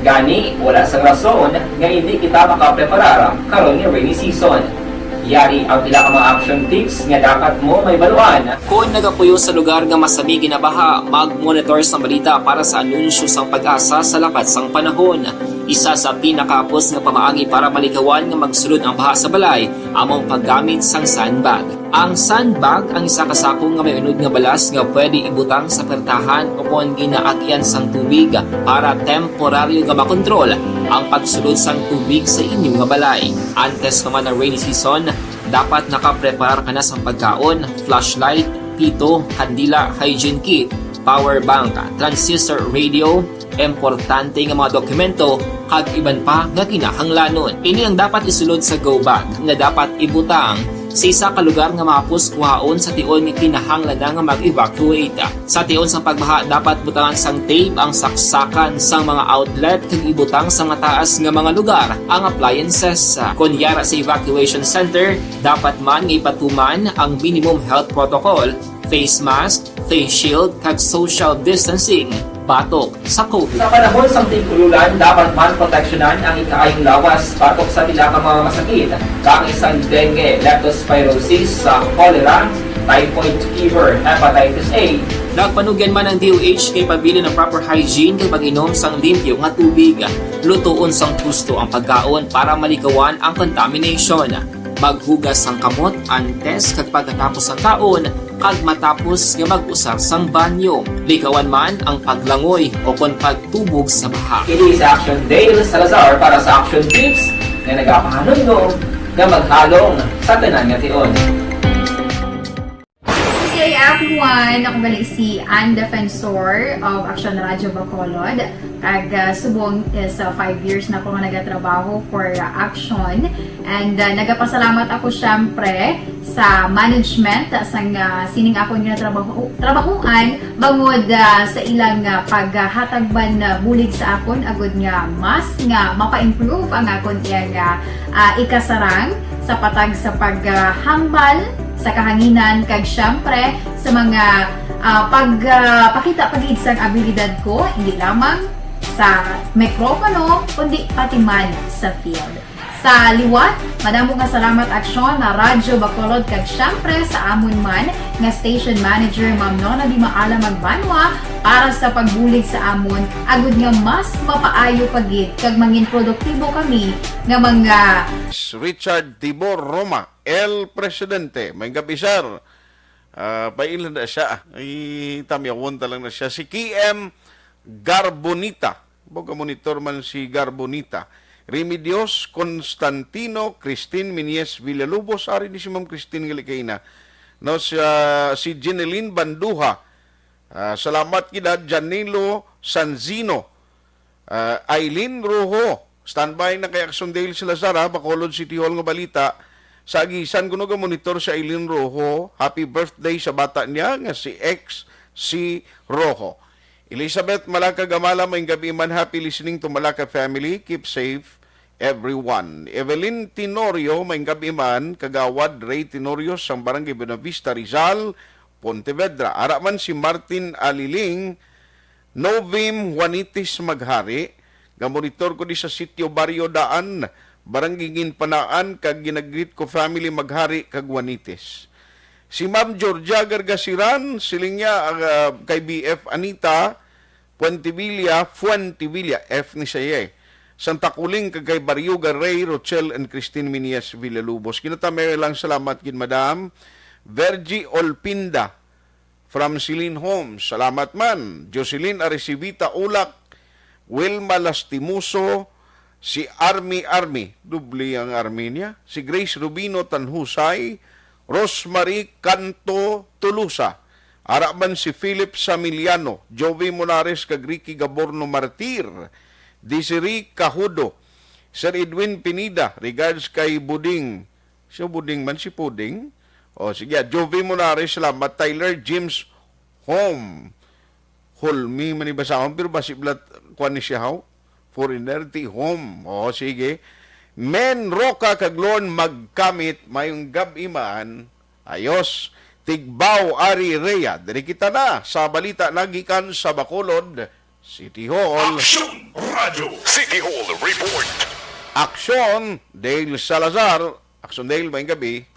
Gani, wala sang rason nga hindi kita makapreparar karon nga rainy season. Yari ang pila ka mga action tips nga dapat mo mahibaluan. Kon nagapuyo sa lugar nga masami ginabaha, mag-monitor sang balita para sa anunsyo sang PAGASA sa lakat sang panahon. Isa sa pinakahapos nga pamaagi para malikawan nga magsulod ang baha sa balay amo ang paggamit sang sandbag. Ang sandbag ang isa ka sako nga may unod nga balas nga pwede ibutang sa pertahan o kon ginaagian sang tubig para temporaryo nga makontrol ang pagsulod sang tubig sa inyo nga balay. Antes pa man ang rainy season, dapat nakapreparar ka na sang pagkaon, flashlight, pito, kandila, hygiene kit, power bank, transistor radio, importante nga mga dokumento, kag iban pa nga kinahanglanon. Ini ang dapat isulod sa go bag nga dapat ibutang Sa isa ka lugar nga mahapos kuhaon sa tion nga kinahanglan na nga mag-evacuate. Sa tion sang pagbaha, dapat butangan sang tape ang saksakan sang mga outlet kag ibutang sa mataas nga mga lugar ang appliances. Kon yara sa evacuation center, dapat man nga ipatuman ang minimum health protocol, face mask, face shield, kag social distancing batok sa COVID. Sa panahon sang tig-ululan, dapat man proteksyonan ang ikaayong lawas batok sa pila ka mga masakit, kaangay sang dengue, leptospirosis, sa cholera, typhoid fever, hepatitis A. Nagpanugyan man ang D O H kay pabilin ang proper hygiene kag pag-inom sang limpyo nga tubig. Lutoon sang husto ang pagkaon para malikawan ang contamination. Maghugas sang kamot antes kag pagkatapos sang kaon, kag matapos nga mag-usar sang banyo. Likawan man ang paglangoy o kon pagtubog sa baha. Ini si Action Dale Salazar para sa Action Tips nga nagapahanumdom nga maghalong sa tanan nga tion. Hey everyone! Ako gali si Ann Defensor of Action Radio Bacolod. Kag, ah, subong is, ah, five years na ako nga nagatrabaho for, ah, Action. And, ah, nagapasalamat ako, syempre, sa management sang, ah, sining akon nga trabaho, trabahuan bangod, ah, sa ilang, ah, paghatag man, ah, bulig sa akon agud nga mas nga mapa-improve ang akon iyang, ah, ah, ikasarang sa patag sa paghambal sa kahanginan kag, syempre, sa mga, ah, pag, ah, pakita pa gid sang abilidad ko, hindi lamang sa mikropono, kundi pati man sa field. Sa liwat, madamo nga salamat, Aksyon, na Radyo Bacolod, kag syempre sa amon man nga station manager, Ma'am Nona Di Maala Magbanwa, para sa pagbulig sa amon, agud nga mas mapaayo pa gid kag mangin produktibo kami nga mga Richard Tibor Roma, El Presidente. May gabi, sir. Ah, paila na siya. Ay, tamyawon ta lang na siya. Si K M Garbonita. Baga monitor man si Garbonita. Remedios Constantino, Christine Minyes Villalobos. Ari ni si Ma'am Christine gali kaina. No, siya, si Jeneline Banduha. Ah, salamat gid, ah, Janilo Sanzino. Ah, Aileen Rojo, standby na kay Aksyon Dale Salazar, ha, Bacolod City Hall nga balita. Sa agisan kuno ga monitor si Aileen Rojo, happy birthday sa bata niya nga si X C Rojo. Elizabeth Malaka Gamala, maayong gabi man, happy listening to Malaka family, keep safe everyone. Evelyn Tenorio, maayong gabi man, Kagawad Ray Tenorio sang Barangay Buenavista, Rizal, Pontevedra. Ara man si Martin Aliling, Novim Juanitis Maghari, nga monitor ko di sa sitio Barrio Daan, Barangay Ginpanaan, kag ginagreet ko family Maghari kag Juanitis. Si Ma'am Georgia Gargasiran, siling niya, ah, kay B F Anita Fuentevilla, Fuentevilla, F ni siya, eh. Santa Kuling, kag kay Barrio Garay, Rochelle and Christine Minias Villalobos. Kinatamay lang, salamat gid, Madam. Virgie Olpinda, from Celine Homes. Salamat man. Jocelyn Arrecibita Ulak, Wilma Lastimoso, si Army Army, doble ang Army niya, si Grace Rubino Tanhusay, Rosemary Canto Tolosa, ara man si Philip Samiliano, Jovi Monares kag Ricky Gaborno Martir, Desiree Cajudo, Sir Edwin Pineda, regards kay Buding. Siya Buding man, si Puding. O, sige, ah, Jovi Monares, salamat. Tyler James Home. Holmi man ni basahon, pero basi blat, kuwan ni siya, haw? Foreigner, ti Home. O, sige. Men Roca kag Lorne Magkamit, maayong gab-i man. Ayos. Tigbao Ari Rea. Diri kita na sa balita nagikan sa Bacolod City Hall. Aksyon Radyo City Hall Report. Aksyon, Dale Salazar. Aksyon, Dale, maayong gabi.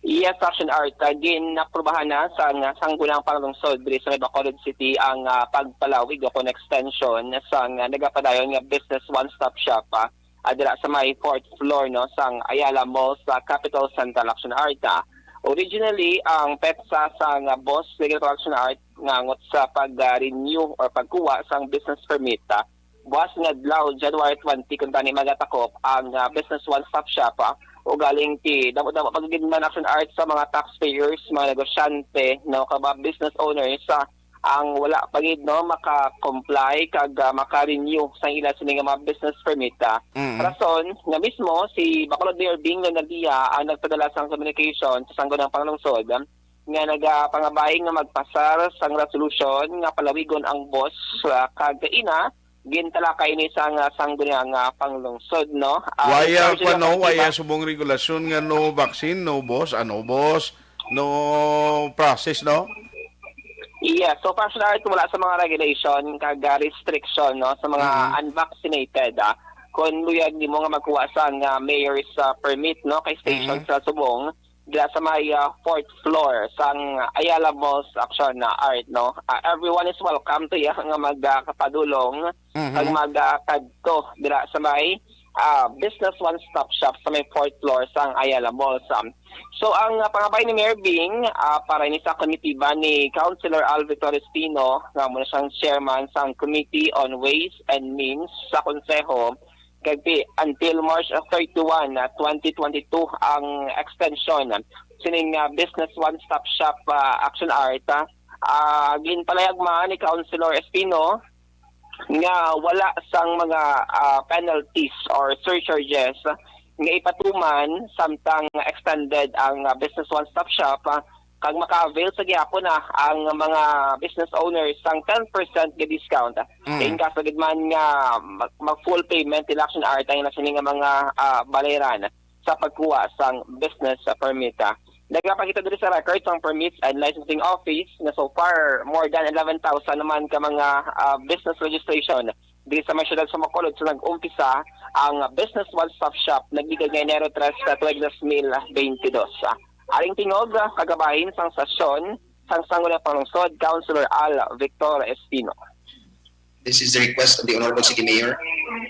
Yes, Action Art. Uh, ginaprubahan na sa nga Sangguniang Panglungsod diri sa may Bacolod City ang, ah, pagpalawig o kon extension sa nga nagapadayon nga Business One Stop Shop, ah, ah, dira sa may fourth floor, no, sang Ayala Mall sa Capitol Central, Action Art. Ah, originally, ang petsa sa nga boss legal, Action Art, ngangot sa pag-renew or pagkuha sang business permit, ah, buwas nga adlaw, January twenty, kuntani magatakop ang, ah, Business One Stop Shop, ah, ugaling ti damo-damo pa gid man, Action Art, sa mga taxpayers, mga negosyante, no, kag mga business owners, ah, ang wala pa gid, no, maka-comply kag, ah, maka-renew sa ila sini nga mga business permit, ah. Mm. Rason nga mismo si Bacolod Mayor Bing Leonardia ang nagpadala sang communication sa Sangguniang Panglungsod, ah, nga nagapangabay nga magpasar sang resolution nga palawigon ang boss, ah, kag kaina gintalakay ini sang, ah, Sangguniang, ah, Panglungsod, no? Ah, Waya in terms pa, of no, waya katiba- subong regulasyon nga no vaccine, no boss, ano boss, no process, no? Yes, so far sa wala sa mga regulation kag, ah, restriction, no, sa mga Mhm. unvaccinated, ah. Kung luyag nimo nga magkuha sang, ah, mayor's, ah, permit, no, kay station Mhm. sa Subong, dira sa may, ah, fourth floor sang Ayala Malls Action na Art, no? Ah, everyone is welcome to iya nga magkapadulong Mhm. kag magkadto dira sa may, ah, Business One Stop Shop sa may fourth floor sang Ayala Malls. Um, so, ang, ah, pangabay ni Mayor Bing, ah, para ini sa komitiba ni Councilor Al Victor Espino, nga amo na siyang chairman sang Committee on Ways and Means sa Konseho, kag pi-, until March thirty-one, ah, twenty twenty-two ang extension sining, ah, Business One Stop Shop, ah, Action Art, ah. Ah, ginpalayag man ni Councilor Espino nga wala sang mga, ah, penalties or surcharges nga ipatuman samtang extended ang, ah, Business One Stop Shop, ah, kag maka-avail sa gihapon na ang mga business owners sang ten percent nga discount. Mm. In kaso gid man nga mag, mag full payment, election art ang sini nga mga, ah, bayaran sa pagkuha sang business permit. Nagapakita diri sa record sang Permits and Licensing Office na so far more than eleven thousand naman ka mga, ah, business registration diri sa may siyudad sa Bacolod sa nag-umpisa ang Business One Stop Shop nagligad nga Enero tres sa tuig dos mil beintidos. Aring tingog, ah, kagabahin sang sesyon sang Sangguniang Panglungsod, Councilor Al Victor Espino. This is the request of the Honorable City Mayor,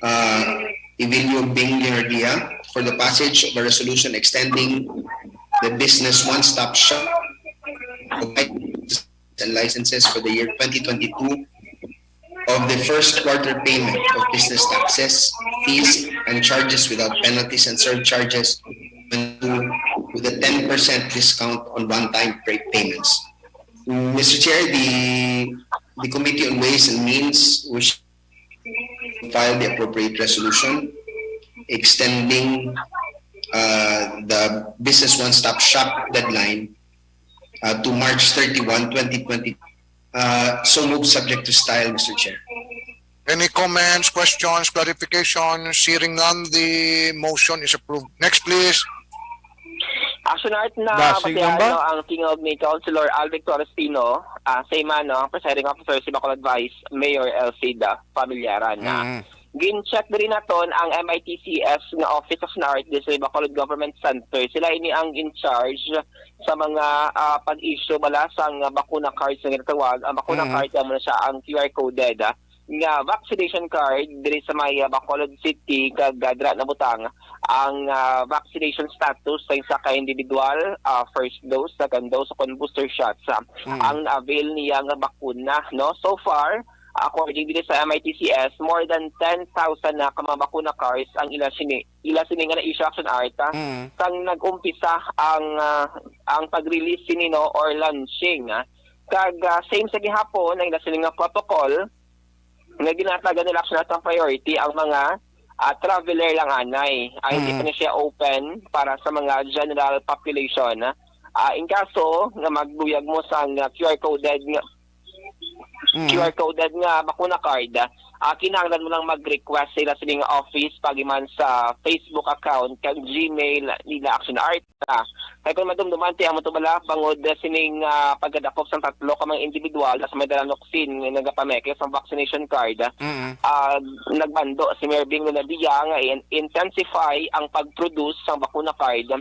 uh, Evelio Bing Leonardia, for the passage of a resolution extending the business one-stop shop and licenses for the year twenty twenty-two of the first quarter payment of business taxes, fees, and charges without penalties and surcharges with a ten percent discount on one-time pay-, payments. Mister Chair, the, the Committee on Ways and Means, which filed the appropriate resolution extending, uh, the Business One Stop Shop deadline, uh, to March thirty-one, twenty twenty. Uh, so moved, subject to style, Mister Chair. Any comments, questions, clarifications? Hearing none, the motion is approved. Next, please. Action art na Dasig pati lang ba? ano ang tingog ni Councilor Alvin Torrestino, ah, sa imano ang presiding officer si Bacolod Vice Mayor Elcida Familiaran na Mm. gin-check diri naton ang M I T C S nga office of N A R T di sa Bacolod Government Center. Sila ini ang in charge sa mga, ah, pag-issue bala sang bakuna cards nga ginatawag. Ang bakuna Mm. card amo na siya ang Q R coded, ah, nga vaccination card diri sa may, ah, Bacolod City kag, ah, dira nabutang ang, ah, vaccination status sa isa ka individual, ah, first dose, second dose, kon booster shots, ah, Mm. ang na-avail niya nga bakuna, no? So far, according diri sa M I T C S, more than ten thousand na ka mga bakuna cards ang ila sini, ila sini nga na-issue, Action Art, ah, Mm. sang nag-umpisa ang, ah, ang pag-release sini, no, or launching, ah. Kag, ah, same sa gihapon, ang ila sini nga protocol, nga ginatagan nila actually ang priority ang mga, ah, traveler lang anay. Ay, hindi Mm. pa na siya open para sa mga general population. Ah, in kaso nga magluyag mo sa nga Q R coded nga, Mm. Q R coded nga bakuna card, ah, kinahanglan mo lang mag-request sila sa ilang office, pagi man sa Facebook account kag Gmail nila Action Art. Ah, kay kung madumduman ti amo to bala, bangod, ah, sining, ah, pagkadakop sang tatlo ka mga individual sa may Dalanocsin nga nagapameke sang vaccination card, Mm. ah, nagbando si Mayor Bing Lunadia nga i-, intensify ang pag-produce sang bakuna card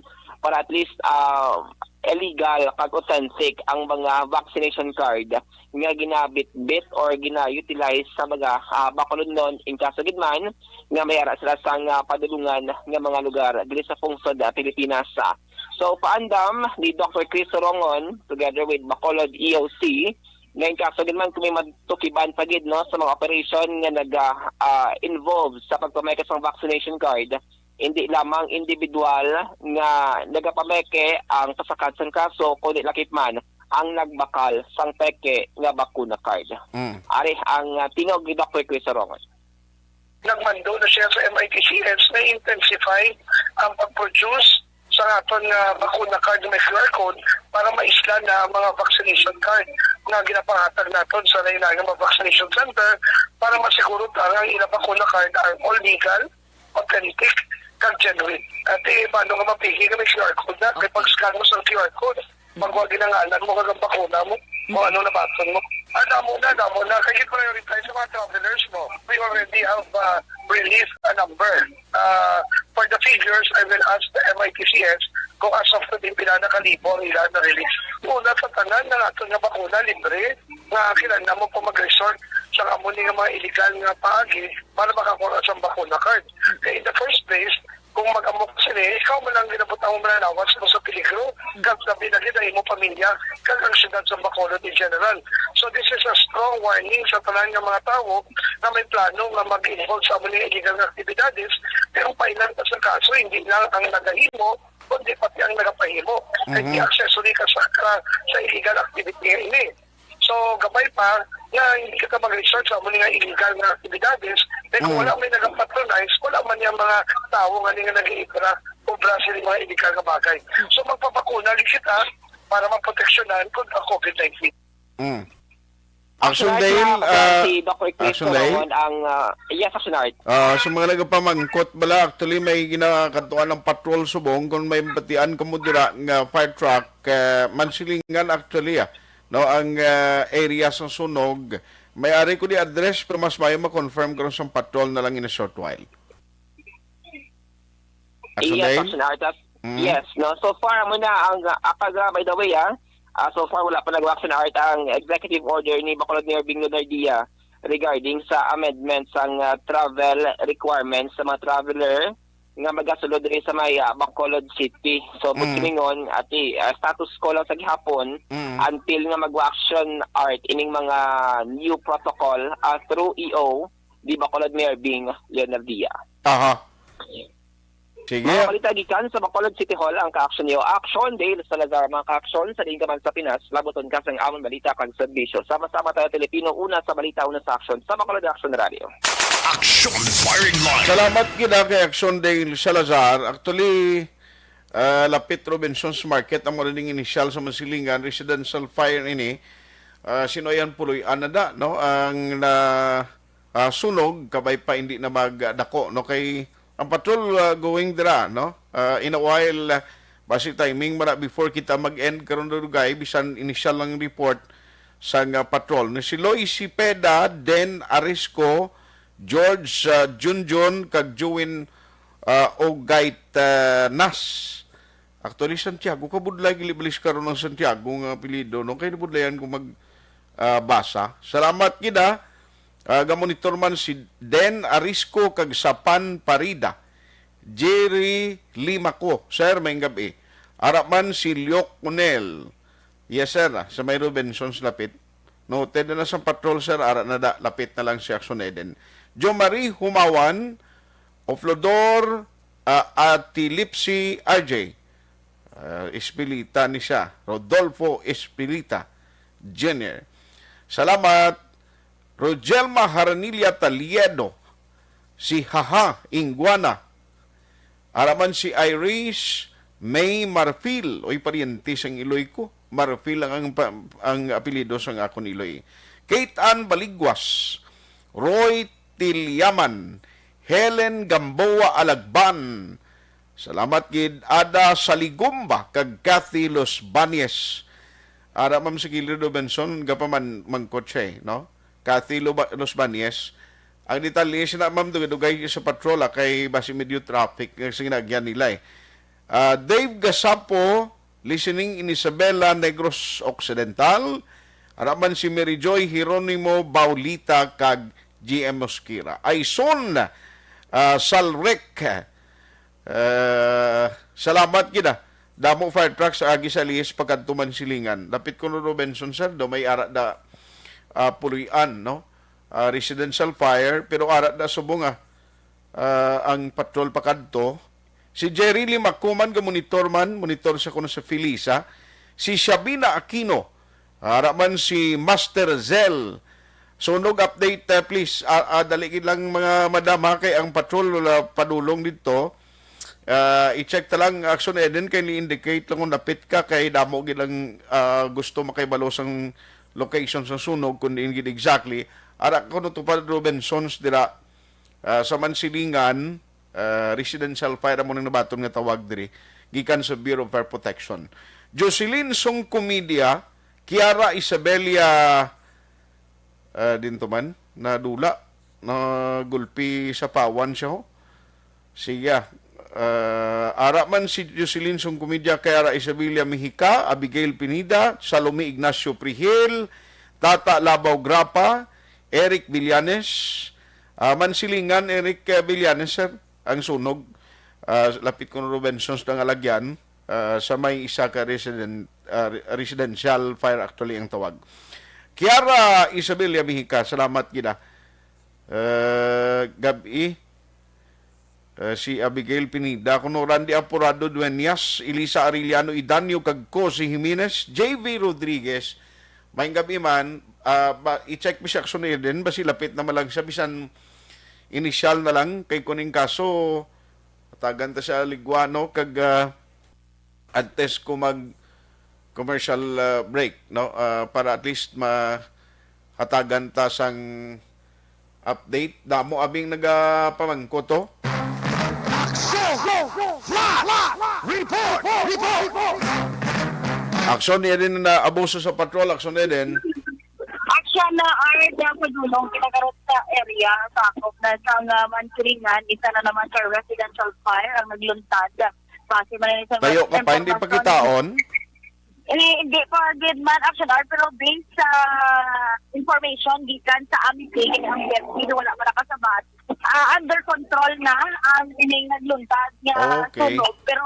para at least, ah, illegal kag authentic ang mga vaccination card nga ginabitbit or gina-utilize sa mga, ah, Bacolodnon, in kaso gid man nga may ara sila sang, ah, padulungan nga mga lugar diri sa pungsod, ah, Pilipinas. Ah, so, paandam ni Doctor Chris Sorongon together with Bacolod E O C, nga in kaso gid man kung may matukiban pa gid, no, sa mga operation nga naga, ah, involve sa pagpameke sang vaccination card, hindi lamang individual nga nagapameke ang pasakad sang kaso, kundi lakip man ang nagbakal sang peke nga bakuna card. Mm. Ari ang, ah, tinuod ni Doctor Chris Sorongon. Nagmando na siya sa M I T C S na intensify ang pag-produce sa aton nga bakuna card nga may Q R code para maisla na ang mga vaccination card nga ginapahatag naton sa lain-lain nga mga vaccination center para masiguro ta nga ang ilang bakuna card are all legal, authentic, kag genuine. Ati, paano nga mapili nga may Q R code na? Kay Okay. pag-scan mo sa Q R code, magwa ginangalan mo, kag ang bakuna mo, kung ano nabaton mo. Ah, damo na, damo na. Kaya prioritize sa mga travelers mo. We already have, uh, released a number. Uh, for the figures, I will ask the M I T C S kung as of today, pila na kalibo ang ila na-release. Una sa tanan, na nato nga bakuna, libre, nga kailangan mo pa mag-resort sa amo ni nga mga illegal nga paagi para makakuha sa bakuna card. Kaya in the first place, kung mag-amo ka sini, ikaw man lang ginabutang mo mananawas mo sa peligro, kag labi na gid ang imo pamilya, kag ang siyudad sa Bacolod in general. So this is a strong warning sa tanan nga mga tawo nga may plano nga mag-involve sa amo ni illegal nga aktibidades, pero pailan pa sa kaso, hindi lang ang nagahimo, kundi pati ang nagapahimo. Kay Mhm. di accessory ka sa, ka, sa illegal activity nga ini. So, gamay pa nga hindi ka mag-resort sa amo ni nga illegal nga aktibidades, kay kung Mm. wala may nagapatronize, wala man yung mga tawo nga ni nga nag-iibra, obra sa mga illegal nga bagay. So, magpabakuna lang kita para maproteksyonan kontra COVID nineteen. Mm. Action Actually, Dale, na, ah, si Doctor Chris Action Dale? Corongon ang, ah, yes, Action Art. Ah, sa mga nagapamangkot bala, actually, may ginakadtuan ng patrol subong kung may batian kamo dira nga fire truck, eh, Mansilingan, actually, ah, no, ang, ah, area sa sunog. May ari ko di address, pero mas mayo ma-confirm karon sa patrol na lang in a short while. Action Yes, Dale? Action Art. Mm. Yes, no. So far, amo na ang, ah, kag, ah, by the way, ah, ah, so far, wala pa nag-action art ang executive order ni Bacolod Mayor Bing Leonardia regarding sa amendment sang, ah, travel requirements sa mga traveler nga magasulod diri sa may, ah, Bacolod City. So, Mm. pagkiningon, ati, ah, status quo lang sa gihapon Mm. until nga mag-action art ining mga new protocol, ah, through E O di Bacolod Mayor Bing Leonardia. Aha. Sige. Mga balita gikan sa Bacolod City Hall ang ka-action niyo. Action, Dale Salazar, mga ka-action, sa diin ka man sa Pinas, labuton ka sang amon balita kag serbisyo. Sama-sama tayo, Pilipino, una sa balita, una sa action, sa Bacolod Action Radio. Action Firing Line. Salamat gid kay Action Dale Salazar. Actually, ah, lapit Robinson's Market ang mga ning initial sa Mansilingan, residential fire ini. Ah, sino yan puloy? Anada, no? Ang na, ah, sunog, kabay pa hindi na magdako, no? Kay ang patrol, ah, going dira, no? Ah, in a while, ah, basi timing man na before kita mag-end karon, Dugay, bisan initial lang report sa nga patrol. Ni si Loy Cepeda, Den Arisco, George, ah, Junjun, kag Juwin, ah, Ogait, ah, Nas. Actually, Santiago, kabudlay, gilibalis karon ang Santiago nga apelyido, no? Kay nabudlayan ko mag, ah, basa. Salamat gid, ah. Ah, gamonitor man si Den Arisco kag Sapan Parida. Jerry Limaco, sir, may gabi. Ara man si Lyok Cunel. Yes, sir, ah, sa may Robinsons lapit. Noted na sa patrol, sir, ara na da, lapit na lang si Action Eden. Jo Marie Humawan, Oflodor, ah, Ati Lipsy R J. Ah, Espilita ni siya. Rodolfo Espilita Junior. Salamat. Rogelma Haranilia Taliedo, si Haha Ingwana. Ara man si Iris May Marfil, oy, paryente sang iloy ko. Marfil ang, ang pa-, ang apelyido sang akon iloy. Kate Ann Baligwas, Roy Tilyaman, Helen Gamboa Alagban. Salamat gid, Ada Saligumba kag Cathy Los Bañez. Ara, Ma'am, sa kilid, Robinson, gapaman mangkot siya, eh, no? Cathy Lo-, Los Bañez. Ang detalye sina, Ma'am, dugay-dugay sa patrol, ah, kay basi medyo traffic nga sinagyan nila, eh. Ah, Dave Gasapo, listening in Isabela, Negros Occidental. Ara man si Mary Joy Jeronimo Baulita kag G M Mosquera. Aison, ah, Salrec, Eh, salamat gid, ah. Damo fire trucks agi sa Liis pagkadto Mansilingan. Dapit kuno Robinson, sir, do may ara da, ah, puloy-an, no? Ah, residential fire, pero ara da subong, ah, ah, ang patrol pakadto. Si Jerry Limacuman, ga monitor man, monitor sa kuno sa Felisa. Si Shabina Aquino, Ara man si Master Zell. Sunog update, uh, please. Uh, uh, dali gid lang, mga madam, ha, kay ang patrol, uh, padulong didto. Uh, i-check ta lang, Action Eden, kay ni-indicate lang kung dapit ka, kay damo gid lang, uh, gusto makahibalo sang location sang sunog, kung diin gid exactly. Ara ko no to pa Robinsons dira, uh, sa Mansilingan, uh, residential fire amo nang nabaton nga tawag diri gikan sa Bureau of Fire Protection. Jocelyn Sungkumedia, Kiara Isabella, uh, din to man, nadula, na gulpi sa pawan siya, ho. Sige, ah. Uh, ara man si Jocelyn Sungkumedia, Kiara Isabella Mejica, Abigail Pineda, Salome Ignacio Prihil, Tata Labaw Grapa, Eric Villanes, ah, Mansilingan, Eric, eh, Villanes, sir, ang sunog. Ah, lapit ko Robinsons na nga lagyan, ah, sa may isa ka residen-, ah, re-, residential fire actually ang tawag. Kiara Isabella Mejica, salamat gid, ah. Ah, gab-i. Ah, si Abigail Pineda, kuno Randy Apurado Dueñas, Elisa Arellano Idanio, kag Cosi Jimenez, J V Rodriguez. Maayong gab-i man, ah, ba, i-check mo si Action Eden, basi lapit naman lang siya, bisan inisyal na lang, kay kuning kaso, hatagan ta siya ligwa, no, kag, ah, antes ko mag commercial, ah, break, no, ah, para at least mahatagan ta sang update. Damo abing nagapamangkot, oh. Action! Flash! Report! Report! Action, Eden, na abuso sa patrol. Action, Eden. Action na, Art, sa dulong kinakarot sa area, sakop na sa nga Mansilingan, isa na naman sa residential fire ang nagluntad. Base man sa Tayo ka pa, hindi pa impormasyon. Kitaon? Eh, hindi pa gid man, Action Art, pero based sa information gikan sa amity, ang F B, wala pa nakasabat. Ah, under control na ang ining nagluntad nga Okay. sunog. Pero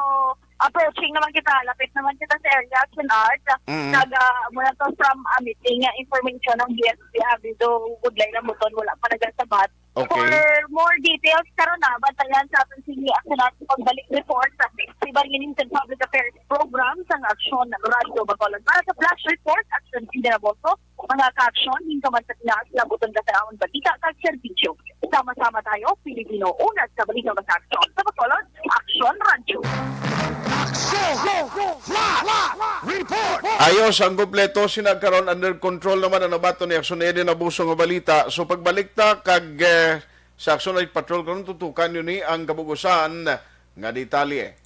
approaching naman kita, lapit naman kita sa area, Action Art. Mm. Nag, ah, muna to from amity nga information ang B S P, abi do, budlay na mo to, wala pa nagasabat. Okay. For more details, karon na, bantayan sa aton sini Action Art sa pagbalik report sa Ibarini sa Public Affairs Program sang Action Radyo Bacolod. Para sa Flash Report, Action Eden Aboso, mga ka-action, hinto man sa Pinas, labuton ka sa amon balita kag serbisyo. Sama-sama tayo, Pilipino, una sa balita sa aksyon. Sa Bacolod, Action Radyo. Action! Flash! Report! Ayos ang kompleto, sina karon under control naman ang nabaton ni Action Eden Abuso nga balita. So pagbalik ta kag, eh, sa Action Night Patrol karon, tutukan yun ni ang kabug-usan nga detalye.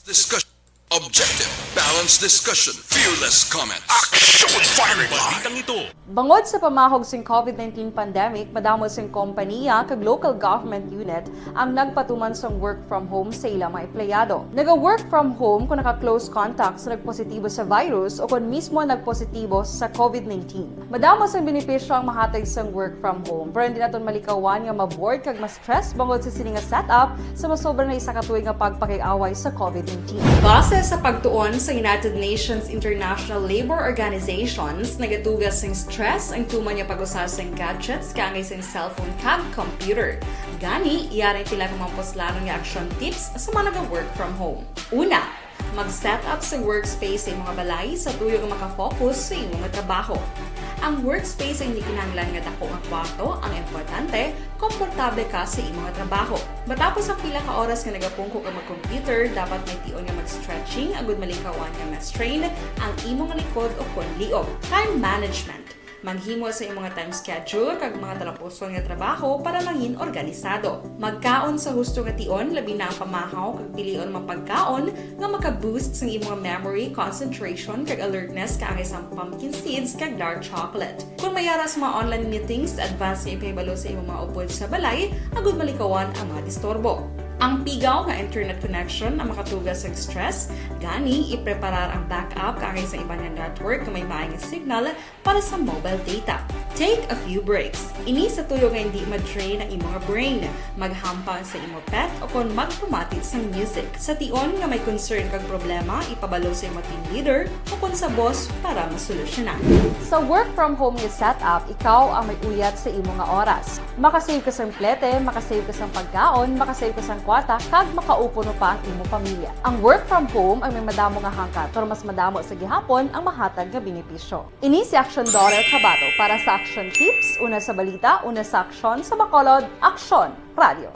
Discussion. Objective. Balanced discussion. Fearless comments. Action! Firing line. Balitang ito. Bangod sa pamahog sing COVID nineteen pandemic, madamo sing kompaniya kag local government unit ang nagpatuman sang work from home sa ila mga empleyado. Naga-work from home kon naka-close contact sa nagpositibo sa virus o kon mismo nagpositibo sa COVID nineteen. Madamo sang benepisyo ang mahatag sang work from home, pero hindi naton malikawan nga ma-bored kag ma-stress bangod sa sini nga setup sa masobra na isa ka tuig nga pagpakig-away sa COVID nineteen. Base sa pagtuon sa United Nations International Labor Organizations, nagatuga sing stress ang tuman nga pag-usa sing gadgets kaangay sing cellphone kag computer. Gani, yari ang pila ka mga puslanon nga action tips sa mga naga-work from home. Una, mag-set up sa workspace sa imong balay sa tuyo nga makafocus sa imong trabaho. Ang workspace ay hindi kinahanglan nga dako nga kwarto, ang importante, komportable ka sa imong trabaho. Matapos ang pila ka oras nga nagapungko ka mag-computer, dapat may tion nga mag-stretching agud malikawan nga ma-strain ang imong likod o kon liog. Time management. Maghimo sa imong time schedule kag mga talapuson nga trabaho para mangin organisado. Magkaon sa husto nga tion, labi na ang pamahaw, kag pilion mga pagkaon nga maka-boost sang imong memory, concentration, kag alertness, kaangay sang pumpkin seeds kag dark chocolate. Kung may ara sa mga online meetings, advance nga ipahibalo sa imong mga upod sa balay agud malikawan ang mga disturbo. Ang pigaw nga internet connection ang makatuga sa stress, gani ipreparar ang backup kaangay sa iban nga network nga may maay nga signal para sa mobile data. Take a few breaks. Ini sa tuyo nga hindi ma-drain ang imo nga brain. Maghampang sa imo pet o kon magpamati sang music. Sa tion nga may concern kag problema, ipabalo sa imo team leader o kon sa boss para masolusyonan. Sa work from home nga setup, ikaw ang may uyat sa imo nga oras. Makasave ka sang plete, makasave ka sang pagkaon, makasave ka sang kwarta, kag makaupo pa ang imo pamilya. Ang work from home ang may madamo nga hangkat, pero mas madamo sa gihapon ang mahatag nga benepisyo. Ini si Action Daughter Kabato para sa Action Tips, una sa balita, una sa aksyon, sa Bacolod, Aksyon Radio.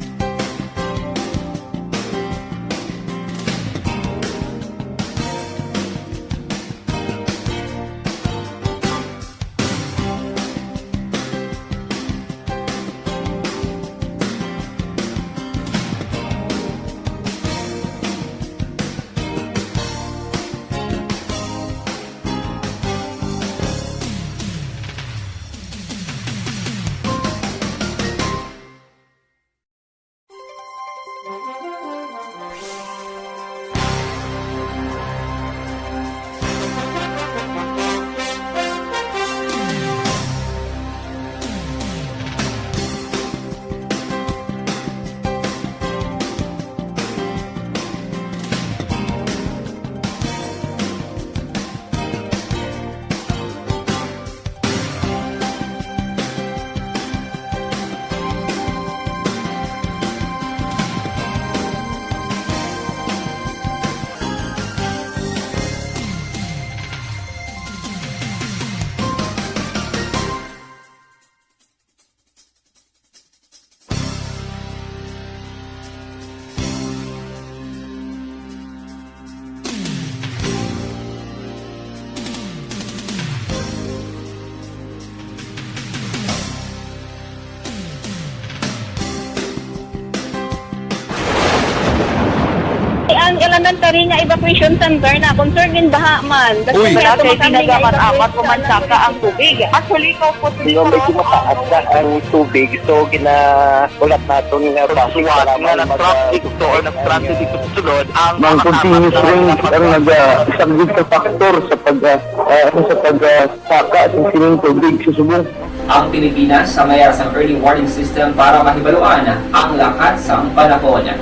Ang elementary nga evacuation center na concern gin baha man. Uy. Wala kay ginagamit-amat o mansaka ang tubig. Actually, ikaw po, Hindi, medyo mataas na ang tubig. So, gina-, ulat naton nga base sa nga nag-traffic to or nag-transit dito sa sulod, ang Ang continuous rain ang naga-, isang big factor sa pag, ah, ah, sa pag, ah, saka sa sining tubig sa subong. Ang Pilipinas ang may sang early warning system para mahibaluan ang lakat sang panahon.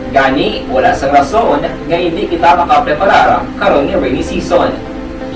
Gani, wala sang rason nga hindi kita makapreparar karon nga rainy season.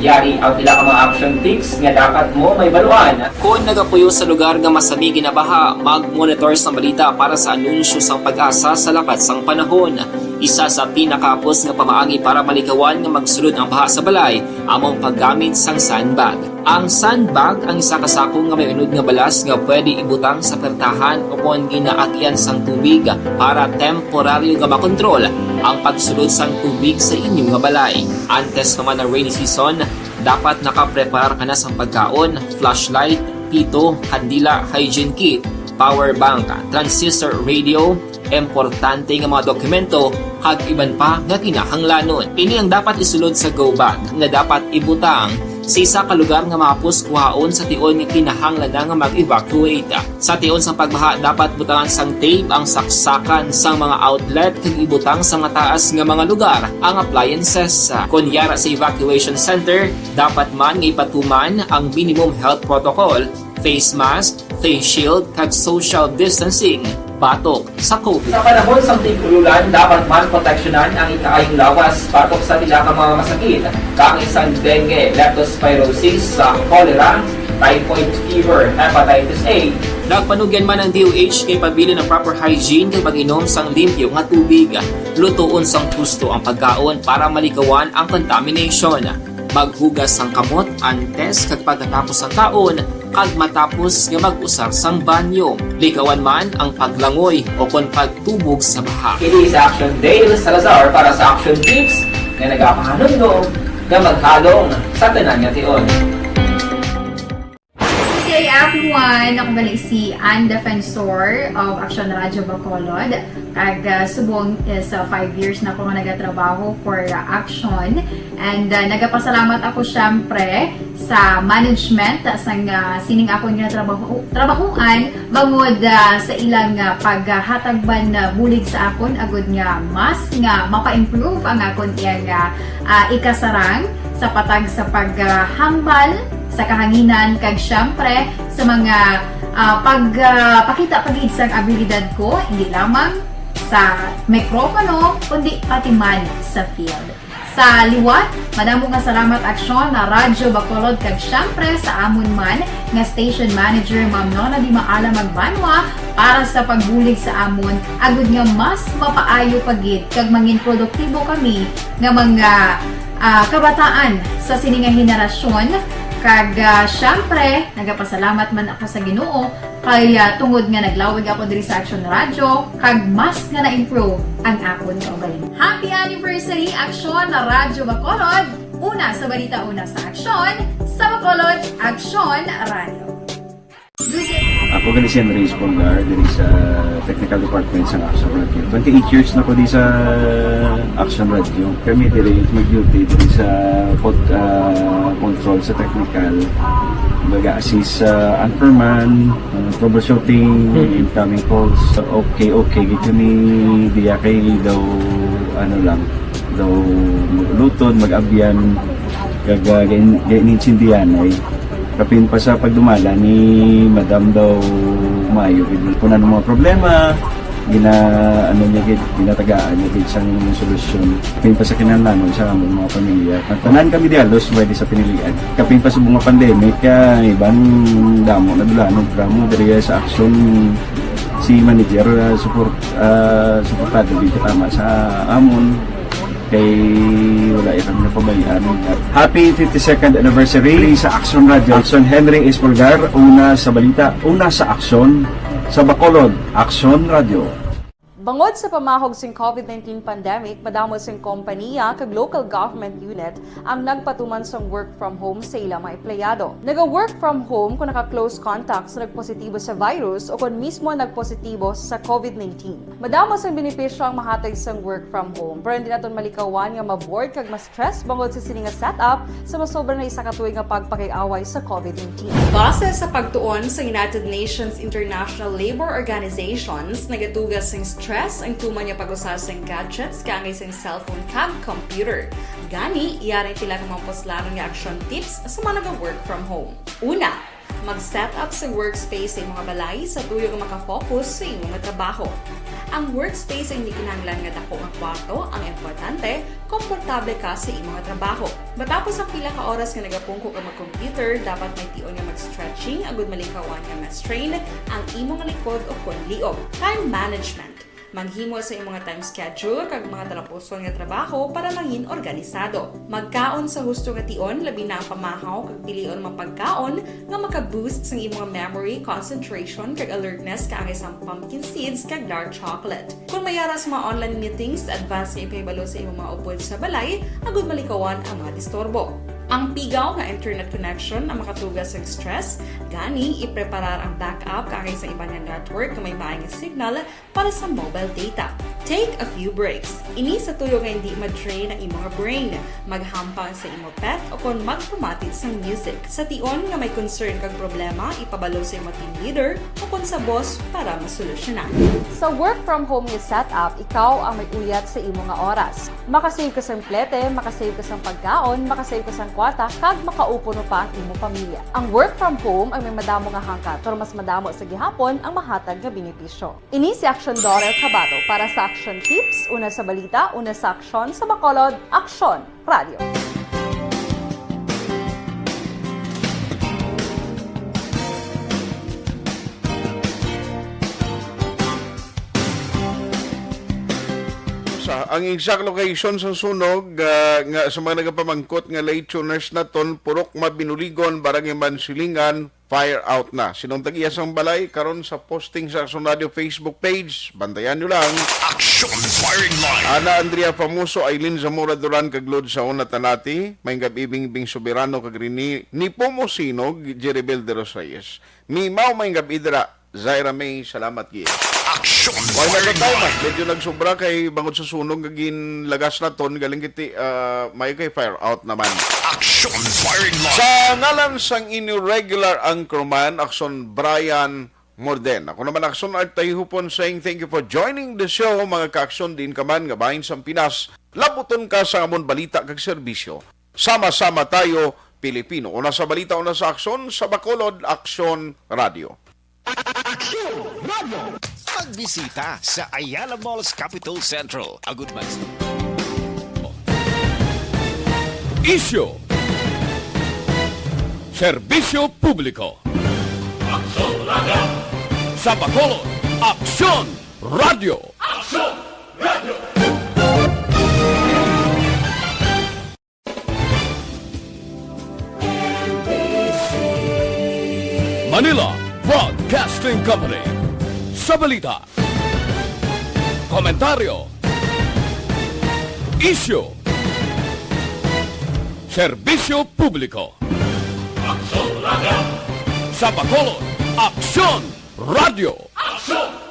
Yari ang pila ka mga action tips nga dapat mo mahibaluan. Kon nagapuyo sa lugar nga masami ginabaha, mag-monitor sang balita para sa anunsyo sang PAGASA sa lakat sang panahon. Isa sa pinakahapos nga pamaagi para malikawan nga magsulod ang baha sa balay amo ang paggamit sang sandbag. Ang sandbag ang isa ka sako nga may unod nga balas nga pwede ibutang sa pertahan o kon ginaagyan sang tubig para temporaryo nga makontrol ang pagsulod sang tubig sa inyo nga balay. Antes pa man ang rainy season, dapat nakapreparar ka na sang pagkaon, flashlight, pito, kandila, hygiene kit, power bank, transistor radio, importante nga mga dokumento, kag iban pa nga kinahanglanon. Ini ang dapat isulod sa go bag nga dapat ibutang sa isa ka lugar nga mahapos kuhaon sa tion nga kinahanglan na nga mag-evacuate. Sa tion sang pagbaha, dapat butangan sang tape ang saksakan sang mga outlet kag ibutang sa mataas nga mga lugar ang appliances. Kon yara sa evacuation center, dapat man nga ipatuman ang minimum health protocol, face mask, face shield, kag social distancing batok sa COVID. Sa panahon sang tig-ululan, dapat man proteksyonan ang ikaayong lawas batok sa pila ka mga masakit, kaangay sang dengue, leptospirosis, sa cholera, typhoid fever, hepatitis A. Nagpanugyan man ang D O H nga ipabilin ang proper hygiene kag pag-inom sang limpyo nga tubig. Lutoon sang husto ang pagkaon para malikawan ang contamination. Maghugas sang kamot antes kag pagkatapos sang kaon, kag matapos nga mag-usar sang banyo. Likawan man ang paglangoy o kon pagtubog sa baha. Kini si Action Dale Salazar para sa Action Tips nga nagapahanumdom nga maghalong sa tanan nga tion. Kay ako man, ako gali si Ann Defensor of Action Radio Bacolod. Kag, ah, subong is, ah, five years na ako nga nagatrabaho for, ah, Action. And, ah, nagapasalamat ako, syempre, sa management, ah, sang, ah, sining akon nga trabaho, trabahoan, bangod, ah, sa ilang, ah, paghatag man, ah, bulig sa akon, agud nga mas nga mapa-improve ang akon iyang, ah, ah, ikasarang sa patag sa paghambal sa kahanginan, kag, syempre, sa mga, ah, pag, ah, pakita pa gid sang abilidad ko, hindi lamang sa mikropono, kundi pati man sa field. Sa liwat, madamo nga salamat, Aksyon na Radyo Bacolod, kag siyempre sa amon man nga station manager, Ma'am Nona Di Maala Magbanwa, para sa pagbulig sa amon, agud nga mas mapaayo pa gid kag mangin produktibo kami nga mga, ah, kabataan sa sini nga henerasyon. Kag, ah, siyempre, nagapasalamat man ako sa Ginoo kay, ah, tungod nga naglawig ako diri sa Aksyon Radyo, kag mas nga na-improve ang akon kaugalingon. Happy anniversary, Aksyon na Radyo Bacolod! Una sa balita, una sa aksyon, sa Bacolod, Aksyon Radyo. Ako gani si Andres Polgar, diri sa Technical Department sa Aksyon Radyo. Twenty-eight years na ko di sa Aksyon Radyo. Kami diri mag-duty diri sa pod, ah, control sa technical. Baga assist sa anchorman, ah, troubleshooting, incoming calls. Okay, okay. Gid kami diya kay daw, ano lang, daw mag-uluton, mag-abyan, kag, ah, gain-, gainintindihan ay. Kapin pa sa pagdumala ni Madam daw maayo gid. Kung ano mga problema, gina, ano niya gid, ginatagaan niya gid sang solusyon. Kapin pa sa kinahanglanon sa among mga pamilya. Ang tanan kami di halos pwede sa pinilian. Kapin pa sa mga pandemic, kaya iban damo na dulanon, drama diri sa aksyon si manager, ah, support, ah, suportado gid tama sa amon. Kay wala ya kami napabayaan. Happy fifty-second anniversary sa Aksyon Radio. Aksyon Henry Espolgar, una sa balita, una sa aksyon, sa Bacolod, Aksyon Radio. Bangod sa pamahog sing COVID nineteen pandemic, madamo sing kompaniya kag local government unit ang nagpatuman sang work from home sa ila mga empleyado. Naga-work from home kung naka-close contact sa nagpositibo sa virus o kon mismo nagpositibo sa COVID nineteen. Madamo sang benepisyo ang mahatag sang work from home, pero hindi naton malikawan nga ma-bored kag ma-stress bangod sa sini nga setup sa masobra na isa ka tuig nga pagpakig-away sa COVID nineteen. Base sa pagtuon sa United Nations International Labour Organizations, nagatuga sing stress ang tuman nga pag-usa sing gadgets kaangay sing cellphone kag computer. Gani, yari ang pila ka mga puslanon nga action tips sa mga naga-work from home. Una, mag-set up sa workspace sa imo nga balay sa tuyo nga maka-focus sa imo nga trabaho. Ang workspace ay hindi kinahanglan nga dako nga kwarto, ang importante, komportable ka sa imo nga trabaho. Matapos ang pila ka oras nga nagapungko ka mag-computer, dapat may tion nga mag-stretching agud malikawan nga ma-strain ang imo nga likod o kon liog. Time management. Maghimo sa imo nga time schedule kag mga talapuson nga trabaho para mangin organisado. Magkaon sa husto nga tion, labi na ang pamahaw kag pilion mga pagkaon nga maka-boost sang imo nga memory, concentration kag alertness kaangay sang pumpkin seeds kag dark chocolate. Kon may ara sa mga online meetings, advance nga ipahibalo sa imo mga upod sa balay agud malikawan ang mga disturbo. Ang pigaw nga internet connection ang makatuga sang stress, gani ipreparar ang backup kaangay sa iban nga network nga may maay nga signal para sa mobile data. Take a few breaks. Ini sa tuyo nga hindi ma-drain ang imo nga brain. Maghampang sa imo pet o kon magpamati sang music. Sa tion nga may concern kag problema, ipabalo sa imo team leader o kon sa boss para masolusyonan. Sa work from home nga setup, ikaw ang may uyat sa imo nga oras. Makasave ka sang plete, makasave ka sang pagkaon, makasave ka sang kwarta, kag makaupo no pa ang imo pamilya. Ang work from home ay may madamo nga hangkat, pero mas madamo sa gihapon ang mahatag nga benepisyo. Ini si Action Daughter Kabato para sa Action Tips, una sa balita, una sa aksyon, sa Bacolod, Aksyon Radio. Sa, ang exact location sa sunog, ah, nga sa mga nagapamangkot nga late tuners naton, Purok Mabinuligon, Barangay Mansilingan, fire out na. Sinong tag-iya sang balay karon sa posting sa Aksyon Radio Facebook page? Bantayan nyo lang. Action Firing Line. Ana Andrea Famoso, Aileen Zamora Duran, kag Lod Sauna Tanati, may gab-i Bingbing Soberano, kag Rini Nipomo Sinog, Jeribel de los Reyes. Mimaw, may gab-i dira. Zaira May, salamat gid. Action Why na Firing tayo, Line. Medyo nagsobra kay bangod sa sunog nga ginlagas naton, galing kiti, ah, may kay fire out naman. Action Firing Line. Sa ngalan sang inyo regular anchorman, Akson Brian Morden. Ako naman, Akson Art Tayhupon, saying thank you for joining the show, mga ka-aksyon, din ka man nga bahin sang Pinas. Labuton ka sa amon balita kag serbisyo. Sama-sama tayo Pilipino. Una sa balita, una sa aksyon, sa Bacolod, Aksyon Radio. Aksyon Radio! Magbisita sa Ayala Malls Capitol Central. Agud man. Isyu. Serbisyo publiko. Aksyon Radio. Sa Bacolod, Aksyon Radio. Aksyon Radio. Manila Broadcasting Company. Sa balita, komentaryo, isyu, serbisyo publiko. Aksyon Radio. Sa Bacolod, Aksyon Radio. Aksyon